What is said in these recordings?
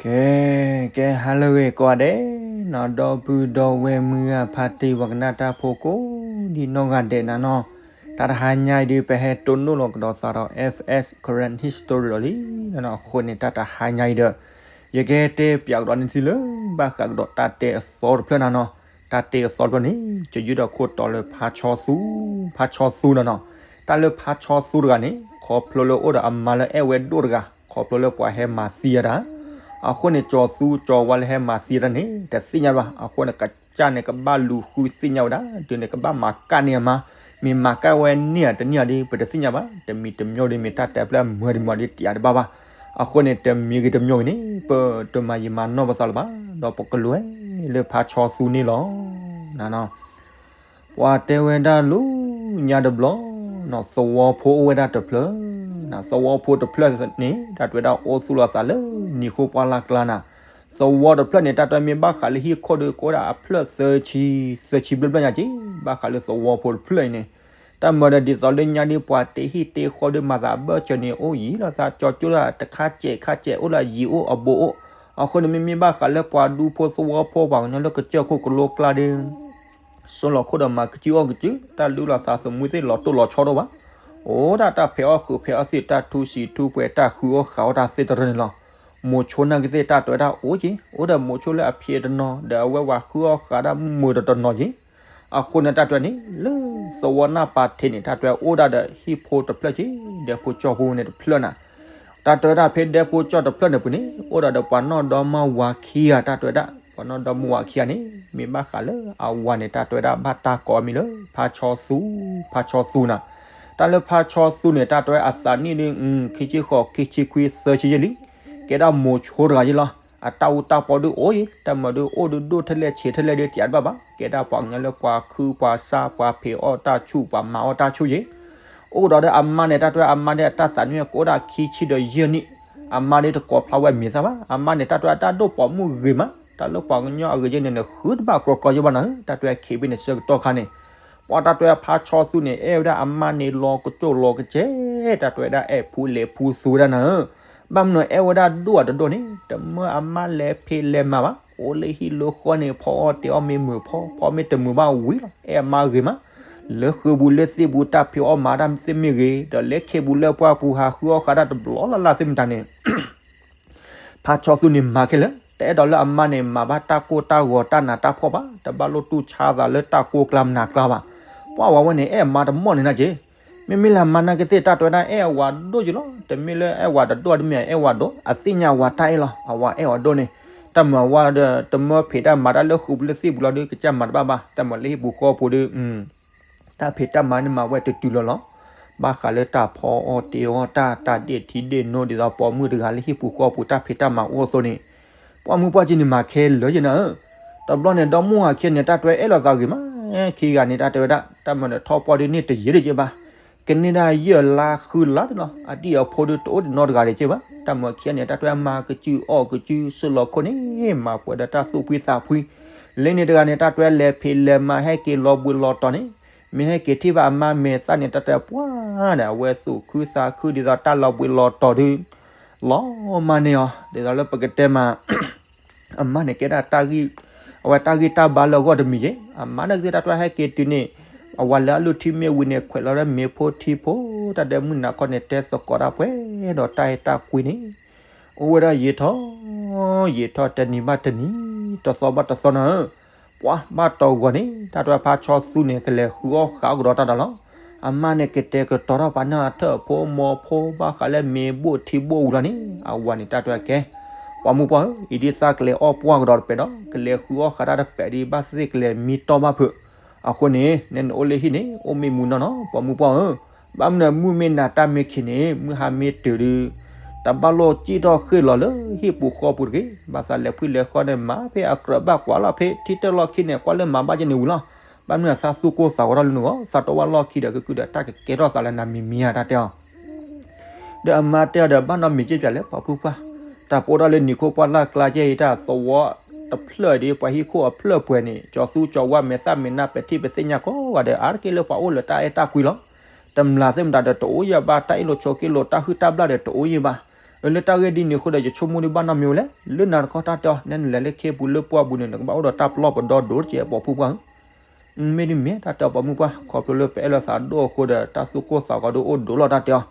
ကဲ, ကဲ ဟါလၢအဂ့ၤကိးဂၤဒဲးနီၤ, ဒီပုၢ်ဒီဝဲၢ်မုၢ်ဂၤဖါတံၢ် ပှၤကနၣ်တၢ်ဖိကိးဒံနီၢ်ဂၤဒဲးနၤနီၤ, တၢ်တဟါညါအံၤဒီး ပဟဲတိၢ်နီၣ်လီၤကဒီးသးဒီး F S Karen History ဒီးလံနၤနီၤ, အဃိန့ၣ် တၢ်တဟါညါအံၤဒီး ယကတဲပၠးကဒီးန့ၢ်သုလၢ ဘၣ်ဃးကဒီးတၢ်တဲအသီတဖျၢၣ်နၤနီၤ, တၢ်တဲအသီတဖျၢၣ်န့ၣ် ကယုၢ်ဒီးခိၣ်တီလၢဖါဆီသူ, ဖါဆီသူနၤနီၤ, တၢ်လၢဖါဆီသူတဂၤန့ၣ် ခီဖျိလၢအိၣ်ဒီးအမါလၢအဲၣ်ဝဲဒိၣ်တဂၤ ခီဖျိလၢပှၤဟဲမၤသံအတၢ် အဃိန့ၣ် ကၠီၤသူကၠီၤဝါလၢဟဲမၤသံအတၢ်န့ၣ် တသ့ၣ်ညါဘၣ်. အဃိန့ၣ် ကစၢ်န့ၣ် ကဘၣ်လူၤဃုသ့ၣ်ညါဝဲဒၣ် တုၤန့ၣ် ကဘၣ်မၤကၣ်န့ၢ်အမါ, မ့ၢ်မၤကၣ်ဝဲန့ၢ်ဧါတန့ၢ်ဧါဒီး ပတသ့ၣ်ညါဘၣ်. တမံၤတမံၤဒီး မ့ၢ်တၢ်တဲဖျၢၣ်မုာ်တမံၤဒီး တယာ်တဘၣ်ဘၣ်. အဃိန့ၣ် တမံၤဂ့ၤတမံၤဂ့ၤန့ၣ် ပတမၤယံာ်မၤနီၢ်ပသးလၢၤဘၣ်, ဒီးပကလူၤဝဲလၢဖါဆီသူန့ၣ်လီၤ. ပှၤတဲဝဲဒၣ်လၢညါတဘျီ သဝီဖိအိၣ်ဝဲဒၣ်တဖျၢၣ်, သဝီဖိတဖျၢၣ်န့ၣ် တၢ်တဲဝဲဒၣ် အိၣ်သူၣ်လီၤသးလၢနံၤဃိပှၢ်လၢ်ကျါနၤ, သဝီတဖျၢၣ်န့ၣ် တၢ်တဲဝဲမ့ၢ်ဘၣ်ဃးလၢဟံၣ်ခိၣ်ဒီး ကအိၣ်ဒၣ်အဖျၢၣ်သၢဆံ, သၢဆံဘျဲၣ်ဘျဲၣ်ညါက့, ဘၣ်ဃးလၢသဝီဖိတဖျၢၣ်အံၤန့ၣ် တၢ်မၤဒီးဒ်သိးလၢညါဒီး ပှၤတ့ဟံၣ်တ့ဃီဒီး မၤသးအဘၢၣ်စၢၤန့ၣ် အိၣ်ယံၤလီၤသး ကၠီကၠိဒၣ်တခါစဲးခါစဲး အိၣ်လၢအယံၤအိၣ်အဘူးအိၣ်, အဃိန့ၣ် မ့မ့ၢ်ဘၣ်ဃးလၢပှၤဒူဖိသဝီဖိ ပှၤကညီလၢကစၢၢ်ခိၣ်ကလိကျါဒီး စိလီၤခိၣ်ဒီးမၤကစုအီၣ်ကစု, တၢ်လုၢ်လီၤသးသမူသ့ၣ်လီၤတိၢ်လီၤဆီဒိၣ်ဘၣ်, အိၣ်ဒၣ်တၢ်ဖံးအီၣ်ဃုာ်ဖံးအီၣ်သ့ၣ် တၢ်ထူစံာ်ထူပှဲၤ တၢ်ဃုအီၣ်ဃုအီၣ်တၢ်သ့ၣ်တဖၣ်န့ၣ်လီၤ. မိၤဆိနာ်က့သ့ၣ် တၢ်တဲဝဲဒၣ်အိၣ်က့, အိၣ်ဒီးမိၤဆိလၢအဖံးတနီၤ ဒီးအဝဲပှၤဃုအီၣ်ဃုအီၣ်တၢ်မုာ်တနီၤက့, အဃိန့ၣ် တၢ်တဲဝဲန့ၣ် လၢသဝီနၢ်ပၤထံးန့ၣ် တၢ်တဲဝဲအိၣ်ဒၣ်ဒီးဟံၣ်ဖိတဖျၢၣ်က့, ဒဲဖိကၠီဖိန့ၣ်တဖျၢၣ်နၤ, တၢ်တဲဝဲဒၣ်ဖဲဒဲဖိကၠီတဖျၢၣ်န့ၣ်ပူၤန့ၣ် အိၣ်ဒီးဒီးပှၤနီၢ်ဒီမါဝၤခံဂၤ, တၢ်တဲဝဲဒၣ် ပှၤနီၢ်ဒီမါဝၤခံဂၤန့ၣ် မ့ၢ်ဘၣ်ဃးလၢအဝၤန့ၣ် တၢ်တဲဝဲဒၣ်ဘၣ်တၢ်ကိးအမံၤလၢ ဖါဆီသူ, ဖါဆီသူနၤ, တၢ်လၢဖါဆီသူန့ၣ် တၢ်တဲဝဲအသးနံၣ်ဒီး ခံဆံဃိး ခံဆံခွံ သၢဆံယဲၢ်လံ, ကဲဒၣ်မိၤဆိတဂၤယဲၢ်လီၤ. အတၢ်အူတၢ်ပီဒီးအိၣ်ယဲၢ်, တၢ်မၤဒီးအိၣ်ဒီးဒိၣ်ထဲလဲၣ်ဆံးထဲလဲၣ်ဒီး တယာ်တဘၣ်ဘၣ်, ကဲဒၣ်ပှၤကညီလၢပှၤခုပှၤဆါ ပှၤဖံးအီၣ်တၢ်ဆူၣ် ပှၤမၤအီၣ်တၢ်ဆူၣ်ယဲၢ်, အိၣ်ဒီးဒီးအမါန့ၣ် တၢ်တဲဝဲအမါဒီးအတၢ်သးနံၣ်ကအိၣ်ဒၣ်ခံဆံဒီးယဲၢ်နံၣ်, အမါဒီးတကိးဖျါဝဲမံၤသၣ်ဘၣ်, အမါန့ၣ် တၢ်တဲဝဲတၢ်ဒိၣ်ပိာ်မုၣ်ဂ့ၤမး, တၢ်လၢပှၤကညီအဂ့ၤယဲၢ်န့ၣ် နဃုတဘၣ်ကြီကြီယဲၢ်ဘၣ်နၤ, တၢ်တဲဝဲခံဘ့ၣ်န့ၣ် ဆၢကတီၢ်ခါန့ၣ် ပှၤတၢ်တဲဝဲဖါဆီသူန့ၣ် အဲၣ်ဝဲဒၣ်အမါန့ၣ် လီၤကစိၣ်လီၤကစဲး, တၢ်တဲဝဲဒၣ်အဲၣ်ဖူလဲၤဖူသူဝဲဒၣ်နၤ, ဘၣ်မနုၤအဲၣ်ဝဲဒၣ်ဒိၣ်အတဒိၣ်န့ၣ် တမၢအမါလဲၤဖံးလဲၤမၤဘၣ်, အိၣ်လၢဟံၣ်လၢဃီန့ၣ် ဖီအီၣ်တ့ၤအီၣ်မ့ၢ်မုာ်ဖီ, ဖီမ့ၢ်တမုာ်ဘၣ်ဝံၤလီၤ, အဲၣ်အမါဂ့ၤမး, လၢဃုာ်ပူၤလၢသ့ၣ်ပူၤ တၢ်ဖံးအီၣ်မၤတၢ်သ့ၣ်မ့ၢ်ဂ့ၤ, ဒီးလၢခ့ပူၤလၢပှၢ်ပူၤ ဟးဃုအီၣ်ဃုာ်တၢ်တဘျီလၢ်လၢ်သ့ၣ်မတၤန့ၣ် ဖါဆီသူန့ၣ်မၤခဲလၢာ်, တအဲၣ်ဒိးလၢအမါန့ၣ် မၤဘၣ်တၢ်ကိၢ်တၢ်ဂီၤတၢ်နးတၢ်ဖှီၣ်ဘၣ်, တဘၣ်လိၣ်တူၢ်ဆါသးလၢတၢ်ကိၢ်ကျါမနၤကျါဘၣ်. ပှၤဝဲန့ၣ် အဲၣ်အမါတမီၢ်န့ၣ်နၤက့, မ့မ့ၢ်လၢအမါနာ်က့သ့ၣ် တၢ်တဲဝဲဒၣ်အဲၣ်အဝၤဒိၣ်က့လီၤ, တမ့ၢ်လၢအဲၣ်ဝၤတဒိၣ် တမ့ၢ်အဲၣ်ဝၤဒိၣ်, အသ့ၣ်ညါအဝၤတၢ်အဲၣ်လီၤ, အဝၤအဲၣ်အီၤဒိၣ်န့ၣ်, တၢ်မၤဝဲဒီး တမၢဖံးတၢ်မၤတၢ်လၢဃုာ်ပူၤလၢသ့ၣ်ပူၤလီၤဒီး ကစၢ်မၤတဘၣ်ဘၣ်, တၢ်မၤလၢဟံၣ်ပူၤဃီပူၤဒီး တၢ်ဖံးတၢ်မၤန့ၣ်မၤဝဲတတုၤလီၤလီၤ. ဘၣ်ဃးလၢတၢ်ဖီအီၣ်တ့ၤအီၣ်တၢ် တၢ်ဒ့ၣ်ထံဒ့ၣ်နိ ဒ်သိးပိာ်မုၣ်တဂၤလၢဟံၣ်ပူၤဃီပူၤ တၢ်ဖံးတၢ်မၤအိၣ်အသိးန့ၣ်, ပှၢ်မုၢ်ပှၢ်က့န့ၣ် မၤခဲလၢာ်ယဲၢ်နၤဧၢ. တဘျီန့ၣ် ဒီမါဝၤခံဂၤန့ၣ် တၢ်တဲဝဲအဲၣ်လိာ်သးဂ့ၤမး, ခံဂၤန့ၣ် တၢ်တဲဝဲဒၣ် တၢ်မၤဒီးထီၣ်ပှၢ်ဒုးန့ၢ်တယံာ်တက့ၢ်ဘၣ်, ကန့ၢ်ဒၣ်ယဲၢ်လါဃုလါတလီၤ, အတံၢ်အဖိဒုးတအိၣ်တနီတဂၤဒံးက့ၢ်ဘၣ်. တၢ်မၤခံဂၤန့ၣ် တၢ်တဲဝဲမၤကစုၢ်အီၣ်ကစုၢ် စုၣ်လီၤခိၣ်န့ၣ် မၤပှဲၤဒီးတၢ်သူၣ်ဖှံသးဖှံ လၢန့ၣ်တဂၤန့ၣ် တၢ်တဲဝဲလဲၤဖံးလဲၤမၤ ဟဲက့ၤလီၤဘှံးလီၤတီၤန့ၣ်, မ့ၢ်ဟဲက့ၤထံၣ်ဘၣ်အမါမဲာ်သၣ်န့ၣ် တၢ်တဲပှၢ်ဒီး အဝဲသူၣ်ခုသးခုဒ်သိးတၢ်လီၤဘှံးလီၤတီၤဒုး လီၤမၢ်န့ၢ်အီၤ ဒ်သိးလၢပကတဲမး အမါန့ၣ်ကဲဒၣ်တၢ်ဂံၢ်, အဝဲတၢ်ဂံၢ်တၢ်ဘါလၢအဂီၢ်တမံၤက့, အမါန့ၣ်ကသ့ၣ်တၢ်တဲဝဲဟဲက့ၤတုၤန့ၣ်, အဝၤလၢအလုၢ်ထံမ့ၢ်ဝံၤန့ၣ် ခွဲးလီၤလၢမ့ၤဖိထံဖိ, တၢ်ဒဲးမုၢ်နၤခီန့ၣ် တဲသကိးတၢ်ပှဲၤဒီးတၢ်အဲၣ်တၢ်ကွံန့ၣ် အိၣ်ဝဲဒၣ်ယံာ်ထီၣ် ယံာ်ထီၣ်တနံၤဘၣ်တနံၤ, တသီဘၣ်တသီနၤဧၢ, ပှၤဘၣ်တီၤဂီၤန့ၣ် တၢ်တဲဝဲဖါဆီသူန့ၣ် ကလဲၤဃုအီၣ်ဃုအီၣ်ကဒီးတၢ်ဒီးလီၤ. အမါန့ၣ်ကတဲာ်ကတီၤထီၣ်ပှၤန့ၣ်အထၢၣ်ဖိမီၤဖိ ဘၣ်ဃးလၢမ့ၤဘိၣ်ထံဘိၣ်ဝံၤလီၤန့ၣ်, အဝၤန့ၣ်တၢ်တဲဝဲကဲ, ပှၤမုၢ်ပှၢ်ဧၢ, အံၤဒ်သးကလဲၤအီၣ်ပှၢ်ကဒီးတပဲာ်ဒီး ကလဲၤဃုအီၣ်ဃုတၢ်တပဲာ်ဒံး ဘၣ်သ့ၣ်သ့ၣ်ကလဲၤမံတီၢ်ဘၣ်ဖုး, အဃိန့ၣ် နဲနအိၣ်လၢဟံၣ်န့ၣ် အိၣ်မ့ၢ်မူနီၢ်နီၢ် ပှၤမုၢ်ပှၢ်ဧၢ, ဘၣ်မနုၤမုၢ်မ့ၢ်နၤတၢ်မ့ၢ်ခံးန့ၣ် မုၢ်ဟါမ့ၢ်တုၤဒုး တဘၣ်လိၣ်စံၣ်ထီၣ်ဃ့ၢ်လီၤလၢဟံၣ်ပူၤဃီပူၤတဂ့ၤ, ဘၣ်သးလဲၤဖှံလဲၤဃီန့ၣ် မၤဖဲအကြၢးဘၣ်ကွၢ်လီၤ ဖဲထံတၢၢ်လီၢ်ခံန့ၣ် ကွၢ်လၢမၤဘၣ်က့န့ၣ်ဝံၤလီၤ. ဘၣ်မနုၤသးသူၣ်ကိၢ်သးဂီၤထီၣ်လၢနဂီၢ် သးတဝၢ်လီၢ်ခံဒီး ကကုၢ်ဒီးတၢ်ကကဲထီၣ်သးလၢနမံၤမံၤဧါ တၢ်တဲအီၤ ဒီးအမါတဲအီၤဒီး ဘၣ်နီတမံၤက့ပၠးလဲၣ် ပှၤဖုပှၢ်, တၢ်ပအိၣ်ထီၣ်လၢနံၤခိၣ်ပှၢ်လၢ်ကျါကဲအံၤ တၢ်သဝီတဖျၢၣ်ဒ် ပှၤဟံၣ်ခိၣ်အဖျၢၣ်ပှဲၤန့ၣ် ကၠီၤသူကၠီၤဝါမဲာ်သၣ်မဲာ်နါ ပထံၣ်ပသ့ၣ်ညါကိးဂၤဒဲး အါတက့ၢ်လၢပှၤအိၣ်လၢတၢ်အဲၣ်တၢ်ကွံလီၤ. တမျၢ်သ့ၣ်မတၤဒီးတအိၣ်ယဲၢ်ဘၣ်, တၢ်အ့ၣ်လိာ်ဆိးက့လိာ် တၢ်ဟုၣ်တၢ်ဘျၣ်ဒီးတအိၣ်ယဲၢ်ဘၣ်. လၢတၢ်ဂ့ၢ်ဒ်န့ၣ်အဃိဒီး ယဆိကမိၣ်ဒုးဘၣ်နီတမံၤဝဲလဲၣ်, လၢနၤတခီတၢ်တဲအီၤ နဲနလဲၤလၢခ့ပူၤလၢပှၢ်ပူၤန့ၣ် နကဘၣ်အိၣ်ဒီးတၢ်ပလီၢ်ပဒီဒိၣ်တက့ၢ် ပိာ်မုၣ်ပှၢ်ဧၢ. မ့ၢ်ဒ်မ့ၢ်တၢ်တဲအီၤပိာ်မုၣ်ပှၢ်, ခီဖျိလၢပအဲၣ်လီၤသးဒိၣ်အဃိဒီး တၢ်သူၣ်ကိၢ်သးဂီၤဒုးအိၣ်ဒိၣ်လီၤတၢ်တဲအီၤ.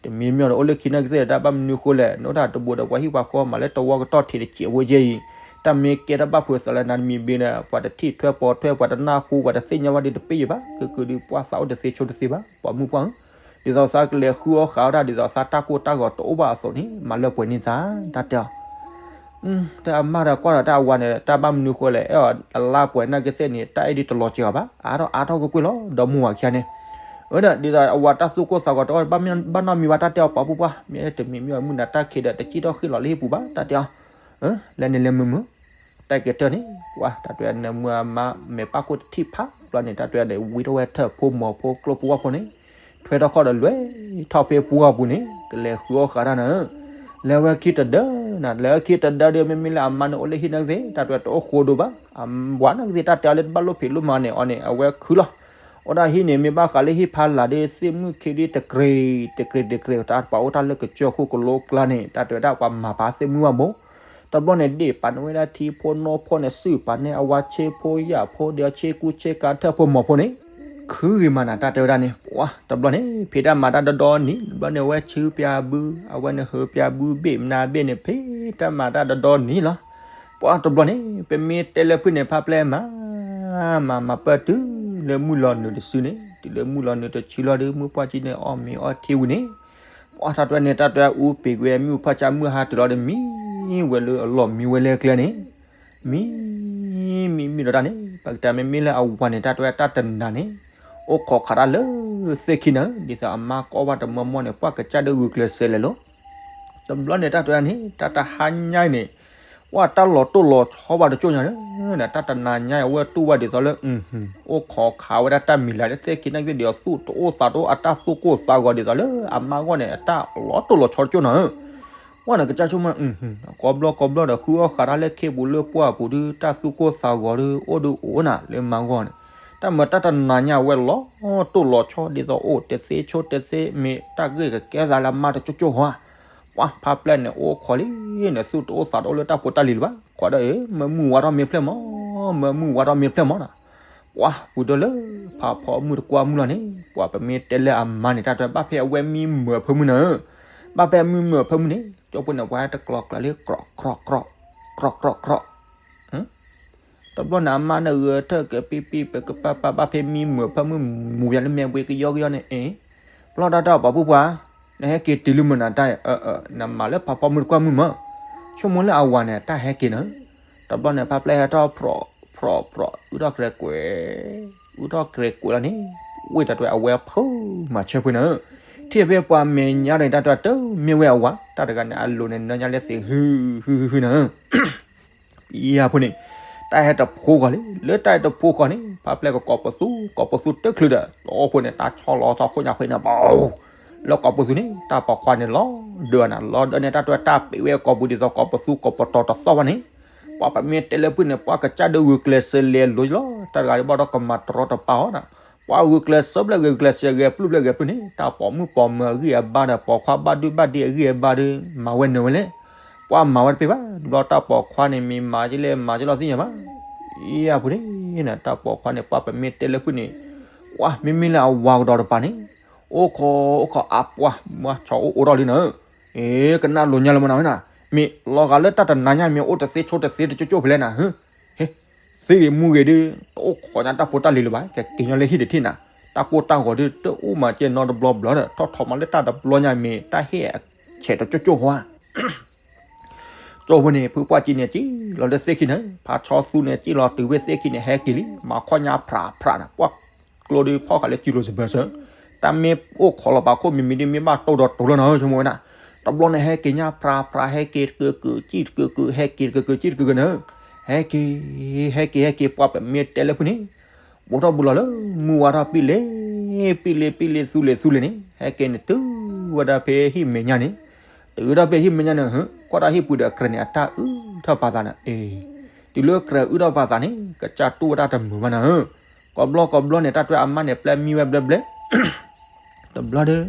တမံၤမံၤဒီးအိၣ်လၢခံနာ်က့သ့ၣ် တၢ်ဘၣ်မနုၤဃိလဲၣ်, နအိၣ်ဒၣ်တဘူးဒီးပှၤဟံၣ်ပှၤဃီမၤလၢတဝီကတီၢ်ထံးတစဲးဖိကဲအံၤ, တၢ်မ့ၢ်ကဲတၢ်ဘၣ်ဖုးသးလၢနၤတမံၤဘၣ်ဒီး ပှၤတထံၣ်ထွဲပိာ်ထွဲ ပှၤတနၢ်ဟူ ပှၤတသ့ၣ်ညါဘၣ်ဒ်တပ့ၢ်ယံၤဘၣ်, ကကုာ်ဒုးပှၢ်သးအိၣ်တသ့ဆိတသ့ဘၣ် ပိာ်မုၣ်ပှၢ်ဧၢ. ဒ်သိးသးကလဲၤဃုအီၣ်ဃးဝဲဒၣ် ဒ်သိးသးတၢ်ကိၢ်တၢ်ဂီၤတအိၣ်ဘၣ်အသိးန့ၣ် မၤလၢပှဲၤန့ၢ်သး တၢ်တဲအီၤ. တၢ်အမါဒီးကွၢ်ဒီးတၢ်အဝၤန့ၣ် တၢ်ဘၣ်မနုၤဃိလဲၣ်, အဲၣ်အီၤအလါပှဲၤနာ်က့သ့ၣ်န့ၣ် တၢ်အဲၣ်ဒ်တလီၤစှၤဘၣ်, အါထီၣ်အါထီၣ်ကွ့ၢ်ကွ့ၢ်လီၤ ဒီမါဝၤခံဂၤန့ၣ်. အၢ ဒီးဒ်သိးအဝၤတၢ်သူၣ်ကိၢ်သးဂီၤတအိၣ်ဘၣ်နီတမံၤဘၣ် တၢ်တဲအီၤပိာ်မုၣ်ပှၢ်, မ့ၢ်တမံၤမံၤအမုၢ်နၤတၢ်ခံးဒီး တစံၣ်ထီၣ်ဃ့ၣ်လီၤလၢဟံၣ်ပူၤဘၣ် တၢ်တဲအီၤ. လဲၤန့ၣ်လဲၤမုာ်မုာ် တၢ်က့ၤတၢၢ်န့ၣ် ပှၤတၢ်တဲနမုၢ်အမါ မဲာ်ပၣ်ခိၣ်တထံၣ်ဖးဘျီန့ၣ် တၢ်တဲဒီးဝံထီၣ်ဝဲထၢၣ်ဖိမီၤဖိကျိဖိဝၣ်ဖိန့ၣ်, ထွဲထီၣ်ခီၣ်ဒီးလွဲၤထီၣ်ဖဲပှၢ်ပူၤန့ၣ် ကလဲၤဃုအီၣ်ဃးတၢ်နၤဧၢ. လဲၤဝဲခံတဒၢနၤ, လဲၤဝဲခံတဒၢဒီး မ့မ့ၢ်လၢအမါန့ၣ်အိၣ်လၢဟံၣ်နာ်က့သ့ၣ် တၢ်တဲတအိၣ်ဃိဒိၣ်ဘၣ်, အဝၤနာ်က့သ့ၣ် တၢ်တဲအီၤလၢတဘၣ်လိၣ်ဖံးလိၣ်မၤန့ၣ် အီၤန့ၣ် အဝဲခုလီၤ. အိၣ်ဒၣ်ဟံၣ်န့ၣ် မ့ၢ်ဘၣ်ဃးလၢဟံၣ်ဖးလာ်ဒီး သ့ၣ်မုၣ်ခံဒုတကြ့းတကြ့းတကြ့း တၢ်ပာ်အိၣ်တၢ်လၢကစၢၢ်ခိၣ်ကလိကျါန့ၣ် တၢ်တဲဝဲဒၣ်ပှၤမၤပာ်သ့ၣ်မုၣ်ဘၣ်ဘိ တဘျီန့ၣ် ဒ့ၣ်ပာ်န့ၢ်ဝဲဒၣ်ထံဖိနီၢ်ဖိန့ၣ် စုၣ်ပာ်န့ၢ်အဝၤဆ့ဖိယာ်ဖိဒီးဆ့ကူဆ့ကၤထၢၣ်ဖိမီၤဖိန့ၣ်, ခုဂ့ၤမးနၤ တၢ်တဲဝဲဒၣ်န့ၣ် ပှၤတဘျီန့ၣ် ဖံးတၢ်မၤတၢ်ဒီဒီနံၤ တဘျီန့ၣ် အဝဲဆူပၠးဘု အဝဲန့ၣ်ဟုးပၠးဘုဘ့ၣ်မနၤဘ့ၣ်န့ၣ် ဖံးတၢ်မၤတၢ်ဒီဒီနံၤလီၤ. ပှၤတဘျီန့ၣ် ပမ့ၢ်တဲလၢဖုၣ်န့ၣ် ဖါပျဲၢ်မၤ မၤမၤပၢၢ်တုၤလၢမုၢ်လီၤနုာ်တစုန့ၣ် တုၤလၢမုၢ်လီၤနုာ်တစုလီၤဒီး မုၢ်ပှၢ်ကံန့ၣ် အီၣ်မ့ၤအီထံဝံၤန့ၣ် ပှၤတၢ်တဲန့ၣ် တၢ်တဲအူပံၤကွံာ်မုၢ်ဖၢဆါမုၢ်ဟါတုၤလီၤဒီး မံဝဲလၢအလီၢ်မံဝဲလၢကျဲန့ၣ်, မံ မံမံဒီးတၢ်န့ၣ် ပကတဲမ့မ့ၢ်လၢအဝၤန့ၣ် တၢ်တဲတၢ်တနၤန့ၣ် အိၣ်ခိးခးတၢ်လၢသ့ၣ်ခံနၤ ဒ်သိးအမါကိးဘၣ်တမီမီန့ၣ် ပှၤကစၢ်ဒုးဂုာ်ကျဲးစၢးလဲၤလီၤ. တဘျီန့ၣ် တၢ်တဲန့ၣ် တၢ်တဟါညါအံၤန့ၣ် ပှၤတၢ်လီၤတိၢ်လီၤဆီဘၣ်တကၠိၢ်ညါန့ၣ် တၢ်တနၤညါအဝဲတူၢ်ဝဲဒ်သိးလၢ အိၣ်ခိးခးဝဲဒၣ်တၢ်မံၤလၢ်လၢသ့ၣ်ခံနာ်က့ဒီး သူၣ်တအိၣ်သးတအိၣ် အတၢ်သူၣ်ကိၢ်သးဂီၤဒ်သိးလၢအမါဂီၢ်န့ၣ် အတၢ်လီၤတိၢ်လီၤဆီတကၠိၢ်နၤဧၢ. ပှၤန့ၣ်ကစၢ်ဆိကမိၣ် ကိးဘျီကိးဘျီဒီး ဃုအီၣ်ဃးတၢ်လၢခ့ပူၤလၢပှၢ်ပူၤဒုး တၢ်သူၣ်ကိၢ်သးဂီၤဒုး အိၣ်ဒုးအိၣ်နၤလၢမါဂီၢ်န့ၣ် တၢ်မၤတၢ်တနၤညါအဝဲလီၤတိၢ်လီၤဆီဒ်သိးအိၣ်တသ့ဆိတသ့ မ့ၢ်တၢ်ဂ့ၢ်ကကဲသးလၢအမါတကၠိၢ်ကၠိၢ်ဧါ. ပှၤဖါပျဲၢ်န့ၣ် အိၣ်ခိးလံန့ၣ် သူၣ်တအိၣ်သးတအိၣ်လၢတၢ်ဖိတၢ်လံၤလၢၤဘၣ် ခိးဒီး မၢမုၢ်ဝါထီၣ်မ့ၢ်ဖျၢၣ်မး, မၢမုၢ်ဝါထီၣ်မ့ၢ်ဖျၢၣ်မးနၤ. ပှၤပူၤဒိၣ်လၢဖးဖီမုၢ်တကွၢ်မုၢ်လီၤန့ၣ် ပှၤပမ့ၢ်တဲလၢအမါန့ၣ် တၢ်တဲဘၣ်ဖဲအဝဲမံမုာ်အဖၢမုၢ်နၤဧၢ. ဘၣ်ဖဲအမံမုာ်အဖၢမုၢ်န့ၣ် ကၠိဖိန့ၣ် ပှၤတကျီၤကျၢၤလၢ ကြီးကြီးကြီး ကြီးကြီးကြီး တဘျီန့ၣ် အမါန့ၣ်ဂဲၤထၢၣ်ကပံပံ ပကပာ်ပာ် ဘၣ်ဖဲမံမုာ်အဖၢမုၢ် မူၤယၤလၢမဲာ်ဘှ့ကယီကယီန့ၣ် အ့ ဘျီတၢ်တဲအီၤ ပှၤဖိခွါ, နဟဲက့ၤတုၤလၢမုၢ်နၤတၢ်, နမၤလၢဖးဖီမုၢ်တကွၢ်မုၢ်မး, ဆိကမိၣ်လၢအဝၤန့ၣ် တၢ်ဟဲက့ၤနၤ. တဘျီန့ၣ် ဖါပျဲၢ်ဟဲထီၣ်ဖြီးဖြီးဖြီး အုၣ်ထီၣ်ကြဲးကွဲး, အုၣ်ထီၣ်ကြဲးကွဲးလီၤန့ၣ်, ဝ့ၢ်တၢ်တဲအဝဲဖုမၤဆၢဖှံနၤ, ထံၣ်ဖဲပှၤမဲာ်ညါဒီးန့ၣ် တၢ်တဲတမ့ၢ်ဝဲအဝၤ, တၢ်တဂၤန့ၣ် အလိၤန့ၣ် နၢညါလၢသ့ၣ်ဟုဟုဟုနၤ ယၤဖိန့ၣ်, တၢ်ဟဲတဖိဃီၤလံ, လၢတၢ်ဟဲတဖိဃီၤန့ၣ် ဖါပျဲၢ်ကကိးပသူ, ကိးပသူတချုးဒီး တိဖိန့ၣ် တၢ်ဆီလီၤထီၣ်ခိၣ်ညါဖဲန့ၣ် ဘၣ်, လၢကိးပသူန့ၣ် တၢ်ပိာ်ခွါန့ၣ်လီၤဒၢးနၤ, လီၤဒၢးန့ၣ် တၢ်တဲတၢ်ပ့ၤဝဲကိးပူၤဒ်သိးကိးပသူကိးပတီၤတသီၣ်ဘၣ်န့ၣ်, ပှၤပမ့ၢ်တဲလၢဖုၣ်န့ၣ် ပှၤကစၢ်ဒုးဂုာ်ကျဲးစၢးလဲၤလိၤလီၤ, တၢ်တဂၤဒ်ဘၣ်ဒီးကမၤတရီတပါအီၤနၤ, ပှၤဂုာ်ကျဲးစၢးဘျဲၣ်ဂဲၤဂုာ်ကျဲးစၢးဂဲၤပျုၢ်ဘျဲၣ်ဂဲၤပျုၢ်န့ၣ် တၢ်ပိာ်မုၣ်ပိာ်မၢၤအဂံၢ်အဘါဒီး ပိာ်ခွါဘၣ်ဒုဘၣ်ဒ့အဂံၢ်အဘါဒီး မၤဝဲနၢၤဝဲလဲၣ် ပှၤမၤဝဲတပ့ၤဘၣ်, ဘျီတၢ်ပိာ်ခွါန့ၣ် မ့ၢ်မၤကလဲၣ်မၤကလီၤသ့ၣ်ညါဘၣ်. ယၤဖုန့ၣ်, တၢ်ပိာ်ခွါန့ၣ် ပှၤပမ့ၢ်တဲလၢဖုန့ၣ်, ပှၤမ့မ့ၢ်လၢအဝၤကဒီးတပၤန့ၣ်, အိၣ်ခိးအိၣ်ခိးအပှၤ မၤဆီအိၣ်အိၣ်ထီၣ်လံနၤ, အ့ ကနၣ်လိၤညါလၢမနုၤဝဲနၤ, မ့ၢ်လီၤဂာ်လၢတၢ်တနၤညါ မ့ၢ်အိၣ်တသ့ဆိတသ့တကၠိၢ်ကၠိၢ်ဖဲလဲၣ်နၤ, ဟ့ သ့ဂ့ၤမူဂ့ၤဒုး တအိၣ်ခိးညါတၢ်ဖိတၢ်လံၤလၢၤဘၣ်, ကက့ၤညီလၢဟံၣ်တထံၣ်နၤ, တၢ်ကိၢ်တၢ်ဂီၤဒုး တအိၣ်မၤကဲနီတဘျီဘျီဒီး ထီၣ်ထီၣ်မးလၢတၢ်တဘျီညါ မ့ၢ်တၢ်ဟ့ၣ်အဆဲးတကၠိၢ်ကၠိၢ်ဃီဧါ. ကၠိဖိန့ၣ် ဖုပှၢ်ကံန့ၣ် ကံၣ်လီၤလၢသ့ၣ်ခံန့ၣ်, ဖါဆီသူန့ၣ် ကံၣ်လီၤတုၤဝဲသ့ၣ်ခံန့ၣ် ဟဲက့ၤလံ, မၤခီၣ်ညါဖြးဖြးနၤ, ပှၤကျိဒုးဖီၣ်ဃာ်လၢစုလိၤစဘၢၣ်စၢၤ, တၢ်မ့ၢ်အိၣ်ခိးလီၤပာ်ခိၣ်မံၤမံၤဒုး မ့ၢ်ဘၣ်တိၢ်ဒီးတိၢ်လီၤနၤဧၢ ဆိကမိၣ်ဝဲဒၣ်, တဘျီန့ၣ် ဟဲက့ၤညါဖြးဖြး ဟဲက့ၤတကၢးကၢး ကံၣ်တကၢးကၢး ဟဲက့ၤတကၢးကၢး ကံၣ်တကၢးကၢးနၤ, ဟဲက့ၤ ဟဲက့ၤ ဟဲက့ၤ ပှၤပမ့ၢ်တဲလၢဖုန့ၣ် ဘူးထီၣ်ဘူးလီၤလၢ မုၢ်ဝါထီၣ်ပံၣ်လ့, ပံၣ်လ့ ပံၣ်လ့ သူလ့ သူလ့န့ၣ် ဟဲက့ၤန့ၣ် တုၤဝဲဒၣ်ဖဲဟံၣ်မဲာ်ညါန့ၣ်, တုၤဝဲဒၣ်ဖဲဟံၣ်မဲာ်ညါန့ၣ် ကွၢ်တၢ်ဟံၣ်ပူၤဒီးအကြဲးန့ၣ် အတၢ်အုၣ်ထီၣ်ပာ်သးနၤ, အ့ တုၤလၢအကြဲးအုၣ်ထီၣ်ပာ်သးန့ၣ် ကစၢ်တူၢ်ဝဲဒၣ်တမုာ်ဘၣ်နၤဧၢ, ကိးဘျီကိးဘျီန့ၣ် တၢ်တဲအမါန့ၣ် ပျဲမံဝဲဘျဲဘျဲ တဘျီဒီး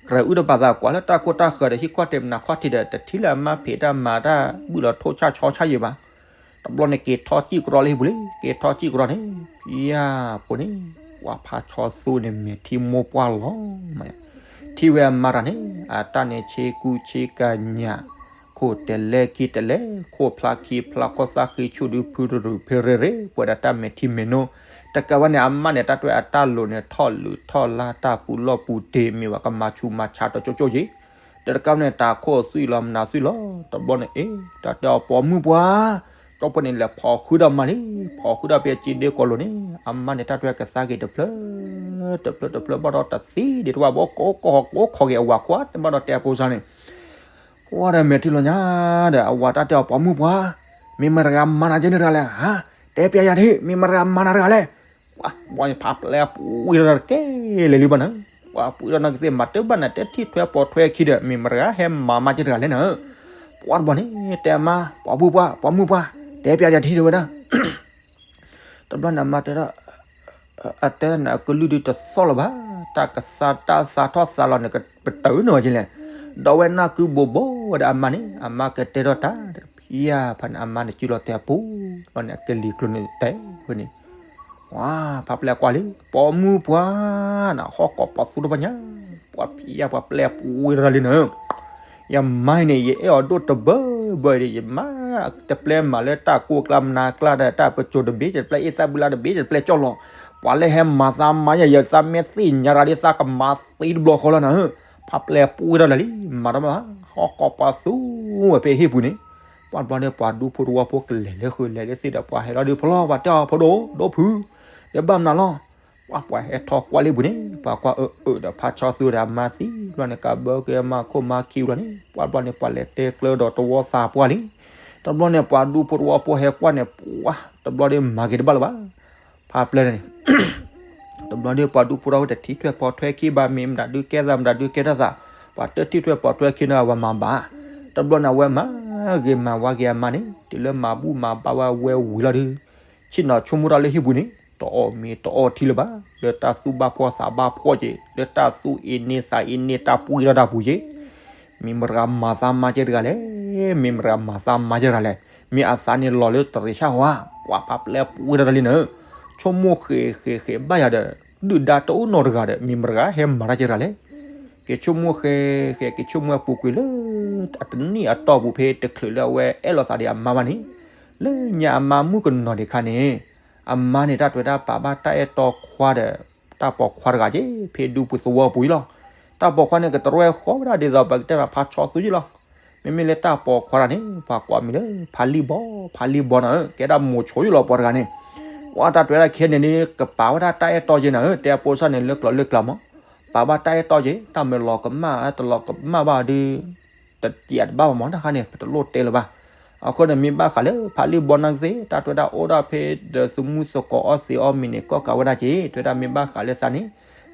ကြၢးအုၣ်တဘၣ်သးကွၢ်လၢတၢ်ကိၢ်တၢ်ဃၢၤဒီး ဟံၣ်ခီၣ်ထံးမနၤခီၣ်ထံးဒီး တထံၣ်လၢအမါဖံးတၢ်မၤတၢ်ဘုၣ်လီၤထိၣ်ဆၣ်ဆီဆၣ်ယံၤဘၣ်. တဘျီန့ၣ်က့ၤထီၣ်စံၣ်ကရီလၢဟံၣ်ပူၤလံ, က့ၤထီၣ်စံၣ်ကရီန့ၣ် ဖံယၢ်ဖိန့ၣ် ပှၤဖးဆီသူန့ၣ် မဲာ်ထံမိၢ်ပှၢ်လီၤမး, ထံၣ်ဝဲအမါတဂၤန့ၣ် အတၢ်န့ၣ်ဆ့ကူဆ့ကညး ခိၣ်တဲၤလဲၤခံတဲၤလဲၤ ခိၣ်ဖျါခံဖျါ ခိၣ်သၣ်ဃံဆူၣ်ဒုဖုတရူးဖဲရ့ရ့ ပှဲၤဒီးတၢ်မဲာ်ထံမဲာ်နိ တကးဘၣ်န့ၣ် အမါန့ၣ် တၢ်တွဲအတၢ်လိၤန့ၣ် ထီၣ်လုးထီၣ်လါ တၢ်ပူၤလီၢ်ပူၤတ့ၢ် မ့ၢ်ဝဲကမၤဆူးမၤဆါတကၠိကၠိက့ၤ, တကးဘၣ်န့ၣ် တၢ်ခိၣ်သွံၣ်လီၤမနုၤသွံၣ်လီၤ တဘျီန့ၣ် အ့ တၢ်တဲအီၤပိာ်မုၣ်ပှၢ်, ကၠီဖိန့ၣ်လဲၤဖီၣ်ဃုာ်ဒီးမါလံ, ဖီၣ်ဃုာ်ဒီးဖဲစ့ဒ့ကိးလိၤန့ၣ် အမါန့ၣ် တၢ်တွဲကသါက့ၤတဖျၢၣ် တဖျၢၣ်တဖျၢၣ်ဘၣ်ဒီးတသံဒံးတဝၣ်ဘၣ် ကိးကီၢ်ကိးခီၣ်က့ၤအဝၤခွါ တဘၣ်ဒီးတဲအဖိစၢ်န့ၣ် ပှၢ်ဒီးမဲာ်ထံလီၤညါဒီး အဝၤတၢ်တဲအီၤပိာ်မုၣ်ပှၢ်, မ့ၢ်မတၤတဂၤမၤနၤကဲန့ၣ်တဂၤလဲၣ်, ဟါ, တဲပျးယၤဒၣ် မ့ၢ်မတၤတဂၤမၤနၤတဂၤလဲၣ်, ပှၢ်ဘျီန့ၣ် ဖးပျဲၢ်ပူၤဝံၤဒီးတကဲလဲၣ်လံဘၣ်နၤ, ပှၢ်ပူၤဒီးနကသ့ၣ်မၤတဘၣ်နၤ တဲထံၣ်ထွဲပိာ်ထွဲခံဒီး မ့ၢ်မတၤတဂၤဟဲမၤမါကဲတဂၤလဲၣ်နၤ, ပှၢ်တဘျီန့ၣ် တဲအမါ ပိာ်မုၣ်ပှၢ် ပိာ်မုၣ်ပှၢ် တဲပျးယၤထံၣ်တဝဲဒၣ် တဘျီန့ၣ် အမါတဲဒၣ်, အတဲနၤအကလုၢ်ဒုးတသီၣ်လၢၤဘၣ်, တၢ်ကစၢ်တၢ်စးထီၣ်စးလီၤန့ၣ် ပတၢ်အၢၣ်န့ၢ်ဝဲကလဲၣ်, ဒီးဝဲနၢ်ကုဘိးဘိးဝဲဒၣ်အမါန့ၣ် အမါကတဲထီၣ်တၢ်, ဖံယၢ်ဖးန့ၣ် အမါန့ၣ်စုလီၤတဲာ်အပူၤ, ဘျီန့ၣ် အကလံၤကျိၤန့ၣ်တဲဝဲန့ၣ်, ဝါ, ဖးပျဲၢ်ကွၢ်လံ, ပိာ်မုၣ်ပှၢ်, နဟီၣ်ကိးပှၤသူတဘၣ်ညါ, ပှၢ်ဖံယၢ်ပှၤပျဲၢ်ပူၤဝဲဒၣ်လံနၤ ယမါအံၤန့ၣ် ယအဲၣ်အီၤဒိၣ်တဘၢဘၢဒီး ယမါတပျဲမၤလၢတၢ်ကိၢ်ကျါမနါကျါဒီး တၢ်ပစိၤတဘ့ၣ် ယတပျဲအ့ၣ်သၣ်ဘုလါတဘ့ၣ် ယတပျဲကၠီၣ်လီၤ, ပှၤလၢဟဲမၤသးမါယၤ ယသးမ့ၢ်သ့ၣ်ညါတၢ်ဒ်သးကမၤသံတဘျီဃီလီၤနၤ, ဖးပျဲၢ်ပူၤဝဲဒၣ်လံ, မၤတၢ်မး ဟီၣ်ကိးပှၤသူဝဲဖဲဟံၣ်ပူၤန့ၣ်, ပှၢ်တဘျီန့ၣ် ပှၤဒူဖိတဝီဖိကလဲၤလၢဃုာ်လဲၤလၢသ့ၣ်ဒီး ပှၤဟဲလီၤဒုးဖီလီၤ ပှၤတဲအီၤဖိဒိၣ်ဒိၣ်ဖုး, ယဘၣ်မနုၤလီၤ ပှၢ်ပှၤဟဲထီၣ်ကွၢ်လံပူၤန့ၣ် ပှၤကွၢ်အၢအၢဒီး ဖးဆီသူဒီးအမါသံဘျီန့ၣ် ကးဘၢက့ၤမၤခိၣ်မၤခံဘျီန့ၣ် ပှၢ်တဘျီန့ၣ် ပှၤလဲၤတဲကျၢဒီးတဝီသးပှၢ်လံ, တဘျီန့ၣ် ပှၤဒူဖိတဝီဖိဟဲကွၢ်န့ၣ် ပှၢ်တဘျီဒ်မၤက့ၤတဘၣ်လၢၤဘၣ်, ဖးပျဲၢ်န့ၣ် တဘျီဒ်ပှၤဒူဖိတဝီဖိတထံၣ်ထွဲပိာ်ထွဲခံဘၣ် မ့ၢ်မတၤဒုးကဲသး မတၤဒုးကဲထီၣ်သး, ပှၤတထံၣ်ထွဲပိာ်ထွဲခံန့ၣ် အဝဲမၤဘၣ်, တဘျီန့ၣ် အဝဲမၤဂ့ၤမၤဝါက့ၤအမါန့ၣ် တုၤလၢမၤဘူၣ်မၤဘါဝဲဝဲဝံၤလီၤဒုး ဆ့ၣ်နီၤဆိကမိၣ်တၢ်လၢဟံၣ်ပူၤန့ၣ် တအီၣ်မ့ၤတအီထံလၢၤဘၣ်, လၢတၢ်သူၣ်ဘၣ်ဖှီၣ်သးဘၣ်ဖှီၣ်က့ၤ လၢတၢ်သူၣ်အ့န့သးအ့န့တၢ်ပှံၤထီၣ်တၢ်ပူၤက့ၤ, မ့ၢ်မတၤမၤသးမါကဲတဂၤလဲၣ်, မ့ၢ်မတၤမၤသးမါကဲတဂၤလဲၣ်, မ့ၢ်အသးန့ၣ်လီၤလၢတရံးဆၣ်ဟီဧါ, ပှၤဖးပျဲၢ်ပူၤဝဲဒၣ်တၢ်လံနၤ, ဆိကမိၣ်ဃဲၤဃဲၤဃဲၤဘၣ်ယၤဒီး ဒုၣ်ဒါတအိၣ်နီတဂၤဒီး မ့ၢ်မတၤတဂၤဟဲမၤတၢ်ကဲတဂၤလဲၣ်, က့ၤဆိကမိၣ်ဃဲၤဃဲၤ က့ၤဆိကမိၣ်အပူၤကွံာ်လၢ အတနံၣ်အတီၢ်ပူၤဖဲတချုးလၢ အဝဲအဲၣ်လိာ်သးဒီးအမါဘၣ်န့ၣ်, လၢညါအမါမုၣ်ကနီၤဒံးခါန့ၣ်, အမါန့ၣ် တၢ်တွဲတၢ်ပာ်ဘၣ်တၢ်အဲၣ်တီခွါဒီး တၢ်ပိာ်ခွါတဂၤက့ၤ ဖဲဒူပူၤသဝီပူၤအံၤလီၤ, တၢ်ပိာ်ခွါန့ၣ် ကတရဲၣ်ဃီဝဲဒၣ်ဒ်သိးပကတဲမး ဖးဆီသူယ့ၣ်လီၤ, မ့မ့ၢ်လၢတၢ်ပိာ်ခွါတဂၤန့ၣ် ပှၤကိးအမံၤလၢ ဖးလံၣ်ဘီ, ဖးလံၣ်ဘီနၤဧၢ ကဲဒၣ်မိၤဆိယ့ၣ်လီၤပှၤတဂၤန့ၣ်, ပှၤတၢ်တွဲဒၣ်ခဲန့ၣ်န့ၣ် ကပာ်ဝဲဒၣ်တၢ်အဲၣ်တီက့ၤနၤဧၢ တဲအပိစၢ်န့ၣ် လၢကျိာ်လၢကျါမး, ပာ်ဘၣ်တၢ်အဲၣ်တီက့ၤ တၢ်မၤလီၤကမၣ် တလီၤကမၣ်ဘၣ်ဒီး တတံာ်တဘၣ်ဘၣ်မး တၢ်ခါန့ၣ် ပတလိၣ်တဲလၢၤဘၣ်, အဃိန့ၣ် မ့ၢ်ဘၣ်ဃးလၢ ဖးလံၣ်ဘီနၤကသ့ၣ် တၢ်တွဲဒၣ်အိၣ်ဒၣ်ဖဲဒီး သမူသကိးအီၣ်သ့းအီၣ်မ့ၤန့ၣ် ကီၢ်ကးဝဲဒၣ်က့ၤ တွဲဒၣ်မ့ၢ်ဘၣ်ဃးလၢသးန့ၣ်,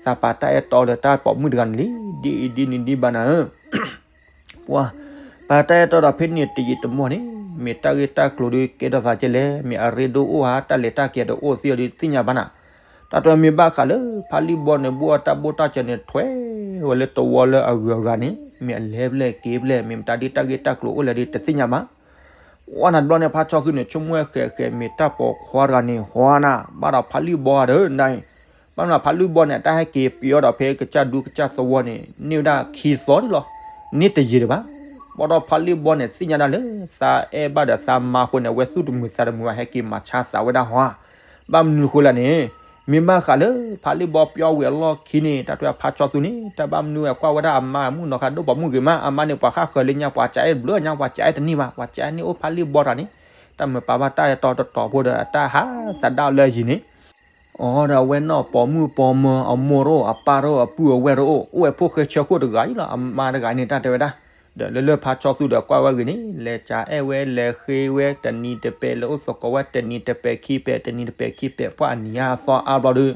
သးပာ်တၢ်အဲၣ်တီလၢတၢ်ပိာ်မုၣ်တဂၤန့ၣ်လံ, ဒ်အံၤဒ်နံၤဒ်ဘၣ်နၤဧၢ ပှၤ, ပာ်တၢ်အဲၣ်တီဒီးဖဲန့ၣ်တယံာ်တမီၢ်န့ၣ်, မ့ၢ်တၢ်ဂ့ၢ်တၢ်ကျိၤဒုးကဲထီၣ်သးကဲလဲၣ်, မ့ၢ်အရ့ဒိၣ်အိၣ်ဧါ တၢ်လဲၤတၢ်က့ၤတအိၣ်သ့ၣ်အီၤဒုးတသ့ၣ်ညါဘၣ်နၤ, တၢ်တွဲမ့ၢ်ဘၣ်ဃးလၢ ဖးလံၣ်ဘီန့ၣ် ဘိၣ်အတၢ်ဘိၣ်တၢ်စၢၤန့ၣ် ထွဲဝဲလၢတဝီလၢအဂုၤအဂၤန့ၣ် မ့ၢ်အလဲၤဖျဲၣ်က့ၤဖျဲၣ် မ့ၢ်မတၤဒ်တၢ်ဂ့ၢ်တၢ်ကျိၤအိၣ်လဲၣ်ဒုးတသ့ၣ်ညါဘၣ် ဝဲနၤတဘျီန့ၣ် ဖးဆီသူန့ၣ် ဆိကမိၣ်ဃဲၤဃဲၤ မ့ၢ်တၢ်ပိာ်ခွါတဂၤန့ၣ် ဟီနၤ ဘၣ်ဒီးဖးလံၣ်ဘီဒီးနၤအံၤ, ဘၣ်မနုၤဖးလံၣ်ဘီန့ၣ် တၢ်ဟဲက့ၤပျီဒီးဖဲကစၢ်ဒူကစၢ်သဝီန့ၣ် န့ၢ်ဝဲဒၣ်ခံသီဒံးလီၤ, န့ၢ်တယံာ်ဒံးဘၣ်, ဘၣ်ဒီးဖးလံၣ်ဘီန့ၣ် သ့ၣ်ညါဒၣ်လၢ သးအဲၣ်ဘၣ်ဒီးသးမါအဃိန့ၣ် အဝဲသူၣ်တမုာ်သးတမုာ်ဘၣ် ဟဲက့ၤမၤဆါသးဝဲဒၣ်ဟီဧါ ဘၣ်မနုၤဃိလဲၣ်န့ၣ်, မ့ၢ်ဘၣ်ဃးလၢ ဖးလံၣ်ဘီပျီဝံၤအလီၢ်ခံန့ၣ် တၢ်တွဲဖးဆီသူန့ၣ် တၢ်ဘၣ်မနုၤဝဲကွၢ်ဝဲဒၣ်အမါအမုၣ်နီၤဃးဒိၣ်ပိာ်မုၣ်ဂ့ၤမး အမါန့ၣ် ပှၤဃၣ်ဃၢၤလၢညါ ပှၤစံးအဲၣ်တဘျုးညါ ပှၤစံးအဲၣ်တန့ၢ်ဘၣ် ပှၤစံးအဲၣ်န့ၢ်အိၣ်ဖးလံၣ်ဘီတဂၤန့ၣ်, တၢ်မၤပာ်ဘၣ်တၢ်အဲၣ်တီတတီၤဖိဒီး အတၢ်ဟးသးဒၣ်လၢအယံၤန့ၣ် အိၣ်ဒီးအဝဲနီၢ်ပိာ်မုၣ်ပိာ်မၢၤ အမိၢ်တအိၣ် အပၢ်တအိၣ် အပုၢ်အဝဲၢ်တအိၣ် အိၣ်ဝဲဖိဃဲဆၢခိၣ်တဂၤအံၤလီၤ အမါတဂၤန့ၣ် တၢ်တဲဝဲဒၣ်, ဒီးလၢလၢဖးဆီသူဒီးကွၢ်ဝဲဂ့ၤန့ၣ် လဲၤစံးအဲၣ်ဝဲ လဲၤဃ့ဝဲ တနံၤတပဲ လဲၤအိၣ်သကိးဝဲ တနံၤတပဲခံပဲ တနံၤတပဲခံပဲ ပှၢ်အနံၤဟါအသီအါဘျီဒီး,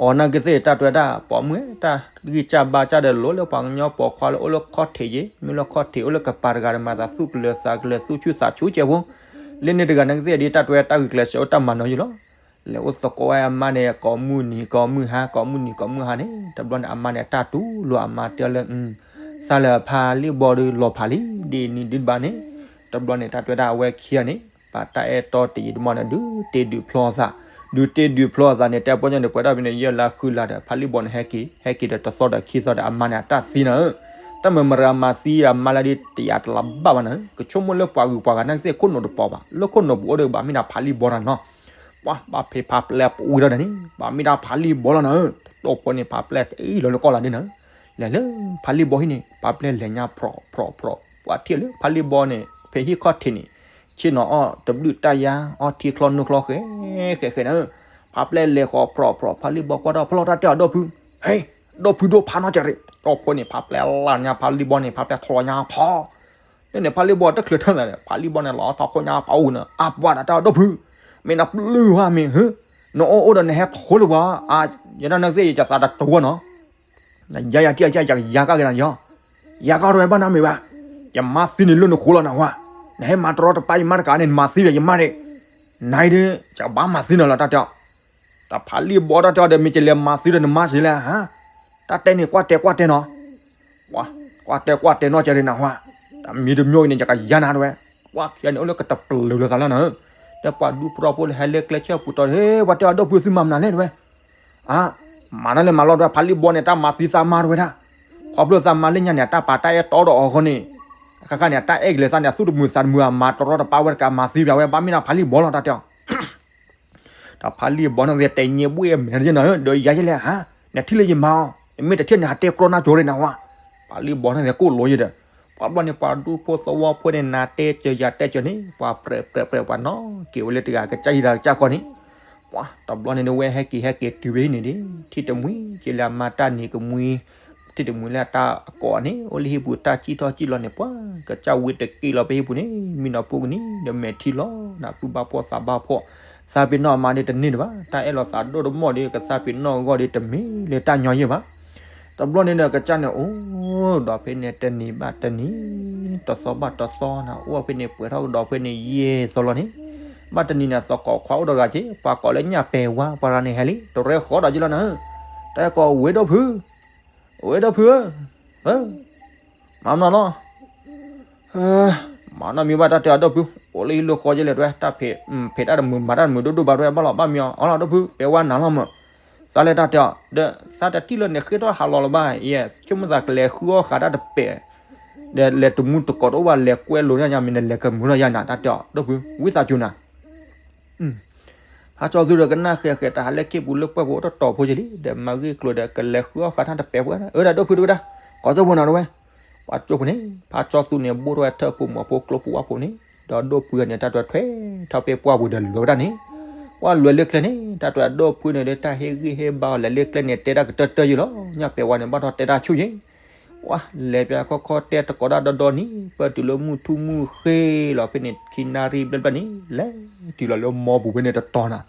အီၤနၤကသ့ၣ် တၢ်တဲဝဲဒၣ် ပိာ်မုၣ် တၢ်ဂံၢ်စၢ်ဘါစၢ်ဒီး လိၣ်လၢပှၤကညီပိာ်ခွါလၢအိၣ်လၢခီၣ်ထံးယ့ၣ် မ့ၢ်လၢခီၣ်ထံးအိၣ်လၢကပၤတဂၤဒီး မၤသးသူၣ်ကလၢၤသးကလၢၤ သူၣ်ဆူၣ်သးဆူၣ်ကဲဖိ လၢန့ၣ်တဂၤနကသ့ၣ်ဒ် တၢ်တဲဝဲတၢ်ဂုာ်ကျဲးစၢးအိၣ်တၢ်မၤနၢၤယ့ၣ်လီၤ. လဲၤအိၣ်သကိးဝဲအမါန့ၣ် ကိးမုၢ်နံၤကိးမုၢ်ဟါ ကိးမုၢ်နံၤကိးမုၢ်ဟါန့ၣ် တဘျီန့ၣ် အမါန့ၣ် အတၢ်တူၢ်လိာ်အမါတဲလၢ သးလၢဖါလံၣ်ဘီဒီးလီၤဖးလံ ဒ်နံၤဒ်ဘၣ်န့ၣ် တဘျီန့ၣ် တၢ်တဲဝဲဒၣ်အဝဲခံဂၤန့ၣ် ပာ်တၢ်အဲၣ်တီတယံာ်တမီၢ်န့ၣ် ဒုးတ့ဒုးဖျီသး ဒုးတ့ဒုးဖျီသးန့ၣ် တဲပီၢ်ညီန့ၣ် ပှဲၤထီၣ်ဖဲန့ၣ် ယဲၢ်လါဃုလါဒီး ဖါလံၣ်ဘီန့ၣ် ဟဲက့ၤ ဟဲက့ၤဒီးတသီဒီးခံသီဒီး အမါန့ၣ် အတၢ်သံနၤဧၢ တၢ်မၤမရၤမၤသံအမါလၢဒ်တယၤတလးဘၣ်ဘၣ်နၤဧၢ ကဆိကမိၣ်လၢပှၤဂုၤပှၤဂၤနာ်က့သ့ၣ်ခိၣ်နူာ်တပီၤဘၣ် လၢခိၣ်နူာ်ပူၤအိၣ်ဒီးကဘၣ်မ့ၢ်ဒၣ်ဖါလံၣ်ဘီတၢ်နီၤ ပှၤဘၣ်ဖဲဖါပျဲၢ်ပူၤဝံၤဒီးန့ၣ် ဘၣ်မ့ၢ်ဒၣ်ဖါလံၣ်ဘီလီၤနၤဧၢ တတီၢ်ဖိန့ၣ် ဖါပျဲၢ်တအံၤလီၤလၢကီၢ်လၢဒ်နၤဧၢ လဲၤလၢဖါလံၣ်ဘီဟံၣ်န့ၣ် ဖါပျဲၢ်လဲၤညါဖြီးဖြီးဖြီး ပှၤထံၣ်လၢဖါလံၣ်ဘီန့ၣ် ဖဲဟံၣ်ခီၣ်ထံးန့ၣ် ဆ့ၣ်နီၤအီၣ်တဘျုးတၢ်ယါ အီထံချီနိချီဃဲဃဲဃဲနၤဧၢ ဖါပျဲၢ်လဲၤဃီဖြီးဖြီး ဖါလံၣ်ဘီကွၢ်ထီၣ်ဖျီၣ်တၢ်တဲအီၤ ဒီပုၢ် ဟဲ ဒီပုၢ်ဒိၣ်ဖးနီၢ်ကၢၤရံၣ် တတီၢ်ဖိန့ၣ် ဖါပျဲၢ်လၢညါဖါလံၣ်ဘီန့ၣ် ဖါပျဲၢ်ချီညါဖီ န့ၣ်န့ၣ် ဖါလံၣ်ဘီတချုးထၢၣ်သးဒီး ဖါလံၣ်ဘီန့ၣ် လီၤထီၣ်ခိၣ်ညါဖီအိၣ်နၤ အပှၤတၢ်တဲအီၤ ဒီပုၢ် မ့ၢ်နပျုၢ်ဝဲမ့ၢ်ဟၢ နအိၣ်အိၣ်ဒီးနဟဲထိလၢၤပှၤ ယဲဒၣ်နသ့ၣ်ယသးတတုၤဝဲနီၤ နယါယၤထံၣ်အယါယကယါကၣ်က့ၤနၤယီၤ ယါကၣ်ထီၣ်ဝဲဘၣ်နီတမံၤဘၣ် ယမါသံန့ၣ်လၢနဃိလီၤနဟါ နဟဲမၤတရီတပါယမါတကးန့ၣ် နမၤသံဒီးယမါန့ၣ် နၤအံၤဒီး ယကဘၣ်မၤသံနၤလီၤတၢ်တဲအီၤ တၢ်ဖးလံၢ်ဘီတၢ်တဲအီၤဒီး မ့ၢ်ကလဲၤမၤသံဒီးနမါစ့လဲၣ်ဧါ တၢ်တဲန့ၣ် ကွၢ်တဲကွၢ်တဲနီၤ ကွၢ်တဲကွၢ်တဲနီၢ်ကဲရ့နၤဟါ တၢ်မံၤတမံၤအံၤန့ၣ် ယကယါနၤတဝဲ ကွၢ်ခံဂၤန့ၣ် အိၣ်လၢကတပျုာ်လိာ်သးလၢနၤဧၢ ဒီးပှၤဒူပရီဖိလၢဟဲလၢကျဲဆၢပူၤတီၤ ဟ့ၣ် ပှၤတဲအီၤ ဒီပုၢ်သုမၤမနုၤလဲၣ်တဝဲ အါ မၤတၢ်လဲၤမၤလီၤတဝဲ ဖးလံၣ်ဘီန့ၣ် တၢ်မၤသံသးမါတဝဲဒၣ် ခီဖျိသးမါလၢညါန့ၣ် အတၢ်ပာ်တၢ်အဲၣ်တီဒီးအီၤအဃိန့ၣ် အခါခါန့ၣ် အတၢ်အဲၣ်ကလဲၤသးန့ၣ် အသူၣ်တမုာ်သးတမုာ် အမၤတရီတပါဝဲတကး မၤသံပၠးဝဲ ဘၣ်မ့ၢ်ဒၣ်ဖးလံၣ်ဘီလီၤ တၢ်တဲအီၤ တၢ်ဖးလံၣ်ဘီန့ၣ် တဲညံဘှ့ၣ်မဲာ်ယဲနၤဧၢ ဒီးယါယဲလဲၣ်ဧါ နထံၣ်လၢယမါအီၤ နမ့ၢ်တထံၣ်န့ၣ် ဟးတဲကြီနါကၠိရ့နၤဝါ ဖးလံၣ်ဘီန့ၣ် ကိၣ်လိယဲဒီး ပှၤဘျီန့ၣ် ပှၤဒူဖိသဝီဖိန့ၣ် နၤတဲစၢၤယၤတဲစၢၤန့ၣ် ပှၤပြဲးပြဲးပြဲးပှၤနီၣ်က့ၤဝဲလၢတဂၤကစၢ်ဟံၣ်တဂၤကစၢ်ဃီန့ၣ် ပှၤတဘျီန့ၣ် နဝဲဟဲက့ၤဟဲက့ၤတုၤဖဲဟံၣ်န့ၣ်ဒီး ထံၣ်တမှံၤက့ၤလၢအမါတၢ်နံၤကမှံ ထံၣ်တမှံၤလၢအတၢ်အကိးန့ၣ် အိၣ်လၢဟံၣ်ပူၤတၢ်စံၣ်ထီၣ်စံၣ်လီၤန့ၣ် ပှၤကစၢ်ဝံတက့ၢ်လီၤဖဲဟံၣ်ပူၤန့ၣ် မံနီၤဖိကနံၤဒီးမဲာ်ထံလီၤ နသူၣ်ဘၣ်ဖှီၣ်သးဘၣ်ဖှီၣ် သးပ့ၤနီၣ်အမါဒီးတန့ၢ်တဘၣ် တၢ်အဲၣ်လီၤသးဒိၣ်တမီၢ်ဒီး ကသးပ့ၤနီၣ်အဂီၢ်ဒီးတမ့ၢ်လၢတၢ်ညီယဲၢ်ဘၣ် တဘျီန့ၣ်ဒီးကစၢ်န့ၣ် အိၣ်ဒီးဖဲန့ၣ်တနံၤဘၣ်တနံၤ တသီဘၣ်တသီနၤ အိၣ်ဖဲန့ၣ်ပှဲၤထီၣ်ကဒီးဖဲန့ၣ်ယဲၢ်သီလီၤန့ၣ် ဘၣ်တနံၤန့ၣ် သကိးခွါအိၣ်ဒီးဂၤက့ၤ ပှၤကိးလၢညၣ်ပဲာ်ဝါ ပှၤဂၤန့ၣ်ဟဲလံ တရဲဃီဒီးက့ၤလီၤနၤ တၢ်ကိးဝဲဒီပုၢ် ဝဲဒီပုၢ်ဧၢ မၤမနုၤလီၤ မၤနီတမံၤဘၣ် တၢ်တဲအီၤ ဒီပုၢ် အိၣ်လၢဟံၣ်လၢဃီကလဲၣ်တဝဲ တၢ်ဖံးတၢ်မုာ်မၤတၢ်တမုာ်ဒိၣ်ဒိၣ်ဘၣ်တဝဲ ဘၣ်လီၤဘၣ်မံအီၤ အီလီၤ ဒီပုၢ် ပဲဝါနၤလီၤမး သးလဲၤတၢ်တဲအီၤ ဒီးသးတထံၣ်လၢန့ၣ် ဃ့ထီၣ်ဟးလီၤလီၤဘၣ် ယဲ ဆိကမိၣ်သးကလဲၤဃုအီၣ်ဃာ်တၢ်တပဲာ် ဒီးလဲၤတမူတကိးတအိၣ်ဘၣ် လဲၤကွဲလိာ်ညါညါ မ့ၢ်နလဲၤကမုာ်ထီၣ်ယါနၤ တၢ်တဲအီၤ ဒီပုၢ် ဝံသးစူၤနၤ ဖါဆီသူဒီးကနၣ်ဃဲၤဃဲၤ တၢ်ဟးလၢခ့ပူၤလၢပှဲၢ်ပူၤ တတီၤဖိယလံ ဒီးမၤဂ့ၢ်ကျိၤဒီး ကလဲၤဃုအီၣ်ဃာ်တၢ်တပဲာ်ဖိ အၢ ဒီးဒိၣ်ဖုတဝဲဒၣ် ကိးကၠိဖိနၤတဝဲ ပှၤကၠိဖိန့ၣ် ဖါဆီသူန့ၣ် ဘိၣ်ထီၣ်ဝဲထၢၣ်ဖိမီၤဖိကျိဖိဝၣ်ဖိန့ၣ် ဒီးဒိၣ်ဖုန့ၣ် တၢ်တဝဲထွဲထီၣ်ဖဲပှၢ်ပူၤဒီးလွဲၤဝဲဒၣ်န့ၣ် ပှၢ်လွဲၤလၢကျဲန့ၣ် တၢ်တဝဲဒိၣ်ဖုန့ၣ်ဒီး တၢ်ဟ့ၣ်ဂံၢ်ဟ့ၣ်ဘါအီၤလဲၤလၢကျဲန့ၣ် တဲတၢ်ကတၢၢ်တၢၢ်ယဲလီၤ ညၣ်ပဲာ်ဝါန့ၣ် ဘၣ်ထီၣ်တဲတၢ်ဆူၣ်ယဲ ပှၤလဲၤပၠးခီခီတဲတကိးဒၣ်ဒီဒီနံၤ ပၢၢ်တုၤလၢမုၢ်ထူၣ်မုၢ်ဃ့လီၤဖဲန့ၣ် ခံနၣ်ရံၣ်ဘျဲၣ်ဘျဲၣ်န့ၣ် လဲၤတုၤလီၤလၢမီပူၤဖဲန့ၣ်တတီၤနၤ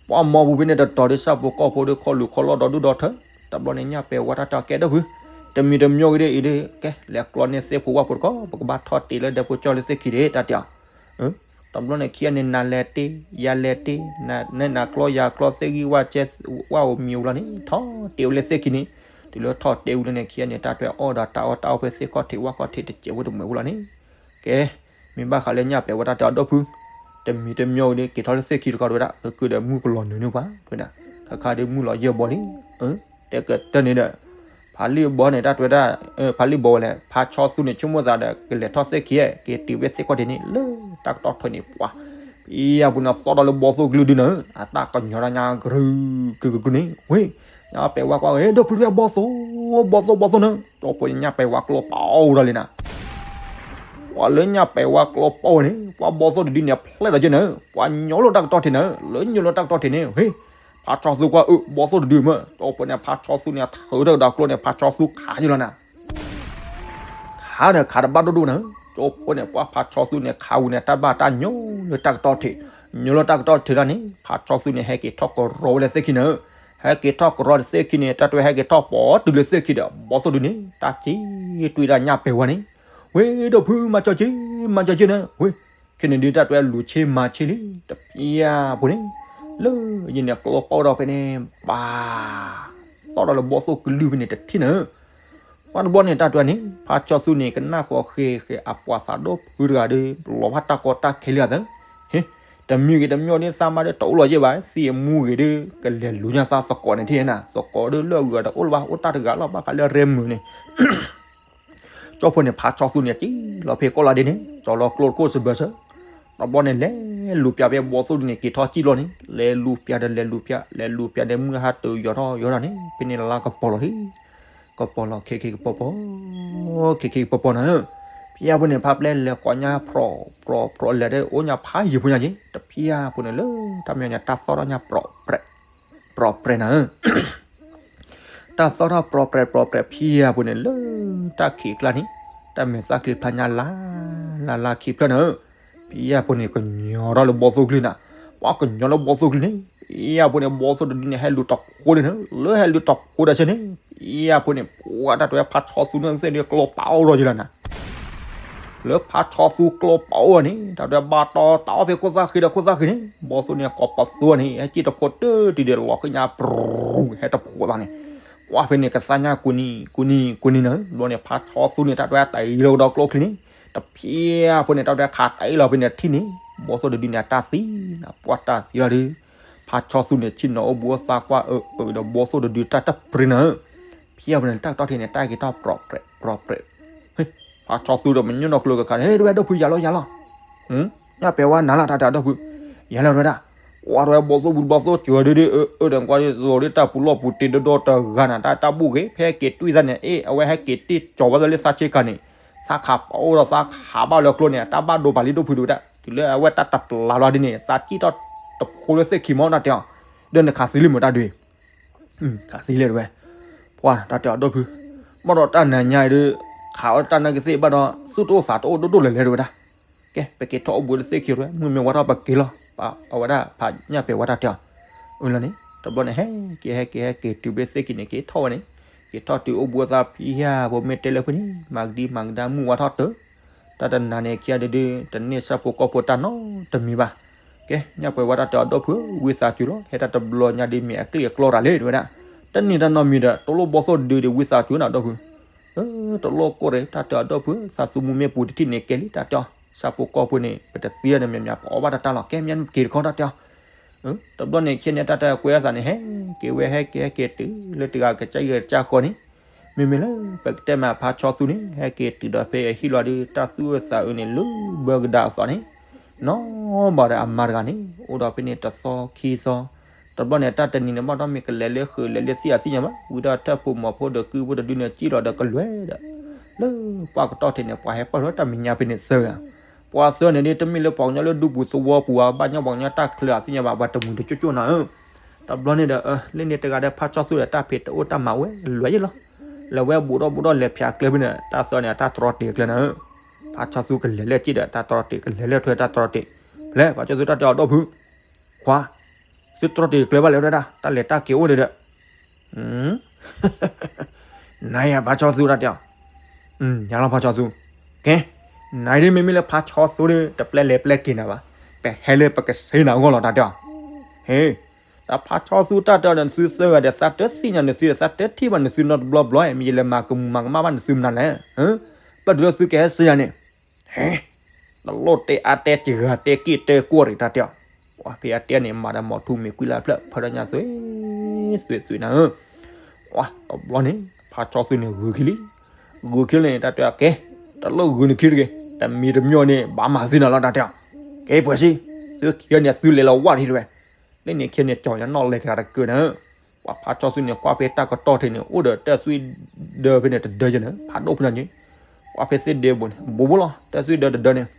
ပှၤမီပူၤဖဲန့ၣ်တတီၤဒီး ဆၣ်ဖိကီၢ်ဖိဒီး ခီၣ်လူၤခီၣ်လီၢ်ဒီဒူၣ်ဒီထၢ တဘျီန့ၣ် ညၣ်ပဲာ်ဝါတၢ်တဲအီၤ ကဲ ဒီပုၢ် တမံၤတမံၤဂ့ၤဒီးအံၤဒီး ကဲ လဲၤကျီန့ၢ်သ့ၣ်ဖိဝၣ်ဖိတကီး ပကဘၣ်ထီၣ်တ့ၢ်လၢဒဲဖိကၠီလၢသ့ၣ်ခံဒီး တၢ်တဲအီၤ တဘျီန့ၣ် ခံဂၤန့ၣ် နၤလဲၤတ့ၢ် ယၤလဲၤတ့ၢ် နနကျီယၤကျီ သ့ၣ်ဂံၢ်ဝၣ်စဲ ဝၣ်ဧိၤမံၤဧိၤလီၤန့ၣ် ထီၣ်တ့ၢ်ဝဲလၢသ့ၣ်ခံန့ၣ် တုၤလၢထီၣ်တ့ၢ်ဝဲလၢန့ၣ် ခံဂၤန့ၣ် တၢ်တဝဲအီၣ်ဒီးတၢ်အီၣ်တၢ်အီၣ်ဖဲသ့ၣ်ခီၣ်ထံးဝၣ်ခီၣ်ထံးတစဲးဖိတမှဲးဖိလီၤန့ၣ် ကဲ မ့ၢ်ဘၣ်ဃးလၢညၣ်ပဲာ်ဝါတၢ်တဲအီၤ ဒီပုၢ် တမံၤတမံၤဂ့ၤဒီး က့ၤထီၣ်လၢသ့ၣ်ခံတကီးတဝဲဒၣ် ကကၢဒီးမုၢ်ကလီၤနုာ်န့ၢ်ပှၤ တဝဲဒၣ် ခါခါဒီးမုၢ်လီၤယဲၢ်ဘီလံ တဲကတၢၢ်န့ၣ်ဒီး ဖးလံၣ်ဘီန့ၣ် တၢ်တဝဲဒၣ် ဖးလံၣ်ဘီဝဲလဲၣ် ဖါဆီသူန့ၣ် ဆိကမိၣ်သးဒီး ကလဲၤထီၣ်သ့ၣ်ခံ က့ၤတုၤဖဲသ့ၣ်ခီၣ်ထံးန့ၣ် လၢတၢ်ကတီၢ်ထွဲန့ၣ် ပှၤ အံၤအပူၤန့ၣ် သီၣ်ဒီးလၢဘီသိၣ်ကလုၢ်ဒုနၤ အတၢ်ကညီၤတၢ်ညါကရုကရုန့ၣ် ဝ့ၢ် ညၣ်ပဲာ်ဝါကွၢ် ဒီပုၢ်တဝဲ ဘီသိၣ် ဘီသိၣ် ဘီသိၣ်နၤ တီၢ်ဖိညၣ်ပဲာ်ဝါကျီပာ်အီၣ်ဝဲဒၣ်လံနၤ ပှၤလၢညၣ်ပဲာ်ဝါကျီပာ်ဝဲန့ၣ် ပှၤဘီသိၣ်တဒုန့ၣ် ဖျဲၣ်ဒီးက့နၤ ပှၤညိလီၤတၢ်ကတီၢ်ထံးနၤ လၢညိလီၤတၢ်ကတီၢ်ထံးန့ၣ် ဟ့ၣ် ဖါဆီသူကွၢ်အၢ ဘီသိၣ်တဒုမး တီၢ်ဖိန့ၣ် ဖါဆီသူန့ၣ် ထုးတၢ်ကဒီးကျိန့ၣ် ဖါဆီသူခးယလီၤနၤ ခးဒီးခးတဘၣ်ဒိၣ်ဒိၣ်နၤ ကၠိဖိန့ၣ် ပှၤဖါဆီသူန့ၣ် ခးဝံၤန့ၣ် တၢ်ဘၣ်တၢ်ညိလၢတၢ်ကတီၢ်ထံး ညိလၢတၢ်ကတီၢ်ထံးလီၤန့ၣ် ဖါဆီသူန့ၣ် ဟဲက့ၤထီၣ်ကရီဝဲလၢသ့ၣ်ခံနၤ ဟဲက့ၤထီၣ်ကရီဒီးသ့ၣ်ခံန့ၣ် တၢ်တဝဲဟဲက့ၤထီၣ်ပိာ်တုၤလၢသ့ၣ်ခံဒီး ဘီသိၣ်ဒုန့ၣ် တၢ်စံးတွံၢ်ဒၣ်ညၣ်ပဲာ်ဝါန့ၣ် ဝ့ၢ်ဒီပုၢ် မၤကၠီက့ မၤကၠီက့နၤ ဝ့ၢ် ခဲန့ၣ်ဒုး တၢ်တဝဲလူၤဆ့မၤဆ့လံ တပျၢ်ဖိန့ၣ် လၢယန့ၣ်ကျိပီၣ်ဒီးဖဲန့ၣ် ဘၣ် သီၣ်ဒီးလၢဘီၣ်သိၣ်ကလုၢ်ဖဲန့ၣ်တထံၣ်နၤဧၢ. ပှၤတဘျီန့ၣ် တၢ်တဝဲန့ၣ် ဖါဆီသူန့ၣ် ကနၣ်ဃီဃ့ဃ့အပှၤသးဒီဖုတဂၤဒီး လီၤဘၣ်တၢ်ကီတၢ်ခဲလံအသး ဟ့, တမံၤဂ့ၤတမံၤအီၤဒ်သးမါဒီးတအိၣ်လီၤယဲၢ်ဘၣ် သံအမူဂ့ၤဒီး ကလဲၤလူၤညါသးသကိးန့ၣ်ထံၣ်နၤ သကိးဒီးလၢအဂုၤအတအိၣ်လၢၤဘၣ် အိၣ်တၢ်တဂၤလီၤ ဘၣ်ဃးလၢရဲမုာ်န့ၣ် ကၠီဖိန့ၣ် ဖါဆီသူန့ၣ် ကံၣ်လီၤဖဲကီၢ်လီၤဒ့န့ၣ် ကၠီလီၤကျိတခိၣ်စဘၢၣ်ဆၢ, တဘျီန့ၣ် လဲၤလူၤပျးဖဲဘီၣ်သိၣ်ဒုန့ၣ် က့ၤထီၣ်ကံၣ်လီၤန့ၣ် လဲၤလူၤပျးဒီးလဲၤလူၤပျး လဲၤလူၤပျးဒီးမုၢ်ဟါတုၤယီၤထီၣ်ယီၤထီၣ်န့ၣ် ဖဲန့ၣ်လါကပီၤလီၤလံ, ကပီၤလီၤ ခဲခဲကပီၤပီၤ ခဲခဲကပီၤပီၤနၤဧၢ, ဖဲအပူၤန့ၣ် ဖါပျဲလဲၤဃီညါဖြီၣ်ဖြီၣ်ဖြီၣ်လဲၤဒီးအိၣ်ညါဖးယံၤဖိညါက့ၤ တဖဲအပူၤန့ၣ်လၢ တၢ်မညီညါတၢ်သီၣ်ထီၣ်ညါ ပြီၣ်ပြဲး ပြီၣ်ပြဲးနၤဧၢ တၢ်သီၣ်ထီၣ်ပြီၣ်ပြဲးပြီၣ်ပြဲး ဖဲအပူၤန့ၣ်လၢ တၢ်ခံးကျါန့ၣ် တၢ်မဲာ်သၣ်ချံဖျါညါလါ လါလါခံဖျၢၣ်နၤဧၢ, ဖဲအပူၤန့ၣ် ကညီၤထီၣ်လၢဘီၣ်သိၣ်ကလုၢ်နၤ, ပှၤကညီၤလၢဘီၣ်သိၣ်ကလုၢ်န့ၣ် ဖဲအပူၤန့ၣ် ဘီၣ်သိၣ်တဒုန့ၣ် ဟဲလူၤတခိးလံနၤဧၢ, လၢဟဲလူၤတခိးဒီးဆၢန့ၣ် ဖဲအပူၤန့ၣ် ပှၤတၢ်တဝဲဖါဆီသူန့ၣ်သ့ၣ်ဒီးကျီပာ်အိၣ်ထီၣ်က့ၤလီၤနၤ လၢဖါဆီသူကျီပာ်အိၣ်န့ၣ် တၢ်တဝဲဘၣ်တီတၢ်အီၣ်ဖဲခိၣ်သၣ်ဃံဒီးခိၣ်သၣ်ဃံန့ၣ် ဘီၣ်သိၣ်န့ၣ် ကိးပသူန့ၣ် ဟဲက့ၣ်တဖိတၢၢ်တုၤဒီးလီၤဃံညါ ပြူၤ ဟဲတဖိသးန့ၣ်, ကွၢ်ဖဲန့ၣ် ကသါညါကူနံၤ ကူနံၤ ကူနံၤနၤဧၢ, ဘျီန့ၣ် ဖါဆီသူန့ၣ် တၢ်တဝဲတၢ်အံၤလီၤကဒီးကျိချံန့ၣ် တဖဲအပူၤန့ၣ် တၢ်တဝဲခးတၢ်အံၤလီၤဖဲန့ၣ်ထံၣ်န့ၣ် ဘီၣ်သိၣ်တဒုန့ၣ် အတၢ်သံနၤ ပှၤတၢ်သံလီၤဒီး ဖါဆီသူန့ၣ် ဆ့ၣ်နီၤအိၣ်ဘှံးအိၣ်သါကွၢ်အၢအၢဒီးဘီၣ်သိၣ်တဒုတၢ်တပြ့နၤဧၢ, ဖဲအပူၤန့ၣ် တၢ်ကတီၢ်ထံးန့ၣ် တၢ်က့ၤထီၣ်ပြီၣ်ပြဲး ပြီၣ်ပြဲး ဖါဆီသူဒီးမညိၣ်နီၢ်ကျိကခါန့ၣ် ဟဲတဝဲဒီဖုယၤလီၤယၤလီၤ, ညၣ်ပဲာ်ဝါနၤလီၤ တၢ်တဲအဒီဖု, ယၤလီၤတဝဲဒၣ်, ကွၢ်တဝဲဘီၣ်သိၣ်ဘူးဘီၣ်သိၣ်စၢၤဒုဒု အၢအၢဒီးကွၢ်ဒ်သိးဒ်တၢ်ပူၤလီၢ်ပူၤတ့ဒီဒီတဂၤနၤ တၢ်တၢ်ဘူၣ်ဂ့ၤ ဖဲဟဲက့ၤတွံၢ်သးန့ၣ် အ့ၣ် အဝဲဟဲက့ၤတ့ၢ်ကၠီၤဝဲသးလၢသးဆ့ကၤန့ၣ်, သးခးပာ်အိၣ်ဒီးသးခးဘၣ်လၢကျိန့ၣ် တၢ်ဘၣ်ဒိပာ်လံဒိၣ်ဖုဒုဝဲဒၣ် တုၤလၢအဝဲတၢ်တပျးလီၤဒ်န့ၣ် သးကံၣ်ထီၣ်တဖိလၢသ့ၣ်ခံမီၢ်တၢ်တဲအီၤ, ဒီးနခးသံလံမ့ၢ်တၢ်ဒုး ခးသံလဲၣ်တဝဲ, ပှၤတၢ်တဲအီၤဒီဖု, ဘၣ်ဒီးတၢ်နၤညါအံၤဒီး, ခးအီၣ်တၢ်နၢ်ကသ့ၣ်ဘၣ်ဒီး သူၣ်တအိၣ်သးတအိၣ်ဒိၣ်ဒိၣ်လဲၣ်လဲၣ်တဝဲဒၣ်, ကဲ ပက့ၤထီၣ်အိၣ်ဘှံးလၢသ့ၣ်ခံတဝဲ မုၢ်မ့ၢ်ဝါထီၣ်ပက့ၤလီၤ, အဝဲဒၣ်ဖးညၣ်ပဲာ်ဝါတၢ်တဲအီၤ, အၢလီၤန့ၣ် တဘျီန့ၣ် ဟဲက့ၤဟဲက့ၤဟဲက့ၤတုၤဖဲသ့ၣ်ခံန့ၣ် က့ၤထီၣ်ဝဲန့ၣ်, က့ၤထီၣ်တုၤအိၣ်ဘှံးသးဖံယၢ်ဖိမ့ၢ်တဲလၢဖုန့ၣ် မၤကဒံမၤကဒါမုၢ်ဝါထီၣ်တၢ် တၢ်တနၤန့ၣ်ခံဂၤဒုဒု တန့ၢ်ဆၣ်ဖိကီၢ်ဖိတၢ်နီတမံၤဘၣ်. ကဲ ညၣ်ပှဲၤဝဲတၢ်တဲအီၤဒီဖုဧၢ, ဝံသးစူၤလီၤ, ဟဲတၢ်တဘျီညါဒ်မ့ၢ်အကျ့ၣ်အကျီတၢ်လဲၣ်တဝဲဒၣ်, တန့ၢ်တၢ်နီတမံၤဒီး တလိၣ်ဘီၣ်သိၣ်တဒုဒီး ဝံသးစူၤနၤဒီဖုဧၢ, တလိၣ်ကိၢ်ရ့ၣ် တၢ်တဲအီၤဒီဖုဧၢ, သးသူမူမ့ၢ်ပူၤတထံၣ်န့ၣ်ကဲလံ တၢ်တဲအီၤ, ဆၣ်ဖိကီၢ်ဖိန့ၣ် ပတသံန့ၣ် မ့ၢ်မ့ၢ်ပအီၣ်ဘၣ်တၢ်တၢ်လီၤ, ကဲမ့ၢ်က့ၤတခီတၢ်တဲအီၤ တဘျီန့ၣ် ခဲန့ၣ် တၢ်တၢ်ကွဲးအသးန့ၣ် ဟဲက့ၤဝဲ ဟဲက့ၤဟဲက့ၤတုၤ လၢတဂၤကစၢ်ယဲၢ်ကစၢ်ဃီန့ၣ်, မ့မ့ၢ်လၢ ပကတဲမးဖါဆီသူန့ၣ် ဟဲက့ၤတုၤဒီးဖဲအဟံၣ်လီၤဒီး တၢ်သူၣ်အုးသးအုးန့ၣ် လၢဘၢကဒါအသီန့ၣ်, နီၢ်ဘၣ်ဒီးအမါတဂၤန့ၣ် အိၣ်ဒီးဖဲန့ၣ်တသီခံသီ, တဘျီန့ၣ် တၢ်တနံၤန့ၣ် ဘၣ်ဒီးမ့ၢ်ကလဲၤလၢဃုာ်လဲၤလၢသံၣ်အသ့ၣ်ညါဘၣ်, ဝံၤဒီးထၢၣ်ဖိမီၤဖိဒီးကုဖိတဒုန့ၣ် ကံၣ်လီၤဒီးကလွဲဒီး လၢပှၢ်ကတီၢ်ထံးန့ၣ် ပှၤဟဲပၢၢ်ထီၣ်တၢ်မဲာ်ညါဖဲန့ၣ်သၢဂၤ, ပှၤသၢဂၤန့ၣ်ဒ် တမ့ၢ်လၢပှၤကညီလၢဒူပူၤသဝီပူၤဧါ, ဘၣ်ညီပှၤကညီတၢ်ချၢအသ့ၣ်ညါဘၣ်, ပှၤတမုာ်တကၠိၣ်ကၠိၣ်နၤဧၢ, တဘျီန့ၣ်ဒီး လၢန့ၣ်တဂၤဒီးဖါဆီသူဒီး တၢ်ဖံးတအိၣ်တၢ်မၤဝဲလွဲၢ်ယဲၢ်လီၤ, လဲၤဝဲဘူးဒီးဘူးဒီးလဲၤဖၠးကျဲဖဲန့ၣ် တၢ်သၢန့ၣ် တၢ်တြီတ့ၤကျဲနၤဧၢ, ဖါဆီသူကလဲၤလၢက့ၤဒီးတၢ်တြီတ့ၤ ကလဲၤလၢထွဲတၢ်တြီတ့ၤ, ဖဲလဲၣ် ဖါဆီသူတၢ်တဲအီၤဒီဖု ခွါ, သုတြီတ့ၤကျဲဘၣ်လဲၣ်ဝဲဒၣ် တၢ်လဲၤတၢ်က့ၤအိၣ်ဒီးဒီး နၤယၤဖါဆီသူတၢ်တဲအီၤ, ယၤလီၤဖါဆီသူ, ကဲ, နၤဒ်မ့မ့ၢ်လၢဖါဆီသူဒီး တပျဲလဲၤပျဲက့ၤနၤဘၣ်, ပဟဲလၢပကစ့နၤအဂီၢ်လီၤတၢ်တဲအီၤ, ဟ့, တၢ်ဖါဆီသူတၢ်တဲအီၤဒီး နသုသၢဂၤဒီး သးတသ့ၣ်ညါနသုဒီး သးတထံၣ်ဘၣ်နသုနီတဘျီဘျီ မ့ၢ်ယလဲၤမၤကမူၤမၤကမၣ်ဘၣ်နသုမနုၤလဲၣ်, ပဒုးသုကဟဲစ့ယၤန့ၣ် ဟဲ, တလိၣ်တဲအါတဲစှၤတဲက့ၢ်တဲကွီၢ်ရံၣ်တၢ်တဲအီၤ, ပှၤဖဲအတဲန့ၣ် မၤဒီးမီၤထူမ့ၤကွံလၢ်ဖျၢၣ် ဖၢထီၣ်ညါသွဲၣ်သွဲၣ်သွဲၣ်နၤဧၢ, ပှၤတဘျီန့ၣ် ဖါဆီသူန့ၣ်ဂုာ်ခံလံ, ဂုာ်ခံလံန့ၣ် တၢ်တဲအီၤကဲ, တလိၣ်ဂုာ်နခံတဂ့ၤ, တမံၤတမံၤန့ၣ် ဘၣ်မၤသ့နၤလီၤတၢ်တဲအီၤ, ကဲပှဲၤစ့, သုခံဂၤန့ၣ် သုလဲၤလီၤဝၣ်တဟံၣ်တဝဲ လၢန့ၣ်ခံဂၤန့ၣ် ကၠီၤညါနီၣ်လဲၤတဂၤတကၢၢ်နၤဧၢ, ပှၤဖါဆီသူန့ၣ် ကွၢ်ဖဲတၢ်ကတီၢ်ထံးန့ၣ် အိၣ်ဒီးတၢၢ်သွံၣ်ဒၢဖဲန့ၣ်တဒၢယဲၢ်နၤ, ဖးဒိၣ်ဖဲန့ၣ်န့ၣ်, ကွၢ်ဖဲသ့ၣ်ဒ့ဘိန့ၣ် ဘူးဘူးလီၤ တၢၢ်သွံၣ်ဒၢတဒၢန့ၣ်,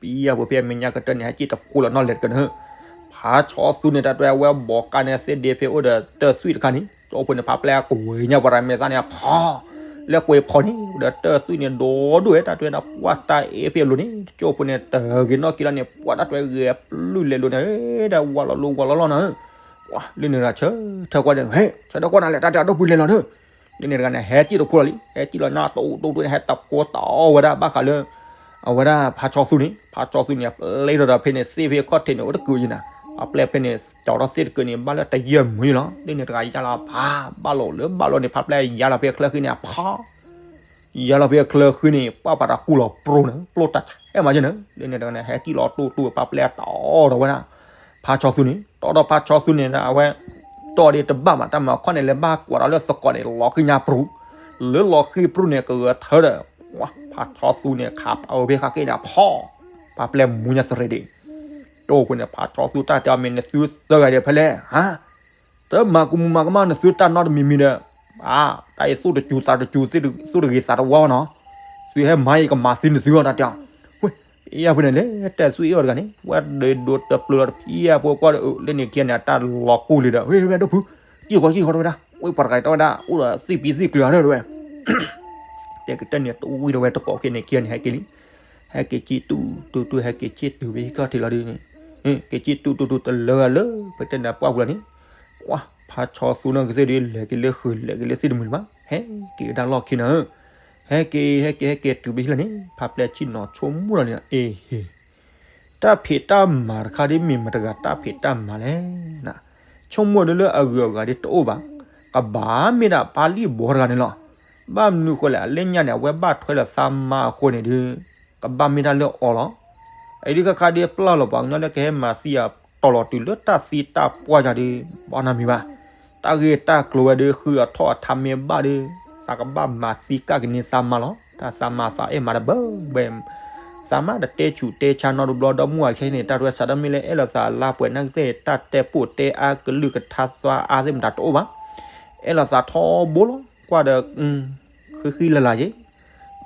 ပံယၢ်ပူၤဖဲအမဲာ်ညါကတၢၢ်န့ၣ် ဟဲက့ၣ်တဖိလီၤနီၣ်လဲၤတကၢၢ်နၤဧၢ, ဖါဆီသူန့ၣ် တၢ်တဲအဝဲဘီးကါန့ၣ် သ့ၣ်ဒ့ဖဲအိၣ်ဒီးတၢၢ်သွံၣ်တခါန့ၣ် ကၠီဖိန့ၣ် ဖးပျဲကွံာ်ညါပှၤတၢ်မဲာ်သၣ်န့ၣ် ဖီ, လၢကွံာ်ဖီန့ၣ် ဒီးတၢၢ်သွံၣ်န့ၣ် ဒိၣ်ဒိၣ်ဝဲ တၢ်တဲဒီးပှၤတၢ်အ့ၣ်ဖဲအလိၤန့ၣ် ကၠီဖိန့ၣ် တဂ့ၤနီၣ်က့ၤလီၤန့ၣ် ပှၤတၢ်တဲဂဲၤပျုၢ်လဲၤလိၤန့ၣ် ဒီးဝါလီၤလိၤဝါလီၤလီၤနၤဧၢ ပှၤလၢန့ၣ်တဂၤဆၢထၢၣ်ကွၢ်ဒီး ဟဲ ဆၢထၢၣ်ကွၢ်နၤလဲၣ် တၢ်တဲအဒီပုၢ်လဲၤလီၤဒီး, လၢန့ၣ်တဂၤန့ၣ် ဟဲကံၣ်တဖိလီၤလံ ဟဲကံၣ်လီၤညါတအိၣ်တိၢ်တိၢ်န့ၣ် ဟဲတဖိတၢ်အီၣ်ဝဲဒၣ်ဘၣ်ဃးလၢ အဝဲဒၣ်ဖါဆီသူန့ၣ် ဖါဆီသူန့ၣ် အပျဲထီၣ်ဒီးဖဲန့ၣ် သ့ၣ်ဖဲခီၣ်ထံးန့ၣ် အိၣ်တကုာ်ယံၤနၤ, ဖါပျဲၢ်ဖဲန့ၣ် ကၠီထီၣ်သ့ၣ်တကုာ်န့ၣ် ဘၣ်လၢတယဲၢ်မုာ်လီၤ. လၢန့ၣ်တဂၤယါလီၤဖး ဘၣ်လီၤလၢဘၣ်လီၤန့ၣ် ဖါပျဲၢ်ယါလီၤဖဲချၢဃံန့ၣ် အဖီ ယါလီၤဖဲချၢဃံန့ၣ် ပှၢ်ပာ်တၢ်ကူၣ်လီၤပြိန့ၣ် ပျိတၢ်ထဲမးယဲၢ်န့ၣ် လၢန့ၣ်တဂၤန့ၣ် ဟဲကံၣ်လီၤတူၢ်တူၢ် ဖါပျဲၢ်တီဒီးဝဲဒၣ် ဖါဆီသူန့ၣ် တီဒီးဖါဆီသူန့ၣ် အဝဲ တီဒ်တဘၣ်မး တၢ်မၤခီၣ်န့ၣ် လဲၤဘၣ်ကွၢ်ဒီးလၢသကိးန့ၣ် လီၤဃံညါပြူၤ လၢလီၤဃံပြူၤန့ၣ် ကဂဲၤထၢဒီး ဖါဆီသူန့ၣ် ခးပာ်ဝဲဖဲဃါက့န့ၣ် ဖီ ဖါပျဲၢ်မူညါသရ့ဒ့ၣ် တိၢ်ဖိန့ၣ် ဖါဆီသူတၢ်တဲအီၤမ့ၢ်နသုသၢဂၤဒံးဖဲလဲၣ် ဟါ တမၤကမူၤမၤကမၣ်နသုတၢ်နီတမံၤမံၤဒီး အါ တၢ်အံၤသူၣ်တစူၤသးတစူၤ သူၣ်တဂ့ၤသးတဝါဘၣ်နီၤ သုဟဲမၤအံၤကမၤသံနသုအီၤတၢ်တဲအီၤ ဝဲ ယါဖဲန့ၣ်လဲၤတဲသူအ့ၣ်အီၤတဂၤန့ၣ် ဝဲဒိးတပျုၤလီၤတဖျံအဖိကွၢ်ဒီး လၢန့ၣ်ခံဂၤန့ၣ် အတၢ်လီၤကူၣ်လံဒီး ဝဲ ဝဲဒိၣ်ဖု ကံၣ်ဃီကံၣ်ဃီတဝဲဒၣ် ဝဲပှၤတဂၤတဝဲဒၣ် အိၣ်ဒီးသံၣ်ပံသံၣ်ကျၢၤတဝဲ တဲကတၢၢ်န့ၣ် တဝံၤဒီးဝဲတကိးက့ၤန့ၣ်ခံဂၤန့ၣ် ဟဲက့ၤလံ ဟဲက့ၤကံၣ်တူၢ်တူၢ်တူၢ် ဟဲက့ၤကံၣ်တုၤဝဲဟံၣ်ခီၣ်ထံးလီၤဒုးန့ၣ် က့ၤကံၣ်တူၢ်တူၢ်တူၢ်တလၢဂၤလၢ ပတဲနၤပှၢ်ပူၤလီၤန့ၣ် ကွၢ် ဖါဆီသူနီၢ်ကသ့ၣ်ဒုး လဲၤက့ၤလၢဃုာ် လဲၤက့ၤလၢသ့ၣ်တမုာ်လၢၤဘၣ် ဟဲက့ၤကဒါလီၢ်ခံနၤဧၢ ဟဲက့ၤ ဟဲက့ၤ ဟဲက့ၤတုၤဝဲဟံၣ်လီၤန့ၣ် ဖါပျဲၢ်ဆ့ၣ်နီၤဆိကမိၣ်လီၤန့ၣ် အ့ဟ့ တၢ်ဖံးတၢ်မၤတခါဒ်မ့ၢ်မတၤတဂၤတၢ်ဖံးတၢ်မၤလဲၣ် ဆိကမိၣ်ဒ်လၢအဂုၤအဂၤဒ်တအိၣ်ဘၣ် ကဘၣ်မ့ၢ်ဒၣ်ပၢ်လံၣ်ဘီတဂၤန့ၣ်လီၤ ဘၣ်မနုၤဃိလဲၣ် အလၢညါန့ၣ် အဝဲဘၣ်ထွဲလီၤသးမါအဃိန့ၣ်ဒုး ကဘၣ်မ့ၢ်ဒၣ်လၢအီၤလီၤ အံၤဒုးခါခါဒ်ပျၢ်လီၤပှၤကညီလၢကဟဲမၤသံအီၤ တီၤလီၤတုၤလၢတၢ်သံတၢ်ပှၢ်ယၤဒုး ဘၣ်နီတမံၤဘၣ် တၢ်ဂ့ၢ်တၢ်ကျိၤဝဲဒုး ဃုအထီၣ်အထါမ့ၢ်ဘၣ်ဒုး သးကဘၣ်မၤသံကၣ်က့ၤန့ၢ်သးမါလီၤ တၢ်သးမါသးအဲၣ်မၤတဘၢဘဲ သးမါတတဲဆူးတဲဆါနီတဘျီဒီး မုၢ်အခဲအံၤန့ၣ် တၢ်ရဲၣ်စးဒီးမ့ၢ်လၢအဲၣ်လိာ်သးလါပှဲၤနာ်ကသ့ၣ် တၢ်တဲပိာ်တဲအါကလုၢ်ကထါသွါအါသ့ၣ်မတၤတအိၣ်ဘၣ် အဲၣ်လိာ်သးထီဘိလီၤ ကွၢ်ဒီး ဃံဃံလၤလၤယ့ၣ်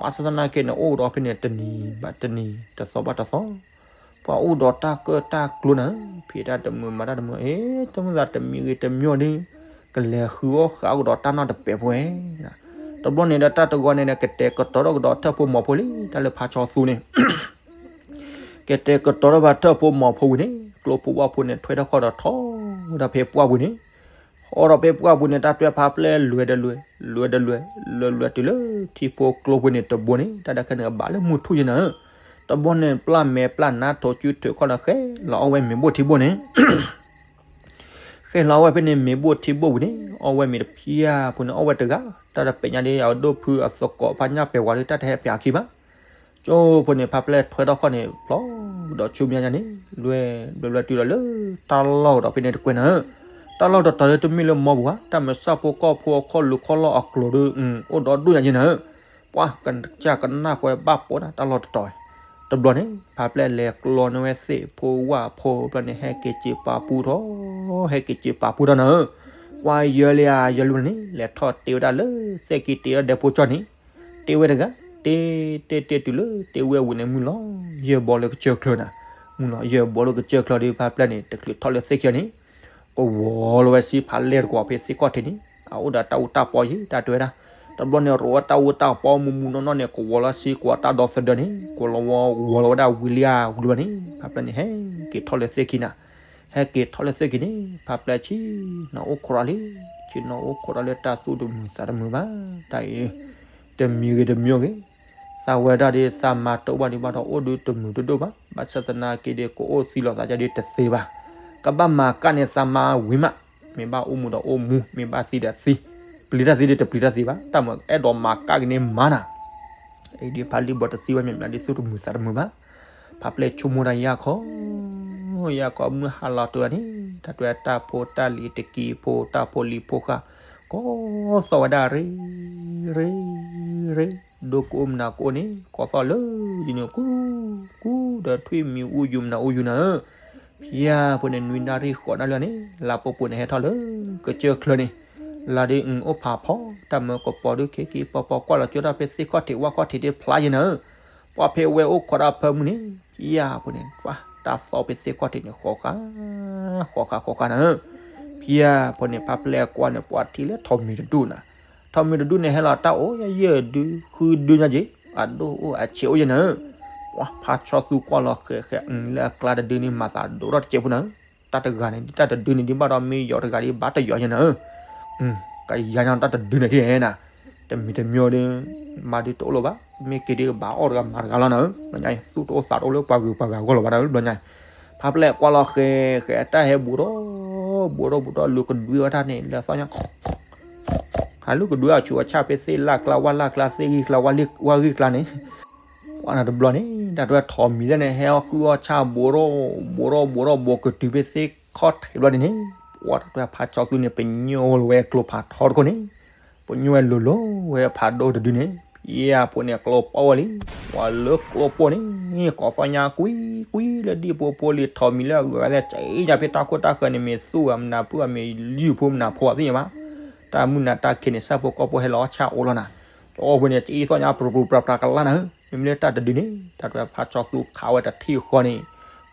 ဘၣ်ဆၣ်သနာ်က့န့ၣ် အိၣ်ဒီးဖဲန့ၣ်တနံၤဘၣ်တနံၤ တသီဘၣ်တသီ ပှၤအိၣ်ဒီးတၢ်ကၢၣ်တၢ်ကျိနၤဧၢ ဖံးတၢ်တမုာ်မၤတၢ်တမုာ် အ့ တမုာ်သးတမံၤဂ့ၤတမံၤအီၤဒုး ကလဲၤဃုအီၣ်ဃာ်အိၣ်ကဒီးတၢ်နီတပဲာ်ဖိဝဲ တဘျီန့ၣ်ဒီးတၢ်တဂီၤန့ၣ်ဒီး ကတဲာ်ကတီၤထီၣ်ကဒီးထၢၣ်ဖိမီၤဖိလံ တၢ်လၢဖါဆီသူန့ၣ် ကတဲာ်ကတီၤထီၣ်ဘၣ်ထၢၣ်ဖိမီၤဖိဝံၤန့ၣ် ကျိဖိဝၣ်ဖိန့ၣ် ထွဲထီၣ်ဃီဒီးထီၣ်ဝဲဒၣ်ဖဲပှၢ်ပူၤန့ၣ် ဃီဒီးဖဲပှၢ်ပူၤန့ၣ် တၢ်တွဲဖါပျဲၢ်လွဲဒီးလွဲ လွဲဒီးလွဲ လွဲလွဲတုၤလၢထံဖိကျိဖိန့ၣ်တဘိန့ၣ် တၢ်ဒၣ်ခဲန့ၣ်ကဘၣ်လၢမုၢ်ထူၣ်ယဲၢ်နၤဧၢ တဘျီန့ၣ် ပျၢ်မဲာ်ပျၢ်နါထိးစုထုးခီၣ်လီၤ ဃဲလီၤအီၣ်ဝဲမ့ၤဘိၣ်ထံဘိၣ်န့ၣ် ဃဲလီၤအီၣ်ဝဲဖဲန့ၣ်မ့ၤဘိၣ်ထံဘိၣ်ဝံၤန့ၣ် အီၣ်ဝဲမ့ၤတဖျၢၣ်ဖိန့ၣ် အီၣ်ဝဲတဂၤ တၢ်တပဲာ်ညါဒ်အဒိၣ်ဖုအသကိးဖါညၣ်ပဲာ်ဝၤဒ် တၢ်တဟဲပၠးခံဘၣ် ကၠိဖိန့ၣ် ဖါပျဲၢ်ထွဲထီၣ်ခီၣ်န့ၣ် ဖျီဒီးဆူမဲာ်ညါန့ၣ် လွဲလွဲလွဲတုၤဒီးလၢ တၢ်လီၢ်ကဒီးဖဲန့ၣ်တကွဲးနၤဧၢ တၢ်လီၢ်တတီၤလၢတမ့ၢ်လၢမီပူၤဘၣ် တၢ်မုၢ်ဆၣ်ဖိကီၢ်ဖိအခီၣ်လူၤခီၣ်လီၢ်အကျိၤဒုး အိၣ်ဒီဒူၣ်ညါယဲၢ်နၤဧၢ ပှၤကစၢ်ကနၣ်ဃီဘၣ်ပိာ်ဒၣ်တၢ်လီၢ်တတီၤ တဘျီန့ၣ် ဖါပျဲၢ်လဲၤကျီန့ၢ်ဝဲသ့ၣ်ဖိဝၣ်ဖိဘျီန့ၣ် ဟဲက့ၤစံးပာ်ပူထီၣ် ဟဲက့ၤစံးပာ်ပူထီၣ်နၤဧၢ ကွၢ်ယၢလံဧါ ယၢလံန့ၣ် လဲၤထီၣ်တ့ဝဲဒၣ်လၢ သ့ၣ်ကံတ့ဝဲဒၣ်ဒဲဖိကၠီန့ၣ် တ့ဝဲတဂၤ တ့ တ့တ့တုၤလၢတ့ဝဲဝံၤန့ၣ် မုၢ်လီၤယဲၢ်ဘီလၢကစၢၢ်ချၢနၤ မုၢ်လီၤယဲၢ်ဘီလၢကစၢၢ်ချၢဒီး ဖါပျဲၢ်န့ၣ် တချုးထီၣ်လၢသ့ၣ်ခံန့ၣ် ကဝီၤလီၤဝဲဆံဖးလဲၢ်တကွီၤဖဲသ့ၣ်ခီၣ်ထံးန့ၣ် အအိၣ်ဒီးတၢ်အူတၢ်ပီယံၤ တၢ်တဲဝဲဒၣ် တဘျီန့ၣ် ရိးဝဲတၢ်အူတၢ်ပီမူမူနီၢ်နီၢ်န့ၣ် ကဝီၤလီၤဆံကွၢ်တၢ်ဒီသဒၢန့ၣ် ကဝီၤလီၤဝဲဝီၤလီၤဝဲဒၣ်ဝံၤလံဧါဝံၤလီၤန့ၣ် ဖါပျဲၢ်န့ၣ် ဟဲက့ၤထီၣ်လၢသ့ၣ်ခံနၤ ဟဲက့ၤထီၣ်လၢသ့ၣ်ခံန့ၣ် ဖါပျဲၢ်ဆ့ၣ်နီၤအိၣ်ခိးဒီးလံ ဆ့ၣ်နီၤအိၣ်ခိးဒီးလၢတၢ်သူၣ်တမုာ်သးတမုာ်ဘၣ် တၢ်အံၤ တမံၤဂ့ၤတမံၤဂ့ၤ သးဝဲဒၣ်ဒ် သးမါတအိၣ်ဘၣ်ဒံးဘၣ်ဒီး အိၣ်ဒုးတမုာ်တဒိၣ်ဘၣ် ဘၣ်ဆၣ်သနာ်က့ဒီး ကအိၣ်သံလိာ်သးဒ်တသ့ဘၣ် ကဘၣ်မၤကၣ်န့ၢ်သးမါဝံၤမး မ့ၢ်ဘၣ်အိၣ်မူဒီးအိၣ်မူ မ့ၢ်ဘၣ်သံဒီးသံ ပျံၤတၢ်သံဒီးတပျံၤတၢ်သံဘၣ် တၢ်မၤအဲၣ်ဒိးမၤကၣ်က့ၤန့ၢ်မါနၤ အံၤဒ်ဖါလံၣ်ဘီတသံဝဲ မ့ၢ်မနုၤဒ်သူၣ်တမုာ်သးတမုာ်ဘၣ် ဖါပျဲၢ်ဆိကမိၣ်တၢ်ယၢ်ခီ ယၢ်ခီမုၢ်ဟါလီၤတုၤန့ၣ် တၢ်တွဲတၢ်ဖိတၢ်လံၤတကံဖိ တၢ်ဖိလံၤဖိဃာ် ကိးသီၣ်ဝဲဒၣ်ရ့ ရ့ ရ့ ဒိကအိၣ်မနုၤကအိၣ်န့ၣ် ကိးသီၣ်လၢယန့ၣ် ကူ ကူဒီးထွံၣ်မံၤအူယူၤမနုၤအူယူၤနၤဧၢ ဖံယၢ်ဖိန့ၣ် နွံနၣ်ရံၣ်ဃိးနၣ်ရံၣ်န့ၣ် လါပှဲၤပှဲၤန့ၣ် ဟဲထီၣ်လၢကစၢၢ်ချၢန့ၣ် လါဒ်အအိၣ်ဖးဖီ တၢ်မၢကပီၤဒုး ခ့ခ့ပီပီ ကွၢ်လီၤကၠိတၢ်ဖဲသ့ၣ်ခီၣ်ထံးဝၣ်ခီၣ်ထံးဒ်ဖျါယဲၢ်နၤဧၢ ပှၤဖဲဝဲအိၣ်ခိးဒၣ်ဖၢမုၢ်န့ၣ် ဖံယၢ်ဖိန့ၣ် ပှၤတၢ်သီၣ်ဖဲသ့ၣ်ခီၣ်ထံးန့ၣ် ဃိးဃာ် ဃိးဃာ် ဃိးဃာ်နၤဧၢ ဖံယၢ်ဖိန့ၣ် ဖါပျဲၢ်ကွၢ်န့ၣ် ပှၤထံၣ်လၢထိးမံၤတဒူၣ်နၤ ထိးမံၤတဒူၣ်န့ၣ် ဟဲလီၤတၢ်အိၣ်ယဲၢ်ဒု ဃုဒုညါက့ၤ အဒိၣ်အိၣ်အဆံးအိၣ်ယဲၢ်နၤဧၢ ပှၤဖါဆီသူကွၢ်လီၤဃဲးဃဲး လၢအကျါတဒုန့ၣ် မၤသးဒိၣ်ထီၣ်တစဲးဖိနၤဧၢ တၢ်တဂၤန့ၣ် တၢ်တဒုန့ၣ်ဒ်ဘၣ်ဒီး မ့ၢ်ယီၤတဂၤဒ်ဘၣ်တယီၤယဲၢ်နၤဧၢ ကယါညါတၢ်တဒုန့ၣ်ဒ်နၤ တမံၤတမံၤဒီး မါဒုတအိၣ်လၢၤဘၣ် မ့ၢ်က့ၤဒ်ကဘၣ်အီၣ်တဂၤမၤတဂၤလီၤနၤဧၢ ဘျီညါအံၤ သူၣ်တအိၣ်သးတအိၣ်လၢပှၤဂုၤပှၤဂၤအဂီၢ်လၢၤဘၣ်နၤဧၢ ဘျီညါအံၤ ဖါပျဲၢ်ကွၢ်လီၤဃဲၤဃဲၤ အတၢ်ဟဲဘူးထီၣ်ဘူးထီၣ်ဘူးထီၣ် လူၤကဒွံအီၣ်တၢ်န့ၣ် လၢသီၣ်ညါ ဟးလူၤကဒွံအီၣ်ဆူးအဆၣ်ဖဲသ့ၣ်လၢ်ကျါ ဝၣ်လၢ်ကျါ သ့ၣ်ဂံၢ်ကျါ ဝၣ်ဂံၢ်ကျါန့ၣ် ပှၤတဘျီန့ၣ် တၢ်တဝဲထိးမံၤသ့ၣ်န့ၣ် ဟဲအီၣ်ဃုအီၣ်ဆၣ်ဘူးထီၣ်ဘူးထီၣ်ဘူးထီၣ် ဘူးကတုၤဖဲသ့ၣ်ခီၣ်ထံးဘျီဒ်န့ၣ် ပှၤတၢ်တဝဲဖါဆီသူန့ၣ် ပညိၣ်လီၤဝဲကျိဖးထီတခိၣ်န့ၣ် ပညိၣ်ဝဲလိၤလိၤဝဲဖးဒိၣ်တဒုန့ၣ် ဖံယၢ်ဖိန့ၣ် ကျိပိၢ်ဝဲလံ ပှၤလၢကျိပိၢ်န့ၣ် ကိးသီၣ်ညါကွံကွံလၢဒံၣ်ဖိဖိလံၤ ထိးမံၤလၢအဂုၤအဂၤသ့ၣ် ကၠံယၤဖဲတၢ်ခိၣ်တၢ်ဃၢၤန့ၣ် မ့ၢ်သူၣ်အမနၤဖုၣ်အမ့ၢ်ယုၢ်ဖိမနၤဖိအသ့ၣ်ညါဘၣ် တၢ်မုၢ်နၤတၢ်ခံးန့ၣ် ဆၣ်ဖိကီၢ်ဖိဟဲလီၤအီၣ်ဆၣ်အိၣ်လီၤနၤ တအိၣ်ဖိန့ၣ် ကၠံသီၣ်ညါပြူၤပြူၤပြၤပြၤကလါနၤဧၢ မ့မ့ၢ်လၢတၢ်တဒုန့ၣ် တၢ်တဝဲဖါဆီသူခးဝဲတထံၣ်ဃီန့ၣ်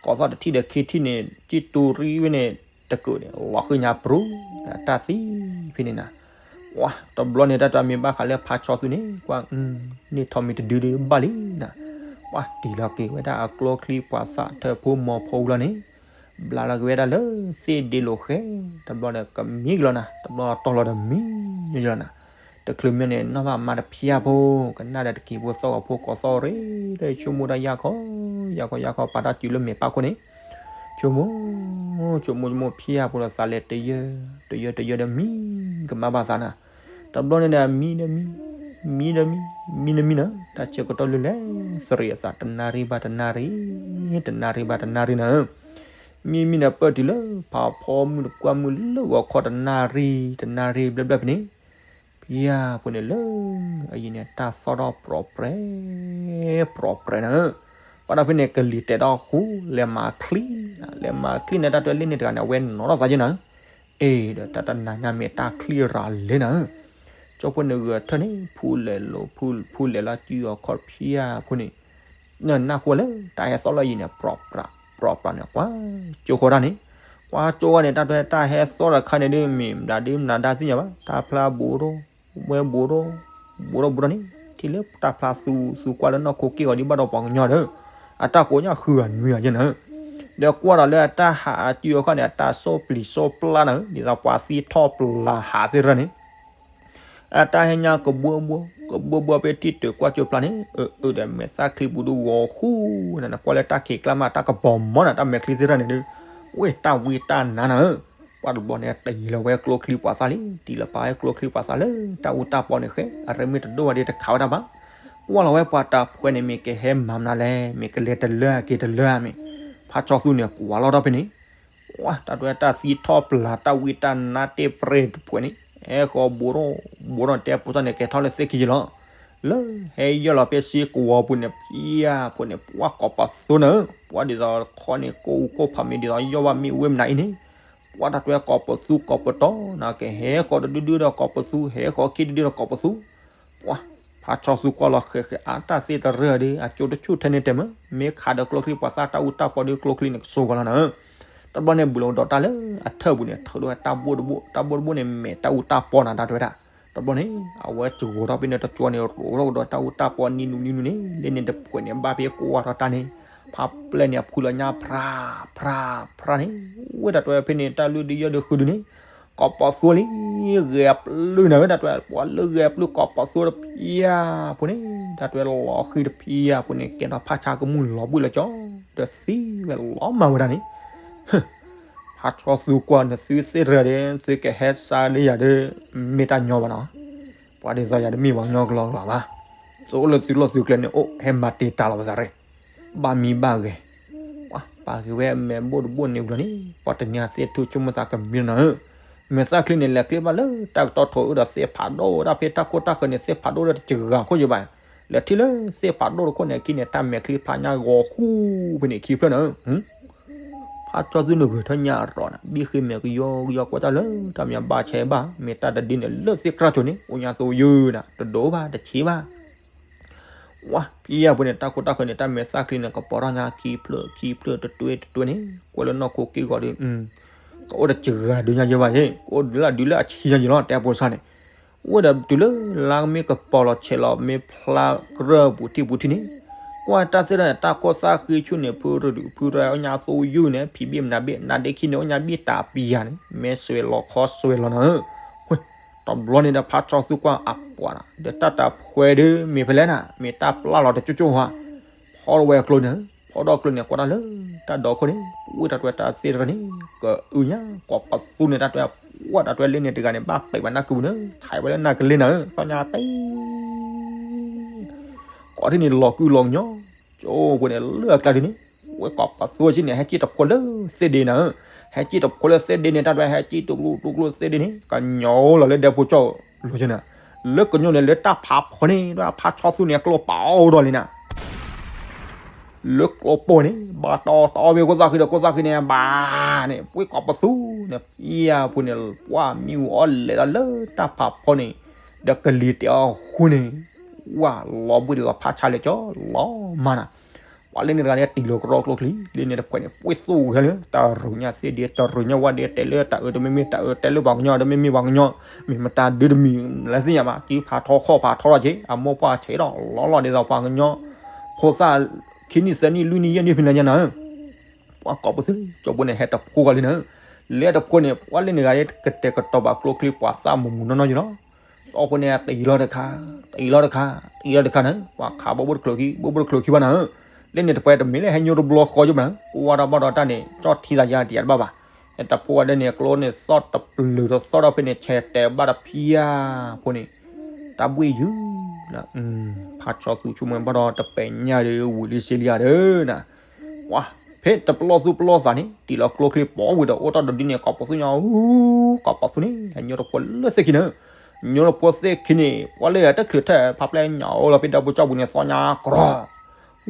ကိးသီၣ်တထံၣ်ဒီးခံထံၣ်န့ၣ် ကၠံတူၤရံဝဲန့ၣ် တကုးန့ၣ် လီၤဃံညါပြူၤ တၢ်သံဖဲန့ၣ်နၤ ပှၤတဘျီန့ၣ် တၢ်တမ့ၢ်ဘၣ်ဃးလၢဖါဆီသူန့ၣ် ကွၢ် န့ၢ်ထိးမံၤတဒုဒုဘၣ်လံနၤ ပှၤတံၤလီၤက့ၤဝဲဒၣ်အကျိချံပှၤသၣ်ထၢၣ်ဖိမီၤဖိဝံၤလီၤန့ၣ် ဘျးလီၤက့ၤဝဲဒၣ်လၢသ့ၣ်ဒ့လိာ်ဃဲ တဘျီဒီးကမံကလီၤနၤ တဘျီတီၢ်လီၤဒီးမံလီၤနၤ တချုးမ့ၢ်န့ၣ် နီၢ်ဘၣ်မါတဖၠၣ်ဖိ ကနၣ်ဒီးတက့ၤဖိသီၣ်ဂီၤဖိကိးသီၣ်ရ့ၣ် လၢဆိကမိၣ်တၢ်ယၢ်ခီ ယၢ်ခီယၢ်ခီ ပာ်တၢ်စုၤလၢမဲာ်ပၢ်ခိၣ်န့ၣ် ဆိကမိၣ် ဆိကမိၣ်ဆိကမိၣ်ဖၠၣ်ဖိဒီးသးလဲၤတယၢ တယၢတယၢဒီးမံ ကမၣ်ဘၣ်သးနၤ တဘျီန့ၣ်ဒီးမံဒီးမံ မံဒီးမံ မံဒီးမံနၤ တၢ်ဆၢကတီၢ်လၢလဲၤသရံးအသး တနၣ်ရံၣ်ဘၣ်တနၣ်ရံၣ် တနၣ်ရံၣ်ဘၣ်တနၣ်ရံၣ်နၤ မံမံန့ၣ်ပၢၢ်တုၤလၢ ဖးဖီမုၢ်တကွၢ်မုၢ်လၢဂီၤခီတနၣ်ရံၣ် တနၣ်ရံၣ်ဘျဲၣ်ဘျဲၣ်ဖဲန့ၣ် ဖံယၢ်ဖိန့ၣ်လၢ အယံၤန့ၣ် တၢ်သီၣ်ထီၣ်ပြီပြဲ ပြီပြဲနၤဧၢ ပှၤဒီးဖဲန့ၣ် ကလံၤတဲာ်ထီၣ်ဃူ လဲၤမၤချံ လဲၤမၤချံန့ၣ် တၢ်တဝဲလၢန့ၣ်တဂၤန့ၣ် အဝဲနီၤထီၣ်သးယဲနၤဧၢ အ့ဒီးတၢ်တနၤညါမ့ၢ်တၢ်ချံရၤလဲၣ်နၤဧၢ ကၠိဖိန့ၣ်ဂဲၤထၢၣ်န့ၣ် ဖူလဲၤလိာ် ဖူလဲၤလၢကုအီၤခီဖံယၢ်ဖိန့ၣ် နနၢ်ဟူလၢ တၢ်ဟဲသီၣ်လၢအယံၤန့ၣ် ပြီပြး ပြီပြးန့ၣ် ကွၢ်ကၠိဃီတၢ်န့ၣ် ကွၢ်ကၠိဃီန့ၣ် တၢ်တၢ်ဟဲသီၣ်တခါန့ၣ်ဒုး မ့ၢ်မနုၤဒုးမနုၤဒါသ့ၣ်ညါဘၣ် တၢ်ဖျါဘူးထီၣ် ဝဲဘူးထီၣ် ဘူးထီၣ်ဘူးထီၣ်န့ၣ် ထံၣ်လၢတၢ်ဖျါသူသူကွၢ်လၢနီၢ်ခိက့ၢ်ဂီၤဒ်ဘၣ်ဒီးပှၤကညီဒီး အတၢ်ကိးညါဃုဂၤနွံဂၤယဲနၤဧၢ ဒီးကွၢ်ဒီးလၢအတၢ်ဟးအစုအခီန့ၣ် အတၢ်စိၣ်ပျံၤစိၣ်ပျၢ်နၤဧၢ ဒ်သိးပှၤသံထီၣ်ပျၢ်ဟးသ့ၣ်တဖၣ်န့ၣ် အတၢ်ဟဲညါကဘှီဘှီ ကဘှီဘှီဖဲထံၣ်တုၤကွၢ်ကၠိဖျါန့ၣ် အၢ အၢ ဒီးမဲာ်သၣ်ချံပူၤဒုးဂီၤဃူနၤ နကွၢ်လၢတၢ်ခံးကျါမး တၢ်ကပီၤမီနၤ တၢ်မဲာ်ချံသ့ၣ်တဖၣ်န့ၣ်ဒုး ဝဲတၢ်ဝံတၢ်နါနၤဧၢ ပှၤတဘျီန့ၣ် တံၤလီၤဝဲကျိချံပှၤသၣ်လံ တံၤလီၤပာ်ဝဲကျိချံပှၤသၣ်လၢ တၢ်အူတၢ်ပီန့ၣ်ဃဲ အရ့မ့ၢ်တဒိၣ်ဝဲဒ်တခးဝဲဒၣ်ဘၣ် ကွၢ်လီၤဝဲပှၤတၢ်ဖှဲးန့ၣ် မ့ၢ်ကဟဲမၤမနုၤလဲၣ် မ့ၢ်ကလဲၤတလၢက့ၤတလၢမ့ၢ် ဖါဆီသူန့ၣ် ကွၢ်လီၤဒီးဖဲန့ၣ် ဝါ တၢ်တဝဲတၢ်သံထီၣ်ပျၢ် တၢ်ဝံတၢ်နါတ့ၢ်ပြဲၢ်တဖှဲးန့ၣ် ဟဲဃီၤဘူးထီၣ် ဘူးထီၣ်တဲပူၤသီၣ်န့ၣ် ကဲထီၣ်လၢသ့ၣ်ခံယလီၤ လၢဟဲယီၢ်လီၤဖဲစ့ကဝီၤပူၤန့ၣ် ဖံယၢ်ဖိန့ၣ် ပှၤကိးပသူနၤဧၢ ပှၤဒ်သိးခီန့ၣ် ကိၢ်အူကိၢ်ဖးမ့ၢ်ဒ်သိးယီၢ်ဘၣ်မ့ၣ်အူဝဲမနုၤအံၤန့ၣ် ပှၤတၢ်တဝဲကိးပသူကိးပတီၢ်နၤ ကဟဲဃီၤတဒုဒုဒီးကိးပသူ ဟဲဃီၤခံဒုဒုဒီးကိးပသူ ပှၤ ဖါဆီသူကွၢ်လီၤဃဲၤဃဲၤ အါတၢ်သ့တရၢၢ်ဒီး အကၠိတဆူၣ်ထဲန့ၣ်တဲမ့ၢ် မ့ၢ်ခးဒီးကျိချံပှၤသၣ်တၢ်အူတၢ်ပီဒီးကျိချံန့ၣ်ကစိကီၤလီၤနၤဧၢ တဘျီန့ၣ် ဘူးလီၤကဒီးတၢ်လၢအထၢၣ်ပူၤန့ၣ် ထုးဒီးတၢ်ဘိၣ်တဘိၣ် တၢ်ဘိၣ်တဘိၣ်န့ၣ် မဲာ်တၢ်အူတၢ်ပီနၤတၢ်တဝဲဒၣ် တဘျီန့ၣ် အဝဲစှီၤထီၣ်ဖဲန့ၣ်တကၠိန့ၣ် ရိးထီၣ်ကဒီးတၢ်အူတၢ်ပီနံၤနူနံၤနူန့ၣ် လၢန့ၣ်တဖှဲးန့ၣ် ဘၣ်ဖဲကွၢ်ထီၣ်တၢ်န့ၣ် ဖါပျဲၢ်န့ၣ် အဖုလီၤညါဖြး ဖြး ဖြးန့ၣ် ဝဲတၢ်တဝဲဖဲန့ၣ် တၢ်လွံၢ်ဒုယီၢ်ဒုဃုဒုန့ၣ် ကိးပသူလံ ဂဲၤပျုၢ်နၤဝဲတၢ်တဝဲ ပှၤလၢဂဲၤပျုၢ်ကိးပသူဒီးဖံယၢ်ဖိန့ၣ် တၢ်တဝဲလီၤဃံၤဒီးဖံယၢ်ဖိန့ၣ် ကဲထီၣ်ဖးဆါကမူၣ်လီၤဘှံးလီၤကၠီ ဒီးသံဝဲလီၤမၢ်ဝဲဒၣ်န့ၣ် ဖါဆီသူကွၢ်နသုသ့ၣ်တရၢၢ်ဒီး သုကဟဲစါလၢယၤဒီး မ့ၢ်တၢ်ညီဘၣ်နီၤ ပှၤဒ်သိးယၤတမ့ၢ်ပှၤကညီကလီကလီဘၣ် သုအိၣ်လၢသုလီၢ်သုကျဲန့ၣ်အိၣ် ဟဲမၤတ့ၢ်တၢ်လီၤပသးရ့ၣ် ဘၣ်မံဘၣ်ဂဲၤ ပာ်ဂ့ၤဝဲအမဲာ်ဘိၣ်တဘိၣ်န့ၣ်ဝံၤလီၤန့ၣ် ပှၤတနံၤသ့ၣ်ထူဆိကမိၣ်သးကမံနီၤဧၢ မဲာ်သၣ်ချံန့ၣ် လဲၤချ့ဘၣ်လၢတၢ်ကတီၢ်ထိးအုၣ်ဒီးသ့ၣ်ဖးဒိၣ်ဝဲဒၣ်ဖဲတၢ်ခိၣ်တၢ်ဃၢၤန့ၣ် သ့ၣ်ဖးဒိၣ်ဒီးတစှၤခိၣ်ယဘၣ် လဲၤထံၣ်လၢသ့ၣ်ဖးဒိၣ်တခိၣ်န့ၣ် အခံန့ၣ် တၢ်မဲာ်ချံဖးညါဂီၤဃူဖဲန့ၣ်ခံဖျၢၣ်နၤဧၢ ဖါဆီသူန့ၣ်ဂဲၤထၢၣ်ညါအရီၤနၤ ဘံၣ်ဃ့မဲာ်ကယီကယီကွၢ်တၢ်လၢ တၢ်မံၤဘၣ်ဆဲးဘၣ် မ့ၢ်တၢ်တဒ်န့ၣ် လၢသ့ၣ်ကြၢ်ဆိးန့ၣ် အိၣ်ညါသိယုၢ်နၤ တဒိၣ်ဘၣ်တဆံးဘၣ် ဝါ ဖံယၢ်ဖိန့ၣ် တၢ်ခိၣ်တၢ်ဃၢၤန့ၣ် တၢ်မဲာ်သၣ်ချံန့ၣ် ကပီၤထီၣ်ညါခံဖျၢၣ်ခံဖျၢၣ် တတွဲတတွဲန့ၣ် ကွၢ်လၢနီၢ်ခိက့ၢ်ဂီၤဒီး ကအိၣ်တစှၤဒုးညါယဲဘၣ်န့ၣ် ကအိၣ်ဒုးလၢအဒုးလၢအဆံညါယဲလီၤ တဲအပိစါန့ၣ် အိၣ်ဒီးတုၤလၢလါကမ့ၢ်ကပီၤလီၤဆဲးလီၤ မ့ၢ်ဖျါကရၢၢ်ပူၤထံၣ်ပူၤထံၣ်န့ၣ် ကွၢ်တၢ်သ့ၣ်တဖၣ်န့ၣ် တၢ်ခိၣ်သၣ်ဃံဆူၣ်န့ၣ် ဖုရူးဖုရၢအိၣ်ညါသိယုၢ်န့ၣ် ဖံးဘ့ၣ်မနၤဘ့ၣ် နါဒ့ခံန့ၣ် အိၣ်ညါဘ့ၣ်တၢ်ပံၤယၤန့ၣ် မဲာ်စွဲးလီၤခီစွဲးလီၤနၤဧၢ တဘျီန့ၣ်ဒီးဖါဆီသူကွၢ်အပှၤနၤ ဒီးတၢ်တၢ်ဖှဲးဒုးမ့ၢ်ဖဲလဲၣ်နၤ မ့ၢ်တၢ်ပျၢ်လီၤတကၠိကၠိဧါ ဖီတဝဲအကျိန့ၣ် ဖီဒီၣ်ကျိန့ၣ် ကွၢ်တၢ်လၢတၢ်ဒီခိၣ်န့ၣ် ဝ့ၢ်တၢ်တွဲတၢ်သ့ၣ်တဖၣ်န့ၣ် ကအုညါ ကိးပသူန့ၣ် တၢ်တွဲ ဝဲတၢ်တွဲလၢန့ၣ်တဂၤန့ၣ် ဘၣ်ပဲာ်ဘၣ်နၢ်ကုပူၤန့ၣ် ထံၣ်ဝဲလၢနၢ်ကလ့နၤဧၢ သီညါတ့ ကိးထံၣ်န့ၣ်လီၤကုလီၤကညီ ကၠိဖိန့ၣ်လၢအကျါဒ်န့ၣ် ဝဲကိးပသူဆံန့ၣ် ဟဲက့ၣ်တဖိလၢသ့ၣ်ဒ့နၤဧၢ, ဟဲက့ၣ်တဖိလၢသ့ၣ်ဒ့န့ၣ် တၢ်တွဲဟဲက့ၣ်တူၢ်ကျိတူၢ်ကျိသ့ၣ်ဒ့န့ၣ် ကညီလီၤလၢဒဲဖိကၠိၣ်လီၤက့နၤ, လၢကညီန့ၣ် လၢတၢ်ဖးဖီန့ၣ် ဖးဆီသူန့ၣ် ကျိပာ်အီၤဒီးလံနၤ လၢကျိပိၢ်န့ၣ် ဘၣ်တီတီဝဲခိၣ်သၣ်ဃံဒီးခိၣ်သၣ်ဃံန့ၣ် ဘၣ်န့ၣ် ပှ့ၤကိးပသူန့ၣ် ဖံယၤဖိန့ၣ် ပှၢ်မံအီၤလဲၤဒီးလၢတၢ်ဖးဖီန့ၣ် ဒီးကလံၤတဲာ်အီၤဃုန့ၣ် ဝၢ်လီၤဘှံးဒ်သိးဖးဆါလဲၤကၠီလီၤမးနၤ, ပှၤလၢန့ၣ်တဂၤန့ၣ် တံၢ်လီၤကရီကျိချံ လၢန့ၣ်တဖှဲးန့ၣ် ပှ့ၤသူၣ်ဝဲလၢ တရူးညါသ့ၣ်ဒ့ တရူးညါဝၣ်ဒ့ တဲလၢတၢ်အၢတမ့မ့ၢ်တၢ်အၢ တဲလၢပှၤကညီတမ့မ့ၢ်ပှၤကညီ မ့ၢ်မတၤဒုတမံၤ လဲၤသ့ၣ်ညါဘၣ် ကဖးထီခီၣ်ဖးထီလီၤက့ အမိၢ်ပှၢ်ဆဲးဒီး လီၤလီၤဒ်သိးပှၤကညီ ဖိသၣ် ခံနံၣ်သၢနံၣ်လွံၢ်နံၣ်ယဲၢ်နံၣ်ဖဲလဲၣ်ညါနၤဧၢ, ပှၤကိးပသူ ကၠိဖိန့ၣ် ဟဲတဖိဂၤလံနၤဧၢ, လၢတဖိန့ၣ် ပှၤလၢန့ၣ်ဂၤ ကတဲာ်ကတီၤဘၣ်ကျိချံ ပှၤသၣ်မူးမူးနီၢ်နီၢ်ယလီၤ ကၠိဖိန့ၣ် တအံၤလီၤတခါ တအံၤလီၤတခါ တအံၤလီၤတခါနၤဧၢ, ပှၤခးဘိၣ်ဘိၣ်တချုးခံ ဘိၣ်ဘိၣ်တချုးခံဘၣ်နၤဧၢ, လၢန့ၣ်တဖှဲးတမ့ၢ်လၢဟဲညိတဘျီဃီယဘၣ်နၤဧၢ, ကွၢ်တၢ်ဘၣ်ဒီးတၢ်န့ၣ် ကၠီၣ်ထံသးယါတယးတဘၣ်ဘၣ်, တဖိဝဲဒၣ်န့ၣ် ကျိန့ၣ်သီၣ်တပျုာ်တသီၣ်ဒီးဖဲန့ၣ် ဆဲးတဲာ်ဘၣ်ဒီးဖံယၤဖိန့ၣ် တၢ်ဘှံးယုၢ် ဖးဆီသူဆိကမိၣ်ဘၣ်ဒီးတပဲာ်ညါဒီး ဝံၤလံစ့လံယၤဒီးနၤ ဝါ ဖဲတပလီၢ်သူၣ်ပလီၢ်သးန့ၣ် တံၢ်လီၤကျိချံပိာ်ဝံၤဒီး အိၣ်တ့ၢ်တဒုန့ၣ် ကိးပသူညါ အူ ကိးပသူန့ၣ် ဟဲညိတဖိလၢသ့ၣ်ခံနၤဧၢ, ညိတဖိသ့ၣ်ခံန့ၣ် ပှၤလၢတချုးထဲ ဖးပျဲၢ်ညါအိၣ်လီၤဖဲဒီးပူၤကၠီပူၤန့ၣ် သီညါကြီ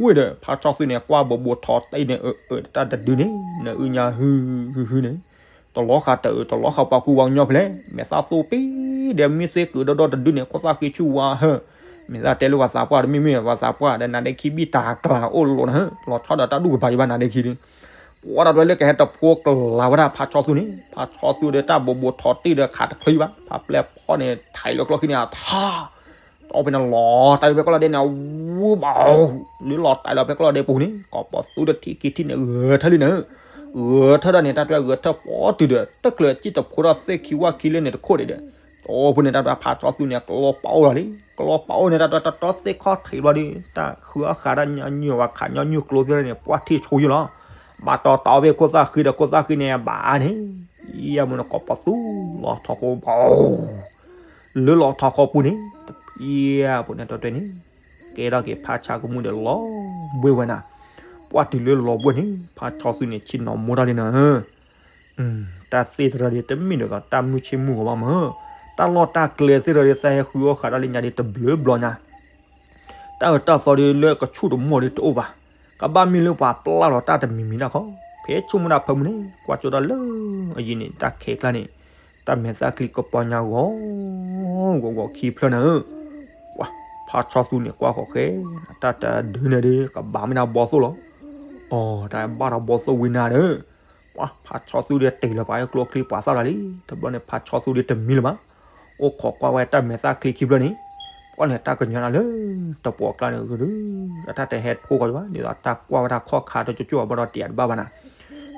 ဝံၤဒီး ဖးဆီသူန့ၣ် ကွၢ်ဘိးဘိးထီၣ်တံၢ်န့ၣ် အၢ အၢ တၢ်တဒုန့ၣ် နအုညါဟု ဟု ဟုန့ၣ် တလီၤဃာ်တအၢ တလီၤဃာ်ပှၤကူပှၤကညီဖဲလဲၣ်, မဲာ်သၣ်သိၣ်ပ့ၤဒီးမ့ၢ်သ့ၣ်ကုာ်ဒီဒီတဒုန့ၣ် ခိၣ်သၣ်ဃံဆူၣ်ဝါဟၢ, မဲာ်သၣ်တဲလၢပှၤသးပှၢ် တမ့မ့ၢ်ပှၤသးပှၢ်ဒီး နါဒ့ခံဘံၣ်တၢ်ကျါအိၣ်လီၤနၤဧၢ, လီၤဆီဒီးတၢ်ဒူၣ်ကပၤယဘၣ်နါဒ့ခံဒီး ပှၤတၢ်တွဲလၢကဟဲတဖိကလၤဝဲဒၣ်ဖးဆီသူန့ၣ်, ဖးဆီသူဒီးတၢ်ဘိးဘိးထီၣ်တံၢ်ဒီးခးတချုးဘၣ်, ဖးပျဲၢ်ဖီန့ၣ် ထံၣ်လၢကျိချံန့ၣ် အထါ တီၢ်ဖဲန့ၣ်လီၤတၢ်လၢဖဲကီၢ်လီၤဒဲးန့ၣ် ဝူဘၣ်, လၢလီၤတၢ်လီၤဖဲကီၢ်လီၤဒဲးပူၤန့ၣ် ကိးပသူဒီးထံၣ်ခံထံၣ်န့ၣ် ဂဲၤထၢၣ်လံနၤဧၢ, ဂဲၤထၢၣ်ဒၣ်န့ၣ် တၢ်တွဲဂဲၤထၢၣ်ပီတုၤဒီး တချုးကံၣ်တဖိဒီးသ့ၣ်ခံဝၣ်ခံလၢန့ၣ်တခိၣ်ဒံးဒီး ကၠိဖိန့ၣ် တၢ်တွဲဖးဆီသူန့ၣ် ကျီပာ်အိၣ်လီၤလံ, ကျီပာ်အိၣ်န့ၣ် တၢ်တွဲတတီသ့ၣ်ခီၣ်ထံးဘျီဒီး တၢ်ဃုအီၣ်ဃာ်တၢ်ညီနုၢ်ဝဲခးညီနုၢ်ကျိသ့ၣ်န့ၣ် ပှၢ်ထံၣ်ဆိယိလီၤ, ဘၣ်တီတီဖဲခိၣ်သၣ်ဃံဒီးခိၣ်သၣ်ဃံန့ၣ် ဘၣ်န့ၣ် ယဲမနုၤကိးပသူ လီၤထီၣ်ခိၣ်ဘၣ် လၢလီၤထီၣ်ခိၣ်ပူၤန့ၣ် တဖံးဖိန့ၣ်တၢ်တွဲန့ၣ် ကဲထီၣ်က့ၤဖးဆါကမူၣ်ဒီးလီၤဘှ့ၣ်ဝဲနၤ, ပှၢ်တုၤလၢလီၤဘှ့ၣ်န့ၣ် ဖးဆီသူန့ၣ် ဆ့ၣ်နီၤမိၢ်တၢ်လံနၤဧၢ, တၢ်သ့ၣ်တဖၣ်ဒီးတမ့ၢ်ဒီးတၢ်မုၢ်ဆ့ၣ်မုၢ်ဂီၤဘၣ်မး, တၢ်လီၢ်တၢ်ကျဲသ့ၣ်တဖၣ်ဒီး သးဟဲဃုအီၣ်ဃာ်တၢ်လၢညါဒီးတဘျုးဘျီညါ တၢ်အၢတၢ်သီဒီးလၢကဆူၣ်တမီၢ်ဒီးတအိၣ်ဘၣ်, ကဘၣ်မ့ၢ်လၢပှၤပျၢ်လီၤတၢ်တမံၤမံၤတၢ်ခီ, ဖဲဆိကမိၣ်တၢ်ဖၢမုၢ်န့ၣ် ကွၢ်ကၠိတၢ်လၢအယံၤန့ၣ် တၢ်ခဲကျါန့ၣ် တၢ်မဲာ်သၣ်ချံကပီၤညါဂီၤ ဂီၤဂီၤခံဖျၢၣ်နၤဧၢ, ပှၤဖးဆီသူန့ၣ် ကွၢ်ဃီၤဃဲ တၢ်တဒုန့ၣ်ဒီး ကဘၣ်မ့ၢ်ဒၣ်ဘီသိၣ်လီၤ, အိ တၢ်ဘၣ်ဒီးဘီသိၣ်ဝံၤနၤဒီး ပှၤဖးဆီသူဒီးတ့ၢ်လီၤပာ်လၢကျိချံ ပှၤသၣ်လီၤလံ, တဘျီန့ၣ် ဖးဆီသူဒီးတမံလၢၤဘၣ်, အိၣ်ခိးကွၢ်ဝဲတၢ်မဲာ်သၣ်ချံခံဖျၢၣ်န့ၣ်, ပှၤန့ၣ်တၢ်ကညီနၤလၢ တပှီၢ်ကျါန့ၣ် တၢ်တဟဲဖိကီးဘၣ် ဒ်သိးတၢ်ကွၢ်ဝဲတၢ်ခီၣ်ခါတကၠိကၠိအဘၣ်ဒီးတယးတဘၣ်ဘၣ်နၤ,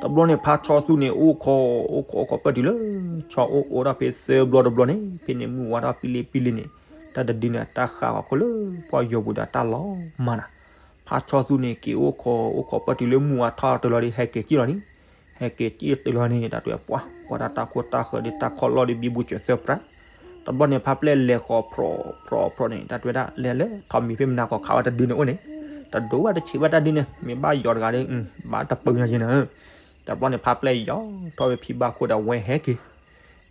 တဘျီန့ၣ် ဖးဆီသူန့ၣ် အိၣ်ခိး အိၣ်ခိးအိၣ်ခိးပၢၢ်တုၤလၢ ဆီအိၣ်အိၣ်ဒၣ်ဖဲသၢဘျီတဘျီန့ၣ် ဖဲန့ၣ်မုၢ်ဝါထီၣ်ပံလံပံလံန့ၣ် တၢ်တဒုန့ၣ် တၢ်ဃးဂီၤခိၣ်လၢပှၢ်ယိာ်ပူၤဒီးတၢ်လီၤမးနၤ, ဖးဆီသူန့ၣ် က့ၤအိၣ်ခိး အိၣ်ခိးပၢၢ်တုၤလၢမုၢ်ဝါထီၣ်တလီၤဒီး ဟဲက့ၤကံၣ်လီၤန့ၣ်, ဟဲက့ၤကံၣ်တလီၤန့ၣ် တၢ်တွဲပှၤ ကွၢ်တၢ်တၢ်ခိၣ်တၢ်ဃၢၤဒီးတၢ်ခီၣ်လီၢ်ဒီးဘံဘူစၢၤသၢပြး, တဘျီန့ၣ် ဖးပျဲၢ်လဲၤဃီၤဖြီဖြီဖြီန့ၣ် တၢ်တွဲဒၣ်လဲၤလၢထီးမံၤဖဲမနၤကီၢ်ခးဝဲတဒုန့ၣ်အိၣ်န့ၣ်, တဒိးဘၣ်တဆံးဘၣ်တၢ်ဒုန့ၣ် မ့ၢ်ဘၣ်ယီၤတဂၤဒီး ဘၣ်တပၢၢ်ညါယဲနၤ, တဘျီန့ၣ် ဖးပျဲၢ်ယီၤထီၣ်ဝဲဖံဘၣ်ခိၣ်ဒီးဝဲဟဲက့ၤ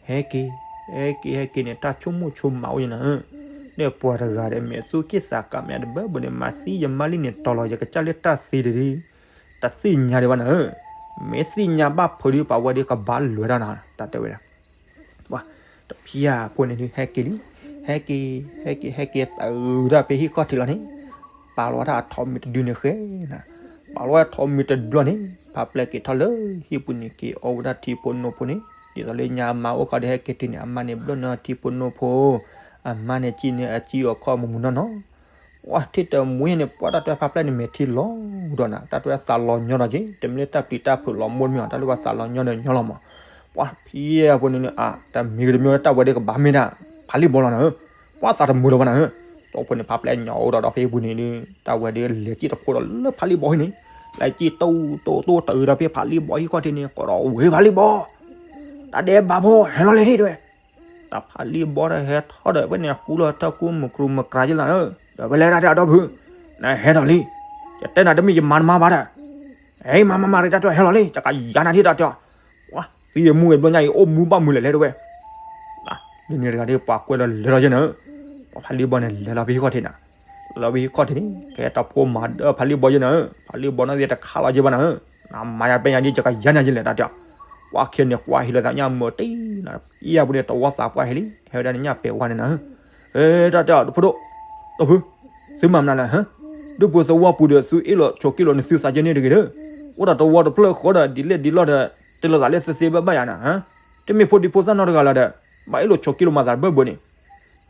ဟဲက့ၤ ဟဲက့ၤ ဟဲက့ၤန့ၣ် တၢ်ဆိကမိၣ်ဆိကမးအိၣ်ယဲနၤဧၢ, ဒီးပှၤတဂၤဒီး မ့ၢ်သူၣ်က့ၣ်သးကးမ့ၢ်တဘၢဘၢန့ၣ် မၤသံယမါလံန့ၣ် တီၤလီၤယကစၢ်လၢတၢ်သ့တဒု, တသ့ၣ်ညါဒံးဘၣ်နၤဧၢ, မ့ၢ်သ့ၣ်ညါဘၣ်ဖုးဒီး ပှၤဝဲဒီးကဘၣ်လဲၤတၢ်နၤ တၢ်တဲဝဲဒၣ် ပှၤ တဖံယၤဖိန့ၣ်ဒုး ဟဲက့ၤလံ, ဟဲက့ၤ ဟဲက့ၤ ဟဲက့ၤတုၤဒၣ်ဖဲဟံၣ်ခီၣ်ထံးလီၤန့ၣ်, ပာ်လီၤဝဲဒၣ်အထီးမံၤတဒုန့ၣ်ဃဲနၤ, ပာ်လီၤဝဲဒၣ်ထီးမံၤတဒုလီၤန့ၣ် ဖးပျဲၢ်က့ၤထီၣ်လၢဟံၣ်ပူၤန့ၣ် က့ၤအီဝဲဒၣ်ထံဖိနိဖိန့ၣ်, ဒ်သိးလၢညါအမါအိၣ်ဃီဒီးဟဲက့ၤတုၤန့ၣ် အမါန့ၣ်ဘျီၣ်န့ၢ်အထံဖိနိဖိ, အမါန့ၣ်စံၣ်န့ၢ်အစံၣ်အီၤခီမုၢ်မုၢ်နီၢ်နီၢ် ပှၤထံၣ်တမှံၤန့ၣ် ပှၤတၢ်တွဲဖးပျဲၢ်န့ၣ် မဲာ်ထံလီၤဒီးနၤ တၢ်တွဲသးလီၤညီဒီးက့ၤ တမ့ၢ်လၢတၢ်ပျံၤတၢ်ဖုးလီၤမူတမ့ၢ်အီၤ တၢ်လၢပှၤသးလီၤညီဒီးညီလီၤမး, ပှၤဖံယၤဖိန့ၣ် အတမံၤကတမံၤလၢတၢ်ဝဲဒီးကဘၣ်မ့ၢ်ဒၣ် ဖးလံၢ်ဘီလီၤနၤဧၢ, ပှၤသးတမုာ်လီၤဘၣ်နၤဧၢ, ဒီးဖိန့ၣ် ဖးပျဲၢ်ညါအိၣ်ဒီးဒီးဖဲအံၤပူၤန့ၣ်ဒီး တၢ်ဝဲဒီးလဲၤက့ၤတဖိဒီးလၢဖးလံၢ်ဘီဟံၣ်န့ၣ်, လဲၤကံၣ်တိၢ်တိၢ်တိၢ်တအုးဒီးဖဲဖးလံၣ်ဘီဟံၣ်ခီၣ်ထံးန့ၣ် ကိးဒီးဝဲဖးလံၣ်ဘီ, တၢ်ဒဲးဘးဖိ ဟဲလီၤလံဒၣ်ဝဲ, တၢ်ဖးလံၣ်ဘီဒီးဟဲထီၣ်ဒီး ဖဲန့ၣ်အကူလီၤတၢ်ကူမုၢ်ကြူမုၢ်ကြၤယလီၤ, ဒီးဖဲလဲၣ်တၢ်တဲအီၤ ဒီပုၢ်, နဟဲဒီးလံ, ယတဲနၤတမ့ၢ်ယမၤနမါဘၣ်ဒီး, ဟဲမၤမၤမၤတၢ်တဲအီၤ ဟဲလီၤလံ ယကယၤနၤဒ်တၢ်တဲအီၤ, ဝံသံအမူအဘျီညါအံၤ အိၣ်မူဘၣ်မုာ်လဲၣ်လဲၣ်ဒၣ်ဝဲ လၢန့ၣ်တဂၤဒီး ပှၤကွဲးလီၤလဲၤလီၤယဲၢ်နၤဧၢ, ပှၤဖးလံၣ်ဘီန့ၣ် လဲၤလီၤဖဲဟံၣ်ခီၣ်ထံးနၤ, လဲၤလီၤဖဲဟံၣ်ခီၣ်ထံးန့ၣ် ကဟဲတၢ်ဖိမၤဒၢဖးလံၣ်ဘီယဲၢ်နၤဧၢ, ဖးလံၣ်ဘီနီၢ်သ့ၣ်တခါလီၤယဲၢ်ဘၣ်နၤဧၢ, နမၤယၤပဲညါဒ်ယကယၤနၤယလဲၣ်တၢ်တဲအီၤ, ပှၤခံဂၤန့ၣ်ကွၢ်ဟံးလိာ်သးညါမုာ်တံၢ်နၤ, ယဲၢ်ပူၤန့ၣ် တဝီသးပှၢ်ဟဲလံ ဟဲဝဲဒၣ်န့ၣ်ညၣ်ပဲာ်ဝါန့ၣ်နၤဧၢ, တၢ်တဲအီၤ ဒီပုၢ်ဒိၣ်, ဒီပုၢ်, သုမၤမနုၤလဲၣ်, ဒူပူၤသဝီပူၤဒီး သုအ့ၣ်လိာ်ဆိးက့လိာ်န့ၣ်သုသးကဲန့ၣ်တဂ့ၤဒီး, အိၣ်ဒီးတဝီတဖျၢၣ်ဃီဒီး ဒ်လဲၣ်ဒ်လဲၣ်ဒီး တဲလိာ်သးလၢသ့သ့ဘၣ်ဘၣ်ယၤနၤ, တမ့ၢ်ဖိဒံဖိသၣ်နီတဂၤလၢၤဒီး, ဘၣ်အ့ၣ်လိာ်ဆိးက့လိာ်မၤသးတဘၣ်ဘၣ်န့ၣ်,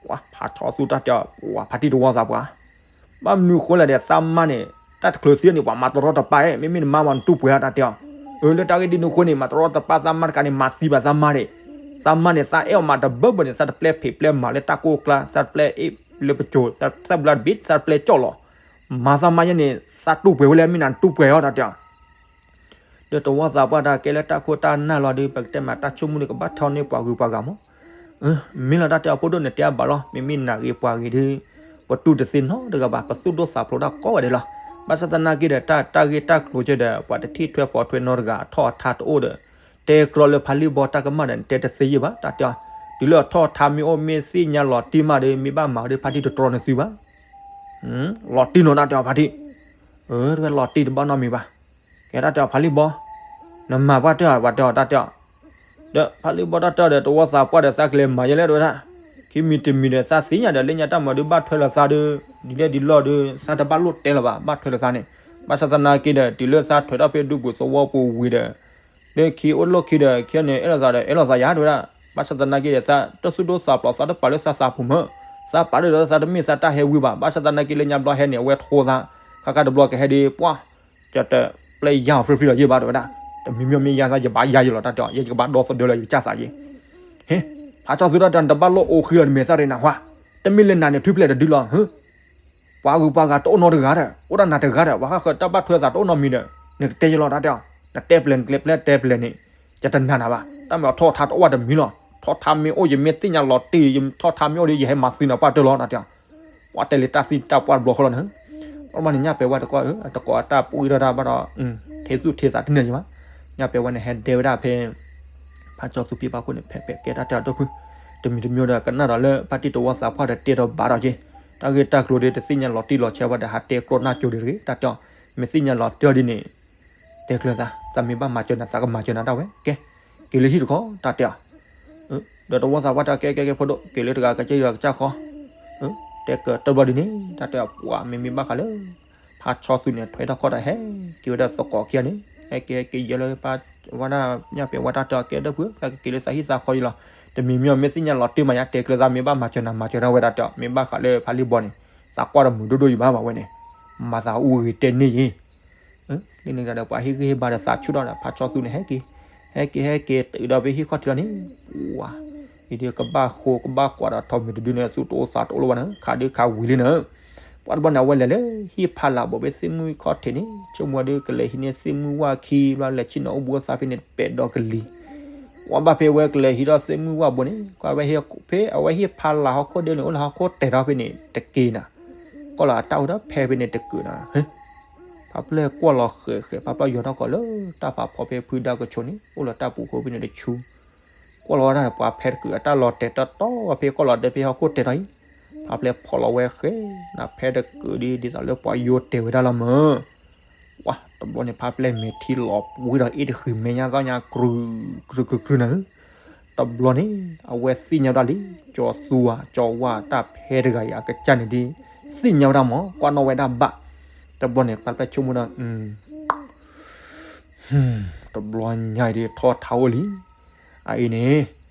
ပှၤဖးထီသူတၢ်တဲအီၤ ပှၤဖါတံၢ်တဝီသးပှၢ်, ဘၣ်မနုၤဃိလဲၣ်ဒီး သးမါန့ၣ် တၢ်တချုးသံန့ၣ် ပှၤမၤတရီတပါ, မ့မ့ၢ်နမါမ့ၢ်နတူၢ်ပှဲၤအတၢ်တဲအီၤ, အၢ လၢတၢ်ဂ့ၢ်ဒ်န့ၣ်အဃိန့ၣ် မၤတရီတပါသးမါတကးန့ၣ် မၤသံဘၣ်သးမါန့ၣ်, သးမါန့ၣ် သးအဲၣ်အီၤမးတဘၣ်ဘၣ်န့ၣ် သးတပျဲဖံးပျဲမၤလၢတၢ်ကိၢ်ကျါ သးတပျဲအ့ၣ်လၢပစိၤ သးဘျါတဘ့ၣ် သးတပျဲကၠီၣ်လီၤ, မၤသးမါယဲန့ၣ် သးတူၢ်ပှဲၤဝဲလၢမ့ၢ်နတူၢ်ပှဲၤအီၤတၢ်တဲအီၤ ဒီးတဝီသးပှၢ်တၢ်ကဲလၢတၢ်ခိၣ်တၢ်နၢ်လီၤဒီး ပကတဲမးတၢ်ဆိကမိၣ်ဒီးကဘၣ်ထီၣ်န့ၢ်ပှၤဂုၤပှၤဂၤမး, မ့ၢ်လီၤတၢ်တဲအီၤ ဖိဒိၣ်န့ၣ်တဲအဘၣ်လီၤ မ့မ့ၢ်နဂ့ၤပှၤဂ့ၤဒီး, ပတူၢ်တသ့နီတဂၤဘၣ် ပသူၣ်ဒိၣ်သးဖျိးတၢ်ကိးဂၤဒဲးလီၤ, ဘၣ်ဆၣ်သနာ်က့ဒီး တၢ်ဂ့ၢ်တၢ်ကျိၤကဲဒီး ပှၤတထံၣ်ထွဲပိာ်ထွဲနီတဂၤ အထီၣ်အထါတအိၣ်ဒီး, တဲကြီလၢဖါလံၣ်ဘီတၢ်ကမၣ်ဒီး နတဲတသ့ယဲၢ်ဘၣ် တၢ်တဲအီၤ, တုၤလၢအထီၣ်အထါမ့ၢ်အိၣ်မ့ၢ်သ့ၣ်ညါလီၤတံၢ်မးဒီး မ့ၢ်ဘၣ်မၤဒီးဖါတံၢ်တတြီန့ၢ်သုဘၣ် လီၤတံၢ်နီၤတၢ်တဲအီၤဖါတံၢ်, တဝဲလီၤတံၢ်တဘၣ်နီတမံၤဘၣ်, ကဲတၢ်တဲအီၤဖါလံၣ်ဘီ, နမၤပှၢ်တၢၢ် ပှၤတဲအီၤတၢ်တဲအီၤ, ဒီးဖါလံၣ်ဘီတၢ်တဲအီၤဒီး တဝီသးပှၢ်ဒီး သးကလဲၤမၤယဲလဲၣ်တဝဲဒၣ်, ခံမံၤတမံၤဒီး သးသ့ၣ်ညါဒီး လၢညါတၢ်မၤဒုးဘၣ်ထွဲလိာ်သးဒီး, ဒ်လဲၣ်ဒ်လဲၣ်ဒီး သးတဘၣ်လိၣ်တဲလၢၤဘၣ် ဘၣ်ထွဲလိာ်သးန့ၣ်, ဘၣ်ဆၣ်သနာ်က့ဒီး တုၤလၢသးထွဲထီၣ်ဖဲဒူပူၤသဝီပူၤဝံၤဒီး လၢခံအိၣ်လီၢ်ခံဒီး ခံန့ၣ် အဲၣ်လိာ်သးဒီး အဲၣ်လိာ်သးယၤတဝဲဒၣ်, ဘၣ်ဆၣ်သနာ်က့ဒီး သးတသူၣ်ဒိၣ်သးဖျိး သးတပာ်လၢသးသးပူၤမး, သးပာ်ဒၣ်ဒီး သးတမ့ၢ်သးတၢ်ဟဲဝံၤဘၣ်, ဘၣ်ဆၣ်သနာ်က့လၢညါဘျီဟဲန့ၣ် အဝဲထိသး, ခါခါတဘျီကဟဲဒီး ပှၢ်, ကတပျဲယါအီၤ free free လီၤယဲၢ်ဘၣ်တဝဲဒၣ်, တမံၤမံၤမ့ၢ်ယါသး ယဘၣ်ယါယဲၢ်လီၤ တၢ်တဲအီၤ ယဲၢ်ယကဘၣ်ဒီသဒၢလၢယကစၢ်သးယဲၢ်, ဟ့, ဖးကၠီသူတၢ်တဲ နတဘၣ်လိၣ်အိၣ်ဃံလီၤ နမဲာ်သၣ်ရ့နၤဟါ, တမ့ၢ်လၢနၤန့ၣ် ထွံၣ်ဖျဲးတဒုလီၤ, ပှၤဂုၤပှၤဂၤတအိၣ်နီတဂၤဒီး အိၣ်ဒၣ်နၤတဂၤဒီး ပှၤဃၣ်ဃၢၤတၢ်ဘၣ်ထွဲသးတအိၣ်နီတမံၤဒီး နကတဲယဲၢ်လီၤ တၢ်တဲအီၤ, နတဲပျဲၢ်နကျဲပျဲၢ်တဲပျဲၢ်န့ၣ်, ယတနာ်နၤဘၣ်, တၢ်မ့ၢ်အထီၣ်ထါတအိၣ်ဘၣ်တမံၤလီၤ, ထီၣ်ထါမ့ၢ်အိၣ် ယမ့ၢ်သ့ၣ်ညါလီၤတံၢ် ယထီၣ်ထါမ့ၢ်အိၣ်ဒီး ယဟဲမၤသံနၤပှၢ်တၢၢ်လီၤ တၢ်တဲအီၤ, ပှၤတဲလၢတၢ်သံတၢ်ပှၢ်တဘျီဃီလီၤန့ၣ်, အဘၣ်န့ၣ်ညၣ်ပဲာ်ဝဲတကိး တကိးအတၢ်ပူၣ်အံၤထီၣ်တၢ်ဘၣ်ဒီး, ထဲသူၣ်ထဲသးတန့ၢ်ယဲၢ်ဘၣ်, ညၣ်ပဲာ်ဝဲန့ၣ် ဟဲဒဲဝဲဒၣ်ဖဲ ဖးကၠီသူဖံဘၣ်ခိၣ်န့ၣ် ဖဲဖဲကဲတၢ်တဲအီၤဒီပုၢ်, တမံၤတမံၤဒီး ကနၣ်ဒီးလၢဖါတံၢ်တဝီသးပှၢ်ဒီးတဲဒီးဘၣ်ဒီးက့ၤ, တၢ်ဂ့ၢ်တၢ်ကျိၤဒီး တသ့ၣ်ညါလီၤတံၢ်လီၤဆဲးဘၣ်ဒီး ဟးတဲကျိးနၢ်ကၠိဒံးတဂ့ၤ တၢ်တဲအီၤ, မ့ၢ်သ့ၣ်ညါလီၤတံၢ်ဒ်န့ၣ်, တဲကျၢၤသး သးမ့ၢ်ဘၣ်မၤစၢၤနၤ သးကမၤစၢၤနၤဒၣ်ဝဲ ကဲ, က့ၤလၢဟံၣ်တခီ တၢ်တဲအီၤ ဒီးတဝီသးပှၢ်တၢ်ကဲကဲကဲဖိဒိၣ် က့ၤလၢတဂၤကစၢ်ယွၤကစၢ်ဃီ, တဲကတၢၢ်ဘျီဒ်န့ၣ် တၢ်တဲအီၤ ပှၤမ့မ့ၢ်ဘၣ်ဃးလၢ ဖးဆီသူန့ၣ် ထွဲထီၣ်ခီၣ်တၢ်ဟဲက့ၤဝဲဒၣ်သကိးခံဂၤန့ၣ် ဟဲက့ၤဟဲက့ၤယဲလၢပှၤဝဲဒၣ် ညၣ်ပဲာ်ဝဲတၢ်တဲအီၤ ကဲဒီပုၢ် သးကက့ၤလၢသးဟံၣ်သးဃီယံလီၤ, တမံၤမံၤမ့ၢ်သ့ၣ်ညါလီၤတံၢ်မးညါ တဲကျၢၤသးမ့ၢ်ဘၣ်မၤစၢၤနၤ မၤစၢၤဒၣ်ဝဲတၢ်တဲအီၤ မ့ၢ်ဘၣ်ဃးလၢဖးလံၣ်ဘီန့ၣ် သးကွၢ်တမုာ်ဒိၣ်ဒိၣ်ယံဘၣ်ဘၣ်ဝဲန့ၣ်, မၤသးအူဂ့ၤတဲန့ၢ်ယံ လၢန့ၣ်ဒီးပှၤဟ့ၣ်ဂံၢ်ဟ့ၣ်ဘါဒီးသးဆူၣ်ထီၣ်ဒီး ဖးဆီသူန့ၣ် ဟဲက့ၤ, ဟဲက့ၤဟဲက့ၤတုၤဒီးဖဲဟံၣ်ခီၣ်ထံးလီၤန့ၣ်, ပှၤ, အံၤဒီးကဘၣ်ဃိကဘၣ်ကွၢ်ဒီးထီၣ်မုာ်တဒုန့ၣ် သူၣ်တအိၣ်သးတအိၣ်လၢၤဘၣ်န့ၣ် ခးဒုခးဝံၤလံန့ၣ်, ပှၤတဘျီန့ၣ် အဝဲလဲၤလၢဟံၣ်ဖးလၢ်ဘိးဖဲသ့ၣ်မုၣ်ခီၣ်ထံးန့ၣ် ဆိကမိၣ်ဒီးကလဲၤဟံးန့ၢ်သ့ၣ်မုၣ်ဝၣ်ခံဘျီ လဲၤဆ့ၣ်နီၤအိၣ်ဘှံးအိၣ်သါဖဲန့ၣ် တပဲာ်ဒီးကလံၤ ဝံၤဘၣ်ဖဲဝဲကလဲၤဟံးထီၣ်သ့ၣ်မုၣ်ဝၣ်ဘိန့ၣ် ကွၢ်ဝဲဖဲအဝဲဟံၣ်ဖးလၢ်ဟီၣ်ခိၣ်ဒဲန့ၣ် အိၣ်လၢဟီၣ်ခိၣ်တဲာ်ထီၣ်ဖဲန့ၣ် တက့ၤနၤ, ကွၢ်လီၤအတၢ်အိၣ်ဒီးဖဲဖဲန့ၣ်တက့ၤနၤ, ဖးဖျဲၣ်ကွၢ်လီၤဃဲၤဃဲၤ ဖးဖျဲၣ်ယီၤထီၣ်ကီးလၢတၢ်ဖးဖီဖဲဖုဒါကဆိးန့ၣ် အိၣ်လီၤတၢ်ပူၤဃိဖဲန့ၣ်တဆူ, ကွၢ်လီၤဝဲဒၣ်ပှၤဖဲတက့ၤအတၢ်လီၤတဲာ်တီတီဝဲဖဲကွၢ်လီၤဒဲဖဲဟီၣ်ခိၣ်တဲာ်ထီၣ်အံၤ, ဖးဖျဲၣ်ဖီၣ်လီၤဝဲဃဲၤနၤ ဖဲတက့ၤဒ်ဒ်သိးလၢပှၤယိၤတဲာ်ဝဲဒၣ်လီၤမၢ် ဝါ, တဘျီန့ၣ် ဖးဖျဲၣ်မဲာ်ထံလီၤဝံၤဒီးအ့ၣ်တဃံၤမဲာ်ညါသီညါ ကြုာ်ကြုာ်ကြုာ်နၤဧၢ, တဘျီန့ၣ် အဝဲသ့ၣ်ညါဝဲဒၣ်လံ, ကၠီသူဧါ ကၠီဝါတၢ်ဖဲတဂၤအံၤ အကစၢ်န့ၣ်ဒ် သ့ၣ်ညါဝဲဒၣ်မၢ် ကွၢ်နီၣ်ဝဲဒၣ်ဘၣ်, တဘျီန့ၣ် ဖးဖျဲၣ်ဆိကမိၣ်ဒီး တဘျီညါအံၤဒ်ထီၣ်ထါအိၣ်လံ, အအံၤန့ၣ်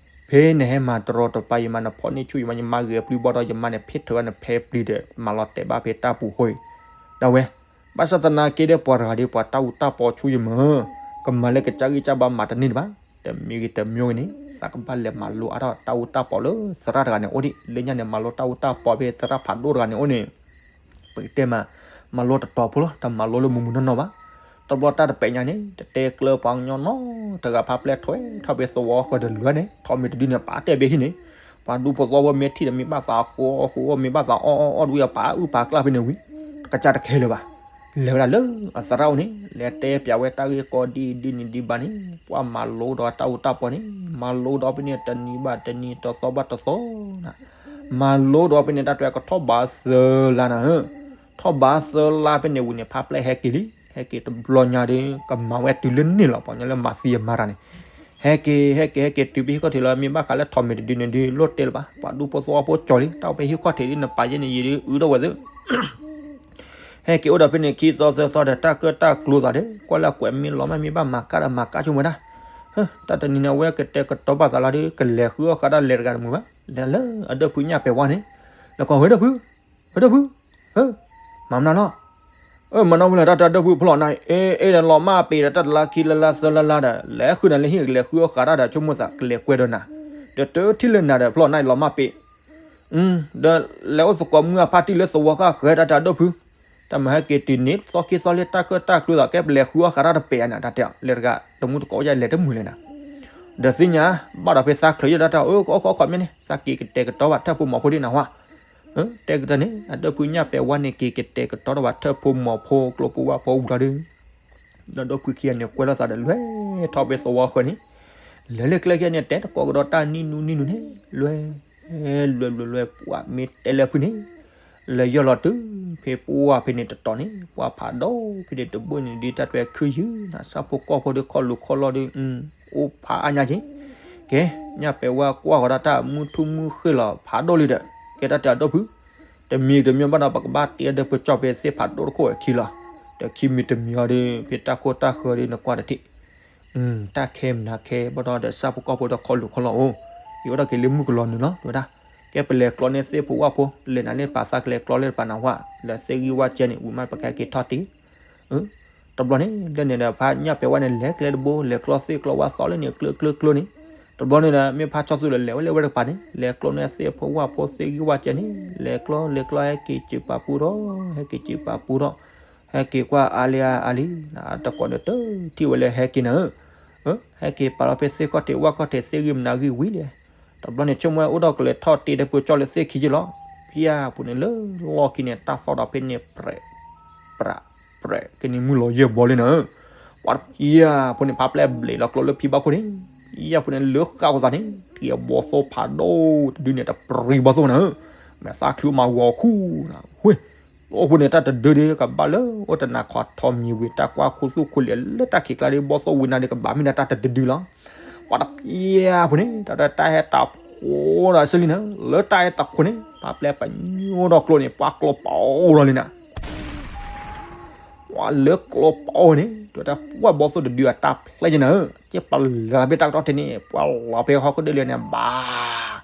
ဖဲနဟဲမၤတရီတပါယမါ နဖီၣ်န့ၢ်ဆူၣ်ယမါ ယမါဂဲၤပျုၢ်ဘီၣ်ဒီး ယမါန့ၣ်ဖ့ၣ်ထုးဝဲနဖဲပျံၤဒီး မၤလီၤတဲာ်ဘၣ်ဖဲတၢ်ပူၤဃီအံၤ, ဒၣ်ဝဲ ဘၣ်ဆၣ်သနာ်က့ဒီးပှၤတဂၤဒီး ပှၤတၢ်အူတၢ်ပီဆူၣ်ယမၢ်, ကမၤလၢကစၢ်ဂံၢ်စၢ်ဘါမၤတန့ၢ်တဘၣ်, တမံၤဂ့ၤတမံၤဂ့ၤန့ၣ် သးကဘၣ်လဲၤမၤလိအါထီၣ်တၢ်အူတၢ်ပီလၢသရၣ်တဂၤန့ၣ်အိၣ်ဒံး, လၢညါန့ၣ် မၤလိတၢ်အူတၢ်ပီဖဲသရၣ်ဖးဒိၣ်တဂၤန့ၣ်အိၣ်န့ၣ် ပကတဲမး မၤလိတတီၤဖိလီၤ, တမၤလိလၢမုၢ်မုၢ်နီၢ်နီၢ်ဘၣ်. တဘျီတၢ်တပဲာ်ညါန့ၣ် တတဲကျၢၤပှၤကညီနီတဂၤ ဖါပျဲၢ်ထွဲထီၣ်ဖဲသဝီဃၢၤတလွဲၢ်န့ၣ် ထီၣ်မ့ၢ်တဒုန့ၣ် ပာ်တဲဘၣ်ဟံၣ်န့ၣ်, ပှၤဒူဖိသဝီဖိမ့ၢ်ထံၣ်ဒီး မ့ၢ်ဘၣ်သးဃိဃိ မ့ၢ်ဘၣ်သးအီၣ်အီၣ်အီၣ်ဒ်ဝဲ ပာ်အုၣ်ပာ်ကျၢ်ဖဲန့ၣ်ဝံၤ တကစၢ်တခဲလၢာ်ဘၣ်. လဲၤဝဲဒၣ်လၢအသရၣ်အိၣ်န့ၣ် လဲၤတဲပၠးဝဲတၢ်ဂ့ၢ်ကီဒ်ဒ်န့ၣ်ဒ်ဘၣ်န့ၣ် ပှၤမၤလိဒီးတၢ်အူတၢ်ပီန့ၣ် မၤလိဒီးဖဲန့ၣ် တနံၤဘၣ်တနံၤ တသီဘၣ်တသီနၤ, မၤလိဒီးဖဲန့ၣ် တၢ်တဲကထီၣ်ဘးသၢလါနၤဧၢ, ထီၣ်ဘးသၢလါဖဲန့ၣ်ဝံၤန့ၣ် ဖါပျဲၢ်ဟဲက့ၤလံ, ဟဲက့ၤတဘျီညါဒီး ကမၤဝဲတုၤလၢန့ၣ်လီၤ ပှၤကညီလၢမၤသံအမၤတၢ်န့ၣ်, ဟဲက့ၤ ဟဲက့ၤ ဟဲက့ၤတုၤဖဲဟံၣ်ခီၣ်ထံးလီၤ မ့ၢ်ဘၣ်ဃးလၢထီၣ်မ့ၢ်တဒုန့ၣ်ဒုး လိၣ်တဲလၢၤဘၣ် ပှၤဒူဖိသဝီဖိကၠီလံ တၢ်အိၣ်ဖဲဟံၣ်ခီၣ်ထံးဒ် နပာ်ယဲန့ၣ် ယံာ်ဒုး အုးထီၣ်ဝဲသု ဟဲက့ၤအိၣ်ဒီးဖဲန့ၣ် ခံသီသၢသီဒီး တၢ်ကၢၣ်တၢ်ကျူသးဒီး ကွၢ်လၢကွဲးမ့ၢ်လီၤမး မ့ၢ်ဘၣ်မၤကၣ်ဒီးမၤကၣ်ဆိကမိၣ်ဝဲဒၣ်, တၢ်တနံၤန့ၣ် အဝဲကတဲာ်ကတီၤဘၣ်သးလီၤဒီး ကလဲၤဃုအီၣ်ဃာ်တၢ်လဲၤတဂၤတမုာ်ဘၣ်, လဲၤလၢအဒၢးဖုညၣ်ပဲာ်ဝါန့ၣ်, လဲၤကွၢ်ဝဲဒၢးဖု, ဝဲဒၢးဖု, မၤမနုၤလီၤ, မၤနီၣ်ဝဲလၢတၢ်တၢ်ဒၢးဖုဖျီၣ်နၤ အ့ အ့ဒီးလီၤမၢ်ပ့ၤဒီး တၢ်တလါခံလါလါသၢလါလါဒီး လဲၤဃုနၤလၢဟံၣ် ကလဲၤဃုအီၣ်ဃာ်တၢ်ဒီး ဆိကမိၣ်သးကလဲၤကွဲဒီးနၤ, ဒီးတထံၣ်လၢနၤဒီး ဖျီၣ်နၤလီၤမၢ်ပ့ၤ ဒီးလဲၤအိၣ်သကိးမုၢ်အဖါတံၢ်လၢသဝီဃၣ်ဃၢၤတၢ်တၢ်ဒိၣ်ဖု, တၢ်မၤဟဲက့ၤတုၤန့ၣ် သီခံသီလၢတၢ်ကၢၣ်တၢ်ကျူသး ကဲပလဲၤဃုအီၣ်ဃာ်တၢ်တပဲာ်ဧါန့ၣ် တၢ်တဲအီၤ လဲၤတဂၤ တမူတကိးယဲၢ်လဲၤတမုာ်လဲၣ်နၤ, ဒီးသ့ၣ်ညါ ဘၣ်ဒီးဖဲသးချၢးယဲၢ်တၢ်တဲအီၤ အၢ ကအီၣ်ခီအီၣ်ခီမ့ၢ်န့ၣ် သးက့ၤကတဲာ်ကတီၤဘၣ်ထၢၣ်ဖိမီၤဖိဒ်နၤဟါ, တဲကတၢၢ်န့ၣ် အဒၢးဖုညၣ်ပဲာ်ဝါန့ၣ် က့ၤကတဲာ်ကတီၤထီၣ်ဘၣ်ထၢၣ်ဖိမီၤဖိကျိဖိဝၣ်ဖိဝံၤလီၤဒီး ဒီးဒိၣ်ဖုခံဂၤန့ၣ် ကွဲလိာ်သးဒီးလွဲၢ်ထီၣ်ဖဲသဝီဃၢၤန့ၣ်, လဲၤလၢကျဲခံဂၤန့ၣ် တဲတကိးကဒီးတၢ်နံၣ်နူနံၣ်နူန့ၣ် လွဲၢ် လွဲၢ်လွဲၢ်လွဲၢ် ပှၤမ့ၢ်တဲလၢဖုန့ၣ်, လဲၤယီၢ်လီၤတုၤဖဲပှၢ်ဖဲန့ၣ်တတီၤန့ၣ် ပှၢ်ဖးဒိၣ်ဖဲန့ၣ်တဘိန့ၣ်ဒ် တၢ်တဲခုယုၢ်နၤ ဆၣ်ဖိကီၢ်ဖိဒီးခီၣ်လူၤခီၣ်လီၢ်ဒီး အိၣ်ဖးအါညါက့ၤ, ကဲ ညၣ်ပဲာ်ဝါကွၢ်ဃီၤဒၣ်တၢ်မုၢ်ထူၣ်မုၢ်ဃ့ၢ်လီၤဖးဒိၣ်လံဒီး ကဲတၢ်တဲအဒိၣ်ဖု တမံၤတမံၤဘၣ်ဒီး ပကဘၣ်တ့အဒၢးဖုကၠီၣ်ဖဲသ့ၣ်ဖးဒိၣ်တခိၣ်အခံလီၤ. ဒီးခံမံၤတမံၤအီၤဒီး ဖဲတၢ်ခိၣ်တၢ်ဃၢၤဒီး နကွၢ်တထံၣ် တၢ်ခဲမနၤခဲ ဘၣ်ဒီးဒီးဆၣ်ဖိကီၢ်ဖိဒီးခီၣ်လူၤခီၣ်လီၢ်အိၣ်, ယအိၣ်ဒီးက့ၤလၢမုၢ်ကလီၤနုာ်လီၤ တဲဝဲဒၣ်, ကဲပလဲၤကျီန့ၢ်သ့ၣ်ဖိဝၣ်ဖိ လဲၤနၤန့ၣ်ပာ်သးကလဲၤကျီလၢပာ်နၤဝၣ် လၢသ့ၣ်ဂံၢ်ဝၣ်ကဲန့ၣ် ဝံၤမးပကဟဲက့ၤထီၣ်တ့ၢ် တဘျီန့ၣ် လၢန့ၣ်ဒီး ဖါညၣ်ပဲာ်ဝါန့ၣ် လဲၤကျဲတဘိ လဲၤကျီသ့ၣ်ကျီဝၣ်သီလၢန့ၣ် ကျၢကျၢကျၢန့ၣ်, တဘျီန့ၣ်ဒီး မ့ၢ်ဖါဆီသူဒီး လဲၤဝဲလၢဝဲတကပၤန့ၣ် လဲၤကျီန့ၢ်သ့ၣ်ဖိဝၣ်ဖိသ့ၣ်ဂံၢ်ဝၣ်ကဲန့ၣ် လဲၤကျီလဲၤကျီ ဟဲက့ၤစၢၤပာ်ပူၤထီၣ် ဟဲက့ၤစၢၤပာ်ပူၤထီၣ် ဟဲက့ၤကွၢ်အါလံအါလံ တကိးန့ၣ်တထံၣ်ဝဲလၢဟဲက့ၤနၤဧၢ, ဟဲက့ၤပာ်လီၤဖဲသ့ၣ်ခီၣ်ထံးဝၣ်ခီၣ်ထံး သ့ၣ်ဂံၢ်မနၤဂံၢ်ဝံၤလံ တဘျီန့ၣ် ဆိကမိၣ်ဝဲအိၣ်ဒီးကလဲၤထီၣ်တ့ၢ်ဒီးပှၤကၠီၣ်လၢသ့ၣ်ခံယ့ၢ်လီၤ. ဖံယၢ်ဖိန့ၣ်လၢလီၢ်ခံန့ၣ် တၢ်သီၣ်ဒီးဖဲန့ၣ် ပြဲး ပြး ပြဲး ကန့ၣ်မုၢ်လီၤယဲၢ်ဘီလံနၤဧၢ, ပှၤတဖံယၢ်ဖိန့ၣ် ဖါပျဲၢ်ဘျဲးလီၤကျိလၢဖံဘၣ်ခိၣ်န့ၣ်, ဖံယၢ်ဖိန့ၣ်လၢဃာ်အသးန့ၣ် ထံၣ်အဘီသိၣ်ဖးဒိၣ်တဒုန့ၣ် တပြံဘီသိၣ်နၤဧၢ, မဲာ်သၣ်ချုးမးဂီၤဃူနၤ, ဝ့ၢ် အီၣ်ဖိန့ၣ် တၢ်တဒုဒုးကဘၣ်လၢ အိၣ်တနၤခီထီၣ်မံၤဝံၤ တၢ်ကွၢ်ခူသူၣ်ခူလံၤလၢတၢ်ခံးကျါဒီး ဘီသိၣ်ဝံၤနၤဒီး ကဘၣ်မ့ၢ်ဒၣ်တၢ်တဒုဒုလီၤ. ပှၤတဖံယၢ်ဖိန့ၣ် တၢ်တၢ်ဟဲတၢ်ဖိဒီးစ့လံနၤ, လၢတၢ်ဟဲတၢ်ဖိန့ၣ် ဖါပျဲၢ်ပညိၣ်ဒီးကျိန့ၣ် ပှၤကျိပအိၣ်လီၤလံနၤ ပှၤလၢကျိပအိၣ်န့ၣ် တၢ်ပှၢ်ဘီသိၣ်တဒုအတၢ်ဖျဲၣ်က့နၤဧၢ, ကဲပလၢ်ဘ့ၣ်တၢ်ကတီၢ်ထဲန့ၣ် ပှၤလီၤဖဲဟီၣ်ခိၣ်ဒၢလံန့ၣ် ဘၣ်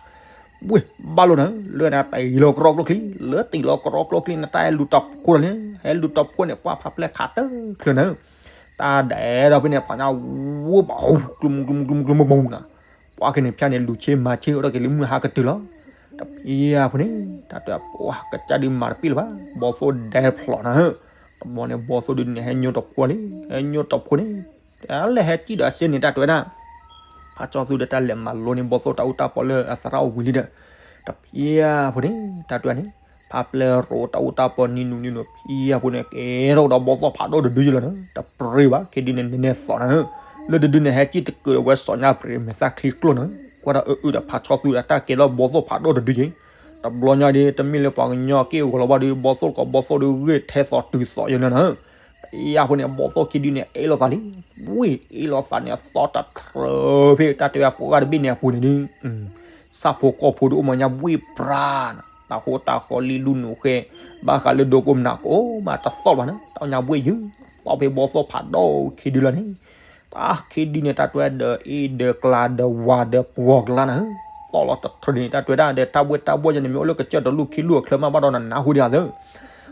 ဝ့ၢ် ဘၣ်လိာ်နၤဧၢ, လၢနတံၢ်လီၤကရီကျိချံ, လၢတံၢ်လီၤကရီကျိချံန့ၣ် တၢ်ဟဲလူၤတၢ်ဖိဒီးလံ, ဟဲလူၤတၢ်ဖိန့ၣ် ပှၤဖါပျဲၢ်ခးတၢ်ချၢနၤဧၢ, တၢ်ဒဲးဒီးဖဲန့ၣ် ပှၤညါဝူဘၣ် ကျူမူကျူမူကျူမူကျူမူနၤ, ပှၤကန့ၣ်ဖၠါန့ၣ် လူၤဆ့မၤဆ့အိၣ်ဒီးက့ၤလၢမုၢ်ဟါကတုၤလီၤ. တဖံယၢ်ဖိန့ၣ် တၢ်တဲပှၤကစၢ်ဒုးမၤတပ့ၢ်လၢၤဘၣ်, ဘီသိၣ်ဒဲဖျိးနၤဧၢ, တဘျီန့ၣ် ဘီသိၣ်ဒုးန့ၣ် ဟဲညိတဖိလံ, ဟဲညိတဖိန့ၣ် တၢ်လဲၤဟဲကံၣ်ဒီးအစ့န့ၣ် တၢ်တဲဝဲဒၣ် ဖါကၠီသူဒီးတၢ်လဲၤမၤလိန့ၢ်ဘီသိၣ်တၢ်အူတၢ်ပီလၢအသရၣ်အိၣ်ဝံၤလံဒီး တဖံယၢ်ဖိန့ၣ် တၢ်တဲန့ၣ် ဖါပျဲၢ်ရိးတၢ်အူတၢ်ပီနံၤနုၤနံၤနုၤ ဖံယၢ်ဖိန့ၣ် ကဲထီၣ်ဒီးဘီသိၣ်ဖးဒိၣ်တဒုယလီၤနၤ, တပြံဘၣ် ခံဒုန့ၣ် နဲနဲသီနၤဧၢ, လၢတဒုန့ၣ် ဟဲကံၣ်တကုာ်ဝဲစီၤညါပြံးမဲာ်သၣ်ချံကျိနၤဧၢ, ကွၢ်ဒီးအအုဒီးဖါကၠီသူဒီးတၢ်ကဲထီၣ်ဘီသိၣ်ဖးဒိၣ်တဒုက့ၤ, တဘျီညါဒီး တမ့ၢ်လၢပှၤကညီက့ၢ်ဂီၤလီၤဘၣ်ဒီး ဘီသိၣ်တကိးဘီသိၣ်ဒီး ဂ့ၢ်ထဲသိးတုၤသိးယလီၤနၤဧၢ ဖံယၢ်ဖိန့ၣ် ဘီသိၣ်ခံဒုန့ၣ် အ့ၣ်လိာ်သးလံ, ဝ့ၢ် အ့ၣ်လိာ်သးန့ၣ် အသီတထြၢဖဲ တၢ်တဲဝဲပှၢ်တဘ့ၣ်န့ၣ်အပူၤန့ၣ်ဒုး, ဆၣ်ဖိကီၢ်ဖိဒီးအိၣ်မးညါဘှ့ၣ်ပြါနၤ, တၢ်ဃိတၢ်ဃီလံလူနူၤဃဲ, ဘၣ်ဃးလၢဒိကိးမနၤကိးမးတသီၣ်ဘၣ်နၤ, တၢ်ညါဘှ့ၣ်ယုၢ်, သီၣ်ဖဲဘီသိၣ်ဖးဒိၣ်ခံဒုလီၤန့ၣ် ပှၤခံဒုန့ၣ် တၢ်တဲဝဲဒီးအ့ၣ်ဒီးကျါဒီးဝၤဒီးပှီၤကျါနၤဧၢ, သီၣ်လီၤတထြၢန့ၣ် တၢ်တဲဝဲဒၣ်ဒီး တၢ်ဘှ့ၣ်တၢ်ဘှီၣ်ယဲန့ၣ် မ့ၢ်အိၣ်လၢကစၢၢ်တလူၢ်ခံလူၢ်အချၢမးဘၣ်ဒီးနနၢ်ဟူဒံးဧါသၢ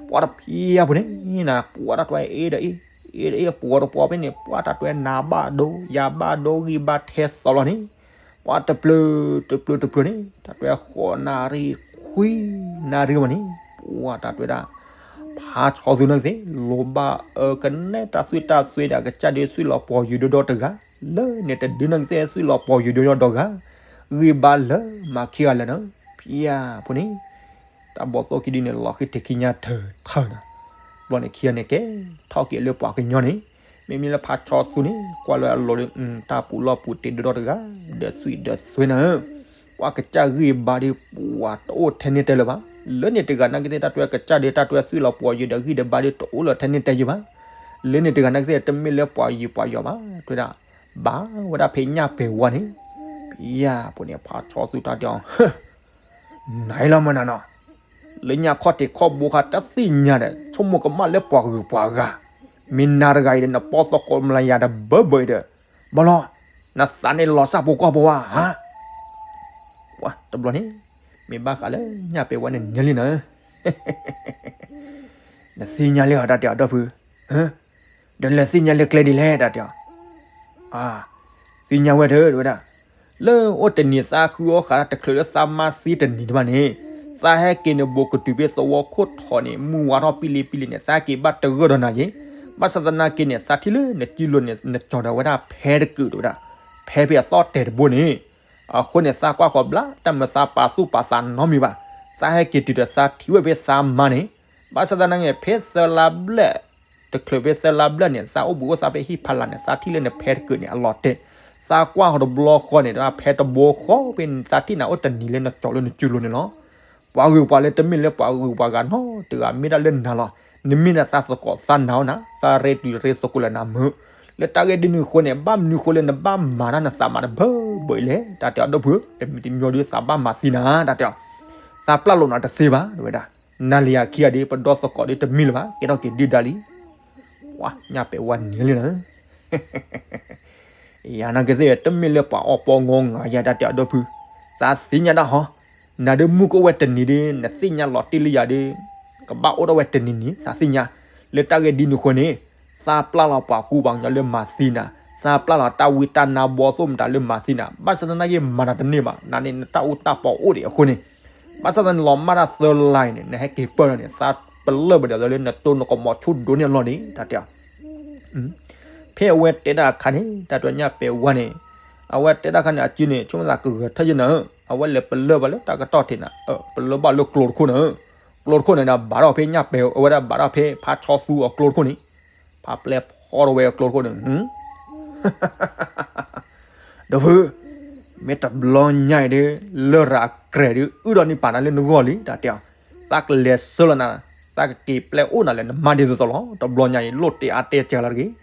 ပှၤတဖံယၢ်ဖိန့ၣ်နၤ ပှၤတၢ်တဲဝဲအ့ၣ်ဒီးအ့ၣ်, အ့ၣ်ဒီးအ့ၣ် ပှီၤဒီးပှီၤဖဲန့ၣ် ပှၤတၢ်တဲဝဲနၤဘၣ်ဒိ ယၤဘၣ်ဒိ ဂံၢ်ဘၣ်ထဲသိးလီၤန့ၣ်, ပှၤတပျုာ်တပျုာ်တပျုာ်န့ၣ် တၢ်တဲဝဲဃိးနၣ်ရံၣ်ခွံနၣ်ရံၣ်မးန့ၣ် ပှၤတၢ်တဲဝဲဒၣ် ဖါ အါဆီသူနာ်က့သ့ၣ် လိၣ်ဘၣ်အၢကနဲတၢ်သွံၣ်တၢ်သွဲဒီး အကစၢ်ဒုးသွံၣ်လီၤပှီၤယုာ်ဒိၣ်ဒီတဂၤ, လၢန့ၣ်တဒုနာ်က့သ့ၣ် သွံၣ်လီၤပှီၤယုာ်ဒိၣ်ဒီတဂၤ, ဂံၢ်ဘါလၢမၤခံဂၤလၢာ်နီၤ, ဖံယၤဖိန့ၣ် တၢ်ဘီၣ်သိၣ်ခံဒုန့ၣ် လီၤဃံထံးခံညါထၢၣ်ထၢၣ်နီၤ, ဘျီန့ၣ်ခံဂၤန့ၣ်ကဲ ထီၣ်က့ၤလၢပှၤကညီန့ၣ်, မ့မ့ၢ်လၢဖါဆီသူန့ၣ် ကွၢ်လၢအလိၤဒီး တၢ်ပူၤလီၢ်ပူၤတ့ၢ်ဒိၣ်ဒီတဂၤ, ဒီးသွံၣ်ဒီးသွဲနၤဧၢ ပှၤကစၢ်ဂံၢ်ဘါဒီး ပှၤတအိၣ်ထဲန့ၢ်တဲလၢၤဘၣ်, လၢန့ၣ်တဂၤနာ်က့သ့ၣ် တၢ်တွဲကစၢ်ဒီး တၢ်တွဲသွံၣ်လီၤပှီၤယုာ်ဒီးဂံၢ်ဒီးဘါဒီး တအိၣ်လၢထဲန့ၢ်တဲယုာ်ဘၣ်, လၢန့ၣ်တဂၤနာ်က့သ့ၣ် တမ့ၢ်လၢပှၤယုာ်ပှၤယီၤဘၣ်, တဲဝဲဒၣ်, ဘၣ်ဝဲဒၣ်ဖဲညၣ်ပဲာ်ဝါန့ၣ်, ဖံယၤဖိန့ၣ် ဖါဆီသူတၢ်တဲအီၤ နၤအံၤလီၤမနၤနီၤ, လၢညါခီၣ်ထံးခီၣ်ဘိခါတသ့ၣ်ညါဒီး ဆိကမိၣ်ကမၣ်လၢပှၤဂုၤပှၤဂၤ, မ့ၢ်နၤတဂၤအံၤဒီး နပီၣ်သကိးမလၤယၤတဘၢဘၢအံၤဒီး, ဘၣ်လီၤ, နသးန့ၣ်လီၤစၢ်ဖိကွၢ်ဖိဧါ, ဟါ, ပှၤတဘျီန့ၣ်, မ့ၢ်ဘၣ်ဃးလၢညၣ်ပဲာ်ဝါန့ၣ်နဲလံနၤဧၢ နသ့ၣ်ညါလံဧါ တၢ်တဲအီၤဒီပုၢ်, ဒီးလဲၤသ့ၣ်ညါလၢကျဲဒ်လဲၣ် တၢ်တဲအီၤ, သ့ၣ်ညါဝဲဒီး တဲဝဲဒၣ်, လၢအိၣ်တနံၤသးဃုအီၣ်ဃာ်တချုးလၢသးမါသံတနံၤဒံးဘၣ်န့ၣ်, သးဟဲက့ၤန့ၣ် ဘူးကတုၤဖဲသဝီခိၣ်ထီးန့ၣ် မုၢ်ဝါထီၣ်ပံလံပံလံန့ၣ် သးက့ၤဘၣ်တဂၢၢ်ဒီးနၤက့ၤ, ဘၣ်ဆၣ်သနာ်က့န့ၣ် သးထံၣ်လၢနစုလိၤန့ၣ် နကၠီၤဒီးဝဲဒၣ်ဖဲတကုာ် တဲဝဲဒၣ်, ဖဲဖဲအသီၣ်တဲာ်တဘိန့ၣ် အဃိန့ၣ် သးကွၢ်ဃီၤဘျါ တၢ်မၤသးပာ်သူၣ်ပာ်သးနီတမံၤဘၣ်, သးဟဲက့ၤတုၤဒီးသးထံၣ်ဝဲဖဲသးမါန့ၣ်, ဘၣ်ဆၣ်သနာ်က့ ဖဲသၢလါဘျဲၣ်, တချုးဖဲသၢလါဘျဲၣ်န့ၣ် သးအိၣ်ဘှံးအိၣ်သါဖဲဟံၣ်ဖီလာ်န့ၣ် သးထံၣ်လၢနဖဲတကုာ်န့ၣ် အလီၤတဲာ်, သးကွၢ်ဃီၤတဘျီဃီန့ၣ် ဖဲတဘိဃီဖဲန့ၣ် သးထံၣ်နၤအိၣ်တနံၤလၢနကၠီၤလၢနစုလိၤန့ၣ်လီၤ. ပှၤဂုၤပှၤလၢတမ့ၢ်လၢပှၤဂုၤပှၤဂၤနီတဂၤ မ့ၢ်ဒၣ်လၢနၤလီၤ. နမ့ၢ်ဒၣ်သးသကိးသးနၤအီၤနၤ သးရ့တုၤရ့သကိးလၢနၤမုာ်, လၢတၢ်ဂ့ၢ်ဒ်န့ၣ်အဃိန့ၣ် ဘၣ်မနုၤဃိလၢနဘၣ်မၤတၢ်နသးမၤတဘၢဘၢအံၤလဲၣ် တၢ်တဲအီၤဒီပုၢ်ဧၢ, တမံၤတမံၤဒ်သးဘၣ်မၤသံနၤ တၢ်တဲအီၤ, သးပျၢ်လိာ်နၤတသ့ဘၣ် တဲဝဲဒၣ်, နၤလံယၤခံဂၤဒ် ပဒီသကိးဒ်တမံၤလၢၤဘၣ် ကဲထီၣ်က့ၤဒုၣ်ဒါလံ, ပှၤညၣ်ပဲာ်ဝါန့ၣ်လံနၤ ယၤနာ်က့သ့ၣ် တမ့ၢ်လၢပှၤအီၣ်ပီၣ်ငီငၤယၤ တၢ်တဲအီၤဒီပုၢ်, သးသ့ၣ်ညါတၢ်ဟီ, နၤဒ်မုၢ်ကအိၣ်ဝဲတနံၤဒ် နသ့ၣ်ညါလီၤတံၢ်လံယၤဒ်, ကဘၣ်အိၣ်ထီၣ်ဝဲတနံၤနံၤ သးသ့ၣ်ညါ, လၢတၢ်ဂ့ၢ်ဒ်န့ၣ်အဃိန့ၣ်, သးပျၢ်လီၤပှၤကူပှၤကညီလၢမၤသံနၤ, သးပျၢ်လီၤတၢ်ဝံတၢ်နါဘီသိၣ်မတၤလၢမၤသံနၤ, ဘၣ်ဆၣ်သနာ်က့မၤနၤတန့ၢ်ဘၣ်, နၤန့ၣ်နတၢ်အူတၢ်ပီအိၣ်ဒံးအဃိန့ၣ်, ဘၣ်ဆၣ်သနာ်က့လီၤမၢ်တၢ်သၢလါအံၤန့ၣ် နဟဲက့ၤပၢၢ်လီၤန့ၣ် သးပလၢၢ်ဘၣ်ဒီးလၢနတိၢ်နကမီၤဆူၣ်ဒိၣ်န့ၢ်အလီၢ်န့ၣ် တၢ်တဲအီၤ ဖဲအဝဲတဲဒၣ်အခါန့ၣ် တၢ်တဲညၣ်ပဲာ်ဝါန့ၣ်, အဝဲတဲဒၣ်အခါန့ၣ် အစုန့ၣ် ဆိကမိၣ်သးကဂဲၤထၢၣ်ယဲနၤဧၢ, အဝဲလဲၤပလၢၢ်ဘၣ်လၢတၢ်ကတီၢ်ထံးနၤ, ပလၢၢ်ဘၣ်လၢကျိတခိၣ်နၤဧၢ, ကျိတခိၣ်န့ၣ်ဒီးဘၣ်ထီၣ်ဖဲညၣ်ပဲာ်ဝဲဒၣ်ဘၣ်ထီၣ်ဖဲဖါဆီသူအကျိတခိၣ်န့ၣ်, ဖါပျဲၢ်ဖီထီၣ်ဝဲအကျိတခိၣ်န့ၣ် ဒီပုၢ်, မ့ၢ်တဘျီညါအံၤဒီး လရာ်ကြဲၤဒီး အုၣ်ဒီးန့ၢ်ပာ်နၤလၢနဂီၢ်လံ တၢ်တဲအီၤ, သးကလဲၤဆှၢလီၤနၤ, သးကက့ၤပျဲအိၣ်နၤလၢနမါဒ်သိးသိးလီၤ, တဘျီညါအံၤ လိၣ်တဲအါတဲစှၤလီၤတဂ့ၤ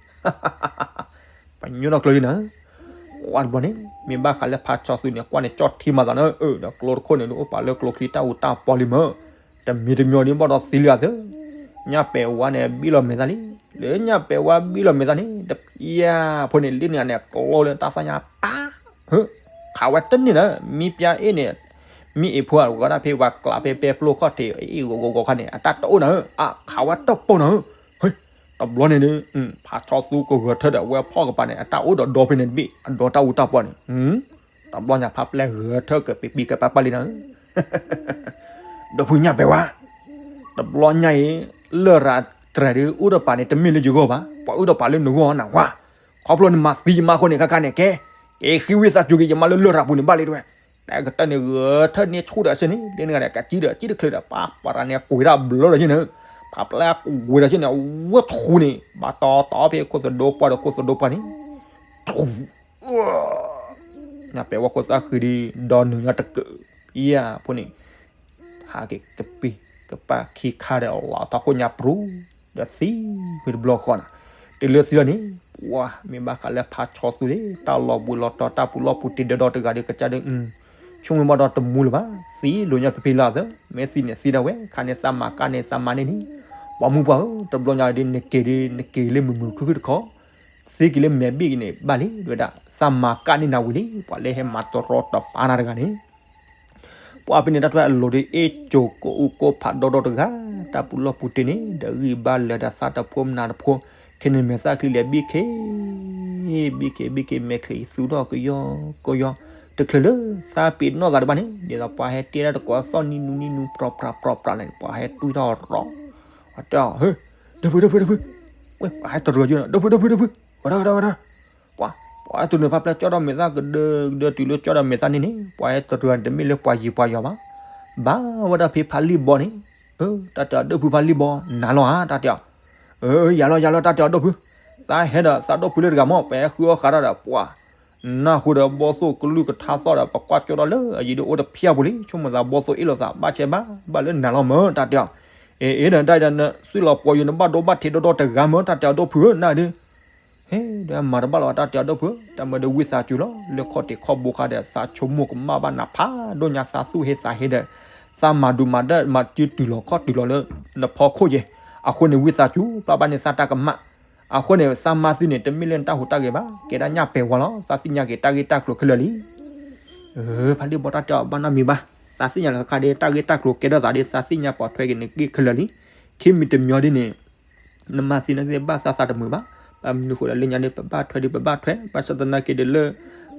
ပညိၣ်ထီၣ်ကျၢၤလံနၤ, ဝဲတဘျီန့ၣ် မ့ၢ်ဘၣ်ဃးလၢဖါဆီသူန့ၣ် ကွၢ်န့ၣ်ကၠီၣ်ထံမၤသးနၤ, ဒီးကျိတခိၣ်န့ၣ် ဒုးအိၣ်ပာ်လၢကျိချံတၢ်အူတၢ်ပီလံမၢ်, တမံၤတမံၤဒ်ဘၣ်ဒီးသံလံအသၢ, ညၣ်ပဲာ်ဝါန့ၣ် ဘံၣ်လီၤမဲာ်သးလံ, လၢညၣ်ပဲာ်ဝါဘံၣ်လီၤမဲာ်သးန့ၣ် တပျၢ်ဖိန့ၣ် လၢန့ၣ်န့ၣ် ကျိလၢတၢ်သၣ်ညါပၢ် ခးဝဲတန့ၢ်နၤ, မ့ၢ်ပျၢ်အ့ၣ်န့ၣ်, မ့ၢ်အ့ၣ်ဖိအဂီၤဒၣ်ဖဲဝဲကျးဖဲပဲပျိၢ်ခီၣ်ထံး အ့ၣ်ဂီၤဂီၤဂီၤခါန့ၣ် အတၢ်တအိၣ်နၤဧၢ, အခးဝဲတပိၢ်နၤဧၢ, တဘျီန့ၣ်ဒီး ဖါဆီသူကဂဲၤထၢၣ်ဒီး အဝဲဖီၣ်ကပၤန့ၣ် အတၢ်အိၣ်ဒီးဒီဖဲန့ၣ်တဘ့ၣ် အဒီတၢ်အူတၢ်ပီန့ၣ်, တဘျီညါဖါပျဲၢ်ဂဲၤထၢၣ်ကပံးပံးကပာ်ပာ်လံနၤဧၢ ဒီပုၢ်ညၣ်ပဲာ်ဝါ, တဘျီညါအံၤ လရာ်ကြဲၤဒီး အုၣ်ဒီးပာ်န့ၣ် တမ့ၢ်လၢယဂီၢ်ဘၣ်, ပှၤအုၣ်ဒီးပာ်လၢနဂီၢ်နၤဝါ, ခီဖျိနမၤသံယမါအဃိန့ၣ် ခါခါန့ၣ် ကဲ, က့ၤဃ့ဝံသးစူၤက့ၤယမါလၢလရာ်ပူၤန့ၣ် ဘၣ်လံတဲဝဲ, တၢ်ကတၢၢ်န့ၣ် ဂဲၤထၢၣ်န့ၢ်ဆူၣ်ဒီးအဆၢန့ၣ် လၢနဂၤန့ၣ် ကစံဒီးကစံတချုးဒီး ပှၤပှၤရၤန့ၣ် ကွံာ်တၢ်ဘျၢဒီးယဲနၤဧၢ, ဖါပျဲၢ်ကွံာ်ဒီးယဲန့ၣ် အဝဲထူန့ၣ် ဘၣ်တီတီဖဲခိၣ်သဒိပှၢ်ဒီးခိၣ်သဒိပှၢ်န့ၣ် ထူ ညၣ်ပဲာ်ဝါခိၣ်သၣ်ဃံဒီး ဒီနုာ်ညါတကၢး, ယဖိန့ၣ်, ဟးက့ၤကပံးကပာ်ခံခါဒီး လီၤထီၣ်ခိၣ်ညါပြူၤ, ဒီးသံဝံၤတဘျီဃီနၤ, တုၤလၢသံလီၤန့ၣ်, ပှၤမ့ၢ်ဘၣ်ဃးလၢဖါဆီသူလံ တၢ်လီၤဘှံးလီၤတီၤ တၢ်ပူၤလီၢ်ပူၤတ့ၢ်ဒီဒီတဂၤဒီး ကစၢ်ဒီး ဆိကမိၣ်ဘၣ်ဒီးတမူလၢၤဘၣ်, သံလိာ်ညါဖံဖံလၢအသၢ, မ့ၢ်သံန့ၣ်သံဒၣ်ဝဲ ခါန့ၣ်သးမၤကၣ်န့ၣ်သးမၤန့ၢ်န့ၣ်, ပှၤမူပှၢ်ဧၢ တဘျီညါဒီး နက့ၤဒီး နက့ၤလၢမုာ်မုာ်ခုၣ်ခုၣ်တခီ, သံက့ၤလၢမဲာ်ဘ့ၣ်က့ၤန့ၣ် ဘၣ်လံ တဲဝဲဒၣ်, သးမၤကၣ်န့ၢ်နၤဝံၤလံ, ပှၤလၢဟဲမၤတရီတပါနၤတဂၤန့ၣ် ပှၤဖဲန့ၣ်တၢ်ထွဲအလိၤဒီး အ့ၣ်ကၠိၤကိးအူကိးဖးဒီဒီတဂၤ, တၢ်ပူၤလီၢ်ပူၤတ့ၢ်န့ၣ် ဒီးဂံၢ်ဘါလၢာ်ဒီးသးတဖိမနၤတဖိ, ခဲန့ၣ်မဲာ်သၣ်ချံလဲၤဘံၣ်ခ့, ဘံၣ်ခ့ဘံၣ်ခ့ မဲာ်ချံသူၣ်ထီၣ်ကယီကယီ, တချုးလၢသးပ့ၤနီၣ်သးတဘၣ်န့ၣ် ဒ်သိးပှၤဟဲတ့တၢ်တကိးသီၣ်နံၤနူနံၤနူပြၤပြၤပြၤပြၤန့ၣ် ပှၤဟဲတွံၢ်ထီၣ်ရီၤ တဲအီၤ, ဒီပုၢ် ဒီပုၢ် ဒီပုၢ်, ဝဲပှၤဟဲတရၢၤကၠိနီၤ, ဒီပုၢ် ဒီပုၢ် ဒီပုၢ်, ဝဲဒၣ် ဝဲဒၣ် ဝဲဒၣ်, ပှၤ ပှၤဟဲတရၢၤန့ၣ် ဖါပျဲကၠီဒီးမဲာ်သၣ်ကဒၢကဒၢတုၤလၢကၠီဒီးမဲာ်သၣ်န့ၣ်န့ၣ် ပှၤဟဲတရၢၤန့ၣ် တမ့ၢ်လၢပှၤယံၤပှၤယီၤဘၣ်, ဘၣ်ဝဲဒၣ်ဖဲဖါလံၢ်ဘီန့ၣ်, တၢ်တဲအီၤ ဒီပုၢ် ဖါလံၢ်ဘီ နၤလီၤဧါ တၢ်တဲအီၤ, ယၤလီၤ ယၤလီၤ တၢ်တဲအီၤ ဒီပုၢ်, သးဟဲဒီးသးဒီပုၢ်လၢတဂၤမ့ၢ် ပဟဲဃုအီၣ်ဃာ်တၢ်ဒီး ပှၤ နၢ်ဟူဒီးဘီသိၣ်ကလုၢ်ကထါသီၣ်ဒီး ပကွၢ်ကၠိဒီးလၢအယံၤဒ်အိၣ်တဖျၢၣ်ပူၤလံ, ဆိကမိၣ်သးဘီသိၣ်အ့ၣ်လိာ်သး ဘၣ်ဆဲးဘၣ် ဘၣ်လၢနၤလီၤမၢ် တၢ်တဲအီၤ, အ့ အ့ဒီးတၢ်ဒီး နသုးလီၤပှီၤယိာ် နဘၣ်ဒိဘၣ်ထံးဒီဒီတဂၤမၢ် တၢ်တဲအီၤ ဒီပုၢ်ဧၢ နၤဒီး, ဟဲဒီးမၤတဘၣ်လီၤ တၢ်တဲအီၤ ဒီပုၢ်ဧၢ, တၢ်မၤဒီးဝံသးစူၤလီၤ လၢခီၣ်ထံးခီၣ်ဘိခါဒီး သးဆိကမိၣ်ကမၣ်ဘၣ်နၤဖးဒိၣ်ညါ သးသူၣ်ဟ့သးဟ့ဒီး သးမၤဒုးမၤဒၢးမၤစုတုၤလီၤခီၣ်တုၤလီၤလၢ နဖီခိၣ်ယဲၢ်, အဃိန့ၣ် ဝံသးစူၤ ပျၢ်ဘၣ်န့ၢ်သးတၢ်ကမၣ် အဃိန့ၣ် သးမါသုန့ၣ် တမ့ၢ်လၢနတၢ်ဟူးတၢ်ဂဲၤဘၣ်, ကဲဒၣ်ညၣ်ပဲာ်ဝါလီၤ, သးသ့ၣ်ညါက့ၤတၢ်ဂ့ၢ်တၢ်ကျိၤခဲလၢာ်လံ. ဖါလံၢ်ဘီ တၢ်တဲအီၤ ဘၣ်နီတမံၤဘၣ်, သးသ့ၣ်ညါလီၤခါဒီး တၢ်ဂ့ၢ်တၢ်ကျိၤကဲထီၣ်သးဒီး သးသ့ၣ်ညါပိာ်ထွဲက့ၤနက့ၢ်ခဲလၢာ်လံ. ခံမံၤတမံၤဒ်န့ၣ် နမါသံန့ၣ်သ့ၣ်ဘၣ်သးသးတမုာ်ဘၣ်, ဘၣ်မနုၤဃိဒီးလၢညါဒီး ပဘၣ်ထွဲဒီးပဘၣ်ထွဲ, ဘၣ်ဆၣ်သနာ်က့ဒီးလၢ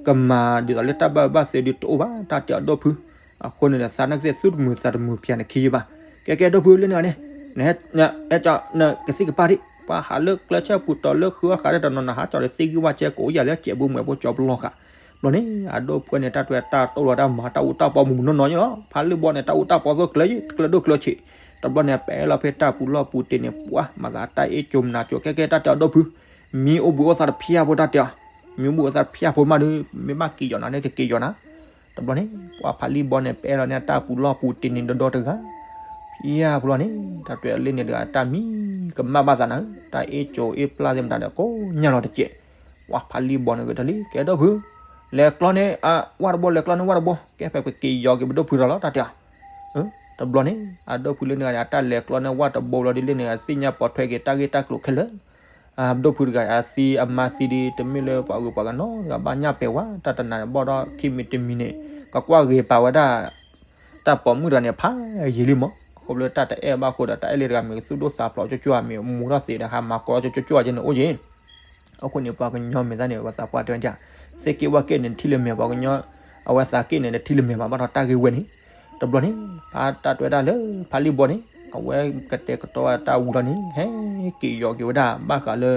ကမၤဒ်သိးလၢတၢ်ဘၣ်ဘၣ်သ့ဒီးတအိၣ်ဘၣ်, တၢ်တဲအီၤ ဒီပုၢ်, အဃိန့ၣ်ဒီး သးနာ်က့သ့ၣ်သူၣ်တမုာ်သးတမုာ်ဖျါန့ၣ်ခံယုၢ်ဘၣ်. ကဲကဲ ဒီပုၢ်လၢန့ၣ်န့ၣ်, နဟဲကသံၣ်ကပၤဒံး, ပှၤဟးလၢကျဲဆၢပူၤတီၤလၢဃုအီၣ်ဃာ်တၢ်တနီၤ နဟးကၠီဒီးသ့ၣ်ဂံၢ်ဝၣ်ကဲကိးယၤလၢကဲးဘိမွဲးဘိကၠီပလီၢ်ဃာ်. ဘျီန့ၣ် အဒိၣ်ဖုန့ၣ် တၢ်တွဲတၢ်တိၢ်လီၤတၢ်မၤတၢ်အူတၢ်ပီမုၢ်မုၢ်နီၢ်နီၢ်လီၤ. ဖါလံၢ်ဘီန့ၣ် တၢ်အူတၢ်ပီသိကျၢၤ ကျၢၤဒိၣ်ကျၢၤဆံး, တဘျီန့ၣ် ပဲလီၤဖဲတၢ်ပူၤလီၢ်ပူၤတ့ၢ်န့ၣ် ပှၤမၤသးတၢ်အ့ၣ်ကၠိမနၤကၠိ ကဲကဲ တၢ်တဲအီၤ ဒီပုၢ်, မံအိၣ်ဘှံးအိၣ်သးတဖျၢၣ်ဖိ တၢ်တဲအီၤ, မံအိၣ်ဘှံးအိၣ်သးတဖျၢၣ်ဖိမးဒီး မ့ၢ်ဘၣ်က့ၤယီၤနၤန့ၣ် ကက့ၤယီၤနၤ. တဘျီန့ၣ် ပှၤဖါလံၢ်ဘီန့ၣ် ပဲလီၤန့ၢ်တၢ်ပူၤလီၢ်ပူၤတ့ၢ်န့ၣ် ဒီဒီတဂၤ, ဖျၢၣ်ဖိလီၤန့ၣ် တၢ်တွဲလၢန့ၣ်တဂၤ တၢ်မံကမၣ်ဘၣ်သးနၤ, တၢ်အ့ၣ်ကၠိအ့ၣ်ပျၢ်သ့ၣ်မတၤဒီး ကိးညါလီၤတကဲး. ပှၤဖါလံၢ်ဘီန့ၣ်ဂ့ၤတၢ်လံ ကဲ ဒီပုၢ်, လဲၤကျီန့ၢ်ဝၣ်တဘိ လဲၤကျီန့ၢ်ဝၣ်တဘိ ကဲ ပက့ၤယီၤက့ၤပဒိၣ်ဖုဒီးလီၤ တၢ်တဲအီၤ. တဘျီန့ၣ် အဒိၣ်ဖုလၢန့ၣ်ဂၤန့ၣ် အတၢ်လဲၤကျီန့ၢ်ဝၣ်တဘိလီၤဒ်လၢန့ၣ် သ့ၣ်ညါပိာ်ထွဲက့ၤတၢ်ဂ့ၢ်တၢ်ကျိၤခဲလၢာ် ပဒိၣ်ဖုတဂၤအသံအမါသံဒီး တမ့ၢ်လၢပှၤဂုၤပှၤဂၤနီတဂၤဘၣ် ညၣ်ပဲာ်ဝါ တၢ်တနၤန့ၣ် ဘီၣ်ဒီးခံမံၤတမံၤန့ၣ် ကကွၢ်ဂ့ၤပာ်ဝဲဒၣ် တၢ်ပိာ်မုၣ်တဂၤန့ၣ် ဖးယံာ်လံမး, အဃိလၢတၢ်တအဲၣ်ဘၣ်အဃိဒီး တၢ်အဲၣ်လၢတဂၤမ့ၢ်ကသူၣ်ဒိၣ်သးဖျိးကၠိကၠိဧါ မ့ၢ်မူထီၣ်သ့ဒီး ဟးမၤကိးကၠိကၠိဧါ ယဲန့ၣ်အိၣ်ယဲၢ်. အဃိန့ၣ် ပှၤကညီမဲာ်သၣ်န့ၣ် ပှၤသးပှၢ်တဲဝဲဒၣ်, သ့ၣ်က့ၣ်ဝၣ်က့ၣ်န့ၣ် တထံၣ်လၢမဲာ် ပှၤကညီ အဝဲသးက့ၣ်န့ၣ် တထံၣ်လၢမဲာ်ဘၣ် ဘၣ်ဒီးတၢ်ဂ့ၢ်ဝဲန့ၣ်. တဘျီန့ၣ် ဖါတၢ်တွဲဒၣ်လၢ ဖါလံၢ်ဘီန့ၣ် အဝဲကတဲာ်ကတီၤဝဲတၢ်ဝံၤလီၤန့ၣ် ဟဲက့ၤယီၤက့ၤဝဲဒၣ် ဘၣ်ဃးလၢ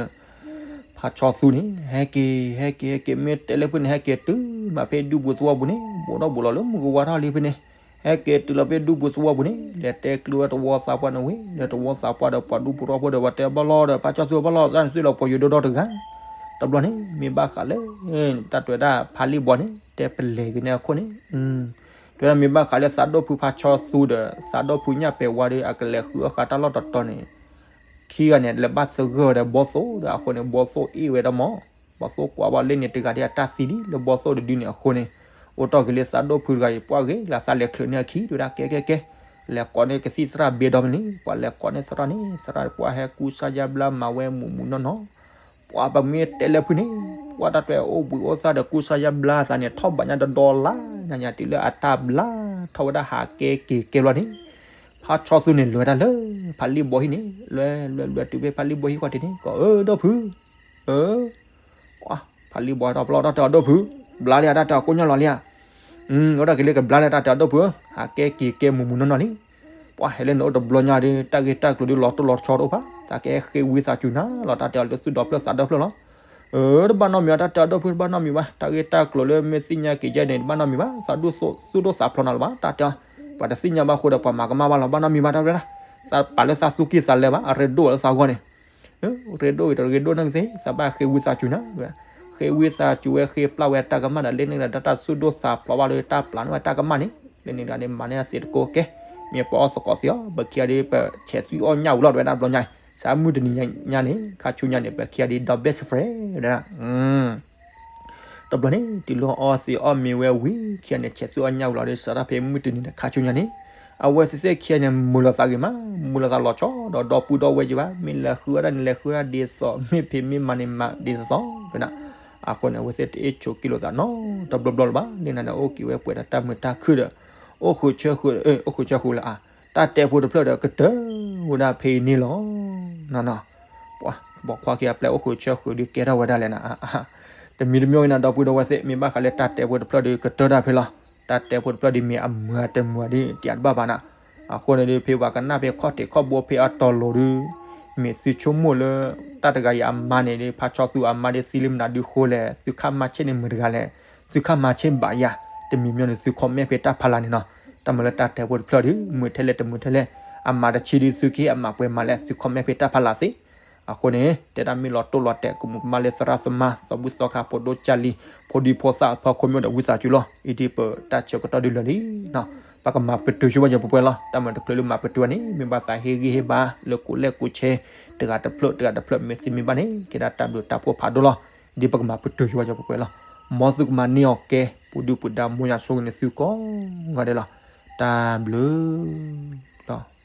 ဖါဆီသူန့ၣ် ဟဲက့ၤ ဟဲက့ၤ ဟဲက့ၤ မ့ၢ်တဲလၢဖုန့ၣ် ဟဲက့ၤတုၤမးဖဲဒူပူၤသဝီပူၤန့ၣ် ဘူးထီၣ်ဘူးလီၤလၢမုၢ်ကဝါထီၣ်လံဖဲန့ၣ်, ဟဲက့ၤတုၤလီၤဖဲဒူပူၤသဝီပူၤန့ၣ် လဲၤတဲကျိဝဲသဝီသးပှၢ်န့ၣ်ဝံၤ ဒီးသဝီသးပှၢ်ဒီးပှၤဒူပူၤထီၣ်ဖိဒီး ပှၤတဲဘၣ်လီၤဒီး ဖါဆီသူဘၣ်လီၤ တၢ်န့ၣ်သုးလီၤပှီၤယိာ်ဒီဒီတဂၤ. တဘျီန့ၣ် မ့ၢ်ဘၣ်ဃးလၢ တၢ်တွဲဒၣ်ဖါလံၢ်ဘီန့ၣ် တဲပလဲၤက့ၤန့ၢ်အခိၣ်န့ၣ် တဲဝဲဒၣ်မ့ၢ်ဘၣ်ဃးလၢသးဒိၣ်ဖုဖါဆီသူဒီး သးဒိၣ်ဖုညၣ်ပဲာ်ဝါဒီး အကလဲၤဃုအီၣ်ဃာ်တၢ်လီၢ်တတီၤန့ၣ် ခံဂၤန့ၣ် လဲၤဘၣ်သဂၢၢ်ဒီးဘီသိၣ်ဒီး အဃိန့ၣ် ဘီသိၣ်အ့ၣ်ဝဲဒၣ်မး, ဘီသိၣ်ကွၢ်ဘၣ်လၢန့ၣ်တဂၤဒ်အတၢ်သံလံ လၢဘီသိၣ်တဒုန့ၣ်အဃိန့ၣ်, အိၣ်တီၢ်က့ၤလၢသးဒိၣ်ဖုတဂၤအံၤ ပှၢ်ဂ့ၤလၢသးလဲၤချုးန့ၢ်အခံ တဲဝဲဒၣ် ကဲကဲကဲ, လဲၤကိးန့ၢ်ကသံၣ်သရၣ်ဘ့ဒီမနုၤ, ပှၤလဲၤကိးန့ၢ်သရၣ်န့ၣ် သရၣ်ပှၢ်ဟဲကူစါယါဘျါမၤဝဲမုၢ်မုၢ်နီၢ်နီၢ် ပှၤပမ့ၢ်တဲလၢဖုန့ၣ် ပှၤတၢ်တွဲအိၣ်ဘှံးအိၣ်သါဒီးကူစါယါဘျါသးန့ၣ် ထီၣ်ဘးညါတဒီလါ, ညါညါတုၤလၢအတၢ်ဘျါထီၣ်ဝဲဒၣ်ဟးကဲက့ၤကဲဘျီန့ၣ်, ဖါဆီသူန့ၣ်လဲၤဝဲဒၣ်လၢ ဖါလံၢ်ဘီဟံၣ်န့ၣ် လဲၤလဲၤလဲၤတုၤဖဲဖါလံၢ်ဘီဟံၣ်ဃီတ့ၢ်န့ၣ် ကိးအၢ ဒိၣ်ဖု, အၢ ဖါလံၢ်ဘီထီၣ်ပလီၢ်တၢ်တဲအီၤ ဒိၣ်ဖု, ဘျါလံဧါ တၢ်တဲအီၤကိးညါလီၤလံဧါ, အိၣ်ဒီးက့ၤလၢကဘျါလံတၢ်တဲအီၤ ဒိၣ်ဖု, ဟးကဲက့ၤကဲမုၢ်မုၢ်နီၢ်နီၢ်လံ, ပှၤဟဲလၢနအိၣ်တဘျီညါဒီး တၢ်ဂ့ၢ်တၢ်ကျိၤဒီးလီၤတိၢ်လီၤဆီတအိၣ်ဘၣ်, သးကဟဲဃ့ဝံသးစူၤနၤလီၤ တၢ်တဲအီၤလၢသုးဒီဖျၢၣ်သးဒီဖျၢၣ်လီၤ, အၢ တဘၣ်နီတမံၤဘၣ် တၢ်တဲအီၤ ဒိၣ်ဖု တဘၣ်နီတမံၤဘၣ်, တၢ်ဂ့ၢ်တၢ်ကျိၤလၢမ့ၢ်သ့ၣ်ညါက့ၤယဲန့ၣ် တဘၣ်နီတမံၤဘၣ်, သးဒိၣ်သူၣ်ဒိၣ်သးဖျိးနၤလၢၤဘၣ် တၢ်တဲအီၤ, ပှၤတသ့ၣ်ညါဘၣ်အဃိဒီး ပှၤမၤကမၣ်ဘၣ်လီၤ ဘၣ်နီတမံၤဘၣ် တၢ်တဲဒၣ်, သးပာ်လၢသးသူၣ်ကံၢ်သးလဲဘၣ် အရ့ဒိၣ်လၢသးဂီၢ်န့ၣ် ရ့ဒိၣ်ဂ့ၤတရ့ဒိၣ်န့ၣ်ကသ့ သးဘၣ်ဃ့ဝံသးစူၤနၤ, ဃ့ဝံသးစူၤဝဲဃ့ပျၢ်ဝဲတၢ်ကမၣ်ဒီး လၢန့ၣ်ဒီး တၢ်သူၣ်ဒိၣ်သးဖျိးဘၣ်လၢတၢ်ပျၢ်န့ၢ်ဝဲတၢ်ကမၣ်န့ၣ် လၢန့ၣ်ဒီးန့ၣ် မၤန့ၢ်အသ့တကိးကဲ, မ့ၢ်ပှၤအီၣ်သကိးသ့အီၤ ပခံဂၤဒီး ပဆဲးသွံၣ်အီၣ်ညၣ်ဝံၤလီၤ တဝဲဒၣ်ဘျီညါ, စးမုၢ်တနံၤညါန့ၣ် ခါဆူညါန့ၣ် ပခံဂၤဒီး ဒီဘ့ၣ်စဖရဲ တဝဲဒၣ် တဘျီန့ၣ် တုၤလၢအီၣ်သ့အီၣ်မ့ၤဝဲဝံၤ ခံဂၤန့ၣ် ဆဲးသွံၣ်အီၣ်ညၣ်ဝံၤလီၤဒီး စးထီၣ်ဖဲမုၢ်တနံၤန့ၣ် ခါဆူညါန့ၣ် အဝဲသ့ၣ်သ့ၣ်ခံဂၤန့ၣ် မုာ်လီၤသးဂ့ၤမး မုာ်လီၤသးလီၤဆီဒီး ဒီပုၢ်ဒီဝဲၢ်ယံၤဘၣ်, မ့ၢ်လဲၤဃုအီၣ်တၢ်န့ၣ် လဲၤဃုအီၣ်ဒ်သိး မ့ၢ်ဖံးမ့ၢ်မၤန့ၣ် မၤဒ်သိးသိး တဝဲဒၣ်, အဃိန့ၣ် အဝဲသ့ၣ်တအ့ၣ်ဆိးက့လိာ်သးနီတဘျီဘျီလၢၤဘၣ်, လၢန့ၣ်ဒီး အိၣ်က့ၤဝဲပှဲၤဒီးတၢ်မုာ်တၢ်ခုၣ်ဒီး အိၣ်ဃုာ်ဆၢဃုာ်, အိၣ်ဃုာ်ဆၢဃုာ်လၢအ, တၢ်တဲဖိတဖျၢၣ်ဒီးကတၢၢ်ဝဲဒၣ်ဖဲအံၤန့ၣ်လီၤ. ပှၤပိာ်ခွါခံဂၤအပျဲၢ်အိၣ်ဃုာ်ဆၢဃုာ်ဒုးကဲထီၣ်ဝဲဒၣ်လဲၣ်နၤ, တမံၤတမံၤအံၤနၤ ဒီပုၢ်ဒီဝဲၢ်သ့ၣ် မ့ၢ်ဘၣ်ဃးလၢတၢ်တဲဖိတဖျၢၣ်ဒီးကတၢၢ်တၢ်ဖဲလီၤ. တၢ်တဲဖိတဖျၢၣ်ဒ်မ့ၢ်အမုာ်အတမုာ်ဒ်တၢ်တဘၣ်ဘၣ်နၤ, အဃိန့ၣ်ဒီး ဖဲပှၤကနၣ်ဖဲခီၣ်ထံးခီၣ်ဘိဖဲအတီၤလီၤဒီး မ့ၢ်သုဆိကမိၣ်လၢ တၢ်တဂၤအံၤအမါန့ၣ်ဒီး ဖါဆီသူအမါဒီးသံလံမနုၤဒုဃိလဲၣ်, သုခါမၤဆ့ၣ်န့ၣ်မတၤတဂၤလဲၣ်, သုခါမၤဆ့ၣ်ဘၣ်ယၤ, တမံၤမံၤန့ၣ် သု comment ဖဲတၢ်ဖးလၢ်န့ၣ်နီၤ. တၢ်မၤလၢတၢ်တဲဖိတဖျၢၣ်ဒီး မုာ်ထဲလဲၣ်တမုာ်ထဲလဲၣ်, အမၤတဆံဒီးသုကဟ့ၣ်အမၤပှဲၤမးလဲၣ် သု comment ဖဲတၢ်ဖးလၢ်သ့. အဃိန့ၣ် တဲဒၣ်မ့ၢ်လီၤတိၢ်လီၤတဲာ် ကမူးကမၣ်လၢသရၣ်သမါ သီဘူၣ်သီခါ ဖိဒိၣ်ကၢ်လံၤ ဖိဒံဖိသၣ်အဖီခိၣ်မ့ၢ်ဒီးဝံသးစူၤလီၤ. အံၤဒ်ပတၢ်ဆၢကတီၢ်ဒုးလၢာ်လံနီၤ. ပကမၤပတုာ်ဆိဝဲယပှဲၤပှဲၤလီၤ. တၢ်မၤတချုးလၢမၤပတုာ်ဝဲန့ၣ် မ့ၢ်ဘၣ်သးဟ့ၣ်ဂံၢ်ဟ့ၣ်ဘါလၢကိးလဲၣ်ကိးဆဲ တဂၤတဖျၢၣ်တဂၤတဖျၢၣ် မ့ၢ်သ့မ့ၢ်ဘၣ်န့ၣ် ကဲဒၣ်တၢ်ဘျုးတၢ်ဖှိၣ်ဖးဒိၣ်လီၤ. ဒ်ပကမၤပတုာ်ဆိဝဲယပှဲၤပှဲၤလီၤ. မ်သုကမၤန့ၢ်အီၤကဲ ပူၤဒုၣ်ပူၤဒါ မ်ယွၤဆိၣ်ဂ့ၤန့ၢ်သုကိးဂၤဒဲးလီၤ. တၢ်ဘျုးလီၤ.